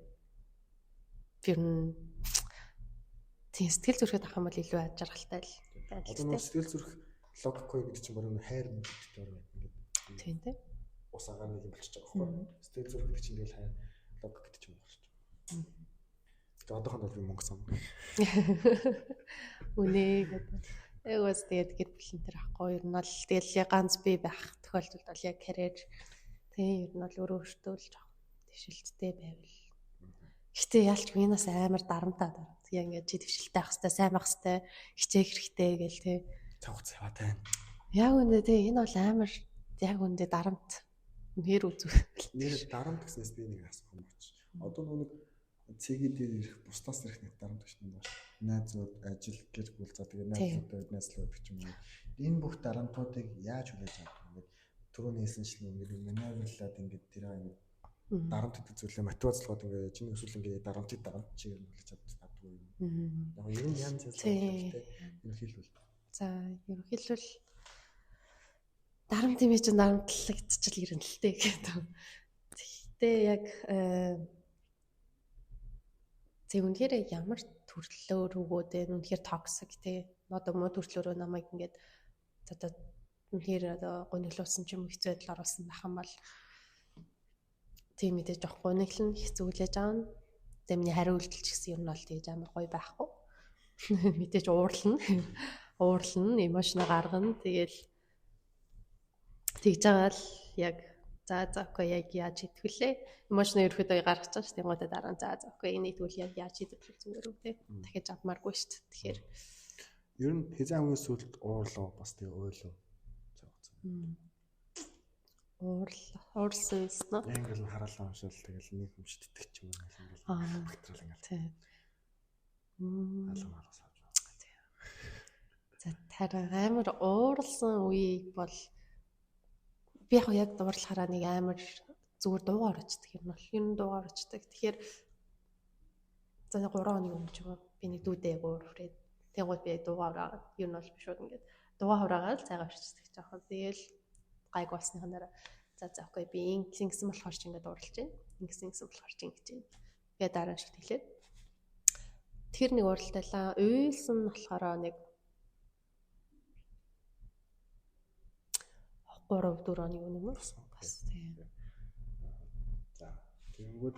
би ер нь тийм сэтгэл зүрхэд авах юм бол илүү аж аргалтай л байна. Одоо нөгөө сэтгэл зүрх логикгүй гэдэг чинь баруун хайр гэдэгт орно ингээд. Тийм тийм. Ус агаар нэг юм болчихж байгаа байхгүй. Сэтгэл зүрх гэдэг чинь тэгэл хайр, логик гэдэг чинь болчихж байгаа. Тэгээ одоохондоо би мөнгө сан. Үнэ гэдэг. Яг бас тэгээд гэр бүлийн тэр ахгүй ер нь бол тэгэл ганц би байх тохиолдолд бол яг карьер тийм ер нь бол өөрөө өөртөө л жоох дэвшилттэй байвал. Гэтэ ялчгүй энэ бас амар дарамтаа дарамт. Яг ингээд чи дэвшилттэй байх хэвээр, сайн байх хэвээр, хичээх хэрэгтэй гэл тий. Цаг хугацаа яваад байна. Яг үндэ тий энэ бол амар яг үндэ дарамт. Үнээр үзвэл. Нэр дарамт гэснээс би нэг асуух юм боч. Одоо нэг цэгээ дээр ирэх бусдаас ирэх нэг дарамт гэж байна. Найзууд, ажил, гэр бүл за тэгээ найзуудтай найзлуу гэдэг ч юм уу. Энэ бүх дарамтуудыг яаж хүлээж авах вэ? Ингээд түрүүний хэлсэнчлэн ингээд маневрлаад ингээд тэр ингээд дарамт гэдэг зүйлээ мотивацлогод ингээд чиний өсвөл ингээд дарамтыг дарамт чигээр нь хүлээж авдаггүй юм. Яг ер нь янз янз гэдэг ерөнхийлбэл. За ерөнхийлбэл дарамт юм чинь дарамтлагдчихл ирнэ л дээ гэдэг. Тэгтээ яг зэ үнэхээр ямар төрлөөр өгөөд вэ? Үнэхээр токсик тий. Одоо муу төрлөөрөө намайг ингээд одоо үнэхээр одоо гуниглуулсан ч юм уу хэцүү байдал оруулсан байх юм бол тийм мэдээж жоох гуниглан хэцүү хүлээж аавна. Тэгээ миний хариу үйлдэл ч гэсэн ер нь бол тэгж амар гоё байхгүй. Мэдээж уурлана. Уурлана, эмошноо гаргана. Тэгэл тэгж байгаа л яг за окей яг яаж итгэвлээ. Эмошноо ерөөхдөө гаргаж байгаа шүү. Тэнгуудаа дараа нь за окей энийг тэгвэл яг яаж итгэв зүгээр үү те. Дахиж авмааргүй шүү. Тэгэхээр ер нь хизээ хамгийн сүүлд уурлаа бас тэгээ уйлаа. За. Уурлсан юм уу? Ингээл хараалаа уншаал тэгэл нэг юм шиддэг ч юм уу ингээл бактериал ингээл. Тийм. Алга малгас авч байна. За тарай амар уурлсан үеийг бол би яг дуурлахаараа нэг амар зүгээр дуугаар очдөг юм бол ер нь дуугаар очдөг. Тэгэхээр за 3 хоног өмнө ч юм уу би нэг дүүдээ яг уур хүрээд тэнгууд би дуугаа ураагаад ер нь бол би шууд ингээд дуугаа хураагаад цайгаа орчдөг жоохон. Тэгэл гайг болсныхан дараа за окей би ингэсэн болохоор ч ингээд уурлаж байна. Ингэсэн болохоор ч ингэж байна. Тэгээ дараа нь шууд хэлээд тэр нэг ууралтайлаа. Уйлсан нь болохоор нэг 3 4 оны өмнө юм уу? Бас тийм. За тэгэнгүүт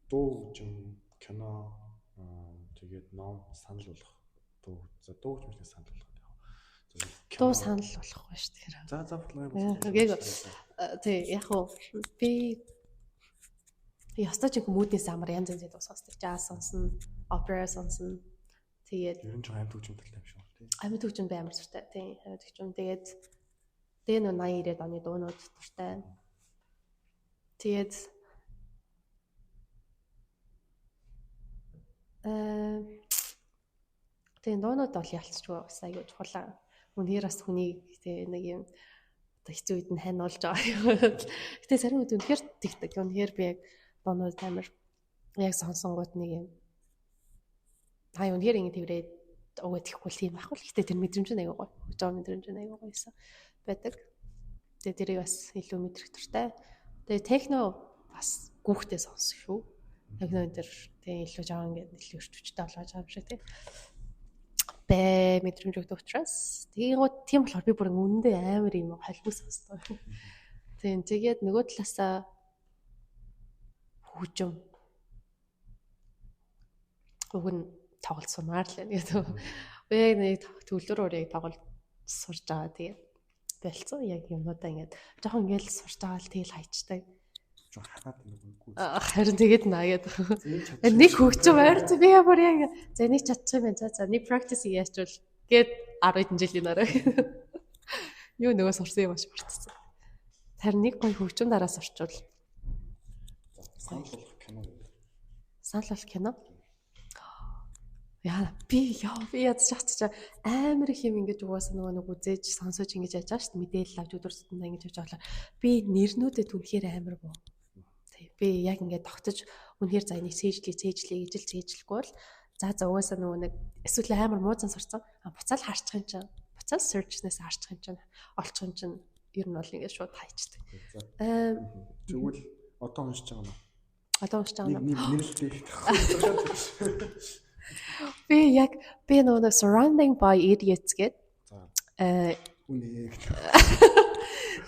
дуу хөгжим, кино, тэгээд ном санал болгох. Дуу за дуу хөгжим санал болгох яг. Дуу санал болохгүй шүү дээ. За за бодлоо. Тий яг уу би ёстой ч их мүүднээс амар янз янзын дуу сонсдог. Jazz сонсно, opera сонсно. Тэгээд ер нь ч амьд хөгжим талтай юм шиг тий. Амьд хөгжим би амар дуртай. Тий, амьд хөгжим. Тэгээд тэгээ нөө 80 90-ад оны дуунууд дуртай. Тэгээд тэгээ дуунууд бол ялцчгүй бас аягүй чухал. Үнэхээр бас хүнийг тэгээ нэг юм одоо хэцүү үед нь хань болж байгаа юм. Гэтэ зарим үед үнэхээр тэгдэг. Үнэхээр би яг дуунууд амар яг сонсонгууд нэг юм аа үнэхээр ингэ тэрврээд угаа тэхгүй л юм байхгүй л. Гэтэ тэр мэдрэмж нь аягүй гоё. Хөгж байгаа мэдрэмж нь аягүй гоё байсан байдаг. Тэгээ тэрийг бас илүү мэдрэх дуртай. Тэгээ техно бас гүүхтэй сонсох шүү. Техно энэ төр тэгээ илүү жаа ингээд илүү өрч хүчтэй болгож байгаа юм шиг тий. Бэ мэдрэмж өгдөг учраас тэгэнгүүт тийм болохоор би бүр үнэндээ амар юм холбоо сонсдог. Тийм тэгээд нөгөө талаасаа хөгжим уг нь тоглолт сурмаар л байна гэдэг. Яг нэг төвлөр урыг тоглолт сурж байгаа. Тэгээд Болцсон яг юмнуудаа ингээд жоохон ингээд л сурч байгаа л тэгэл хайчдаг. Жоо ханаад нэг үгүй. Харин тэгээд наа гэдэг. Нэг хөгжим ойр би ямар яг за нэг чадчих юм байна. За за нэг practice хийячвал гээд 10 хэдэн жилийн дараа. Юу нөгөө сурсан юм маш мартсан. Харин нэг гоё хөгжим дараа сурчвал санал болгох кино. Санал болгох кино. Яа би яа би ядчих чи амар их юм ингэж угаасаа нөгөө нэг үзээж сонсож ингэж яаж байгаа шүү дээ, мэдээлэл авч өдөр тутамдаа ингэж явж байгаа. Би нэрнүүдэд үнэхээр амар буу. Тий, би яг ингээд тогтож үнэхээр за энийг цээжлээ цээжлээ гэж л цээжлэхгүй бол за за угаасаа нөгөө нэг эсвэл амар муу зан сурцсан. Буцаал харчих юм чинь. Буцаал search-нээс харчих юм чинь. Олчих юм чинь ер нь бол ингээд шууд хайчдаг. Тэгвэл одоо уншиж байгаа юм. Одоо уншиж байгаа юм. Нэрэлтэй. Би яг би нөгөө нэг Surrounding by Idiots гэдэг. За. Үнэ.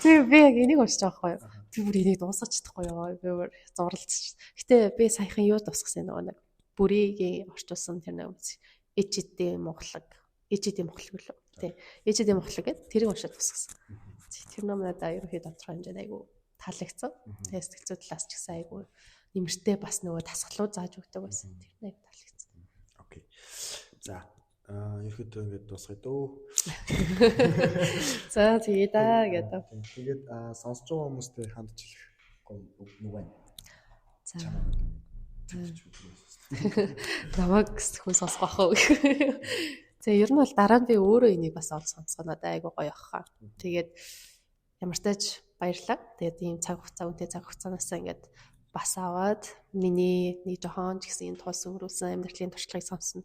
Тэгээ би яг энийг уншиж байгаа байхгүй юу? Би бүр энийг дуусгах чадахгүй юу? Би бүр зурлцчих. Гэтэ би саяхан юу дуусгасан нөгөө нэг бүрийн орчуулсан тэр нэг Ичидийн Монголог. Ичидийн Монголог лөө. Тий. Ичидийн Монголог гэдэг тэрийг уншаад дуусгасан. Тэр ном надад ерөнхийдөө тодорхой хэмжээнд айгүй таалагдсан. Тэгээ сэтгэл зүйн талаас ч гэсэн айгүй нэмэртэй бас нөгөө тасгалуу зааж өгдөг байсан. Тэр нь айгүй таалагдсан. Окей. За, ерөнхийдөө ингээд дуусгая дөө. За тэгээ да гэдэг. Тэгээд сонсож байгаа хүмүүстэй хандж хэлэх гоё үг юу байна? За. Намайг хүн сонсох бах уу? За ер нь бол дараа нь би өөрөө энийг бас олж сонсгоо надад айгүй гоё ах. Тэгээд ямар ч тач баярлалаа. Тэгээд ийм цаг хугацаа үнэтэй цаг хугацаанаас ингээд бас аваад миний нэг жохон ч гэсэн энэ тус өнгөрүүлсэн амьдралын туршлагыг сонссон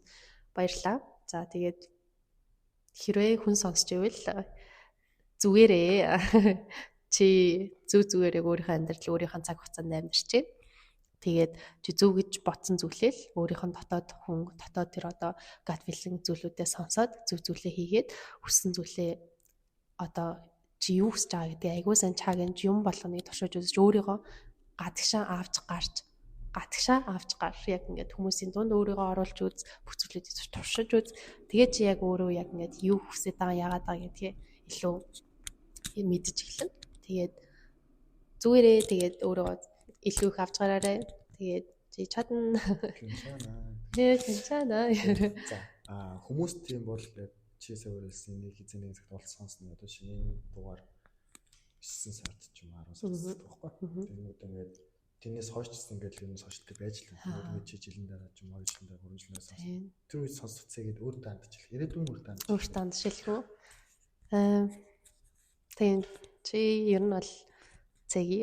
баярлалаа. За тэгээд хэрвээ хүн сонсч ивэл зүгээрээ чи зүг зүгээрээ өөрийнхөө амьдрал өөрийнхөө цаг хугацаанд амьдарч байна. Тэгээд чи зөв гэж бодсон зүйлээ л өөрийнх нь дотоод хүн дотоод тэр одоо gut feeling зүйлүүдээ сонсоод зөв зүйлээ хийгээд хүссэн зүйлээ одоо чи юу хүсэж байгаа гэдгийг айгуу сайн чагнж юм болгоныг туршиж үзэж өөрийгөө гадагшаа авч гарч гадагшаа авч гар яг ингээд хүмүүсийн дунд өөрийгөө оруулж үз, бүх зүйлүүдийг туршиж үз. Тэгээд чи яг өөрөө яг ингээд юу хүсэж байгаа яагаад байгаа гэдгийг илүү мэдэж эхэлнэ. Тэгээд зүгээрээ тэгээд өөрийгөө илүү их авч гараарай. Тэгээд чи чадна. Кэнчана. За хүмүүс тийм бол чи сая уриалсан нэг хэзээ нэг цагт олж сонсно одоо шинэ дугаар 9 сард ч юм 10 сард байхгүй. Тэнгүүд ингээд тэрнээс хойш ч гэсэн ингээд юм сошиал дээр байж л байна. Тэгээд чи жилийн дараа ч юм 2 жилийн дараа 3 жилийн дараа сонс. Тэр үед сонсцгээгээд өөртөө хандж хэлэх. Ирээдүйн өөртөө хандж. Өөртөө хандж хэлэх үү? Тийм чи ер нь бол цэги.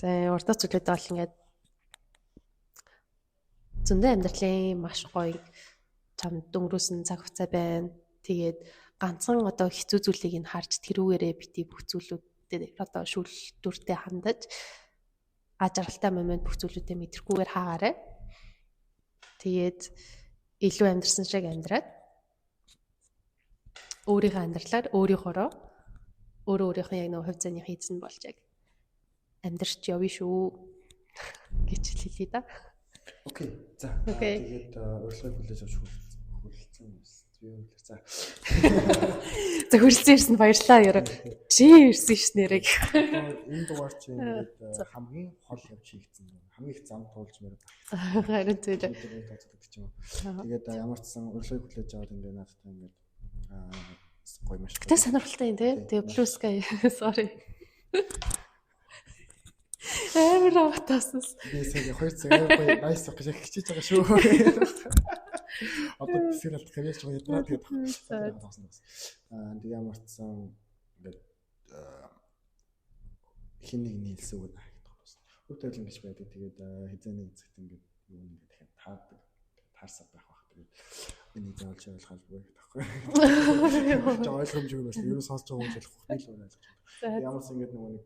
За урдах зүйлүүд бол ингээд зөндөө амьдралын маш гоё чамд өнгөрөөсөн цаг хугацаа байна. Тэгээд ганцхан одоо хэцүү зүйлийг нь харж тэрүүгээрээ бити бүх зүйлүүдэд одоо шүүлтүүртэй хандаж аж аргалтай момент бүх зүйлүүдээ мэдрэхгүйгээр хаагаарай. Тэгээд илүү амьдрсан шиг амьдраад өөрийнхөө амьдралаар өөрийнхоороо өөрөө өөрийнхөө яг нэг хувь зээний хийцэн болж яг амьдрч явъя шүү гэж хэлье да. Окей. За. Тэгээд урилгыг хүлээж авч хүрэлцэн би юу хэлээ. За. За хүрэлцэн ирсэнд баярлалаа ёо. Чи ирсэн ш нэрэг. Энэ дугаар чи ингээд хамгийн хол явж хийгдсэн. Хамгийн их зам туулж мөрөд. Харин тийм. Тэгээд ямар ч сан урилгыг хүлээж аваад ингээд надтай ингээд гоё маш. Гэтэ сонирхолтой юм тий. Тэгээ Blue Sky sorry. Амар автаасан. Би сая 2 цаг амар гоё nice гэж хичээж байгаа шүү. Одоо тэсгэр алдах юм яаж байгаа ядраа тэгээд тоглосон бас. Тэгээ ямар ч сан ингээд хин нэг нийлсэн үг гэдэг байна. Хөв тавилан гэж байдаг. Тэгээд хизээ нэг цагт ингээд юу ингээд дахиад таардаг. Таарсаа байх бах. Тэгээд энийг заавал чи ойлгох албагүй гэдэг байхгүй. Жоо ойлгомжгүй байсан. Ер нь сонсож байгаа хүн ч ойлгох би л ойлгож байна. Ямар ч ингээд нөгөө нэг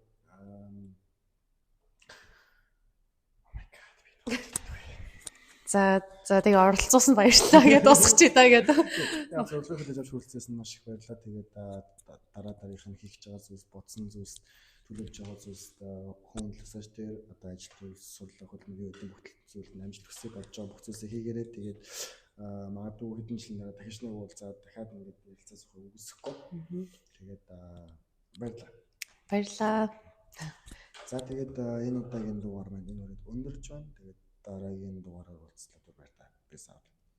За за тэгээ оролцуулсан баярлалаа гэдээ дуусгачих та гэдэг. Яг зөвлөгөө хүлээж авч хүрэлцээс нь маш их баярлалаа. Тэгээд дараа дараагийнх нь хийх гэж байгаа зүйлс, бодсон зүйлс, төлөвлөж байгаа зүйлс хүн лесаж дээр одоо ажил зүйл, сурлах хөдөлмөр юу гэдэг бүх зүйлд амжилт хүсье, болж байгаа бүх зүйлсээ хийгээрэй. Тэгээд Магадгүй хэдэн жилийн дараа дахиж нэг уулзаад дахиад ингээд ярилцаа суух үгүйсэхгүй. Тэгээд баярлалаа. Баярлалаа. За, тэгээд энэ удаагийн дугаар маань энэ хүрээд өндөрлөж байна. Тэгээд дараагийн дугаараар уулзлаа. Баярлалаа. Peace out.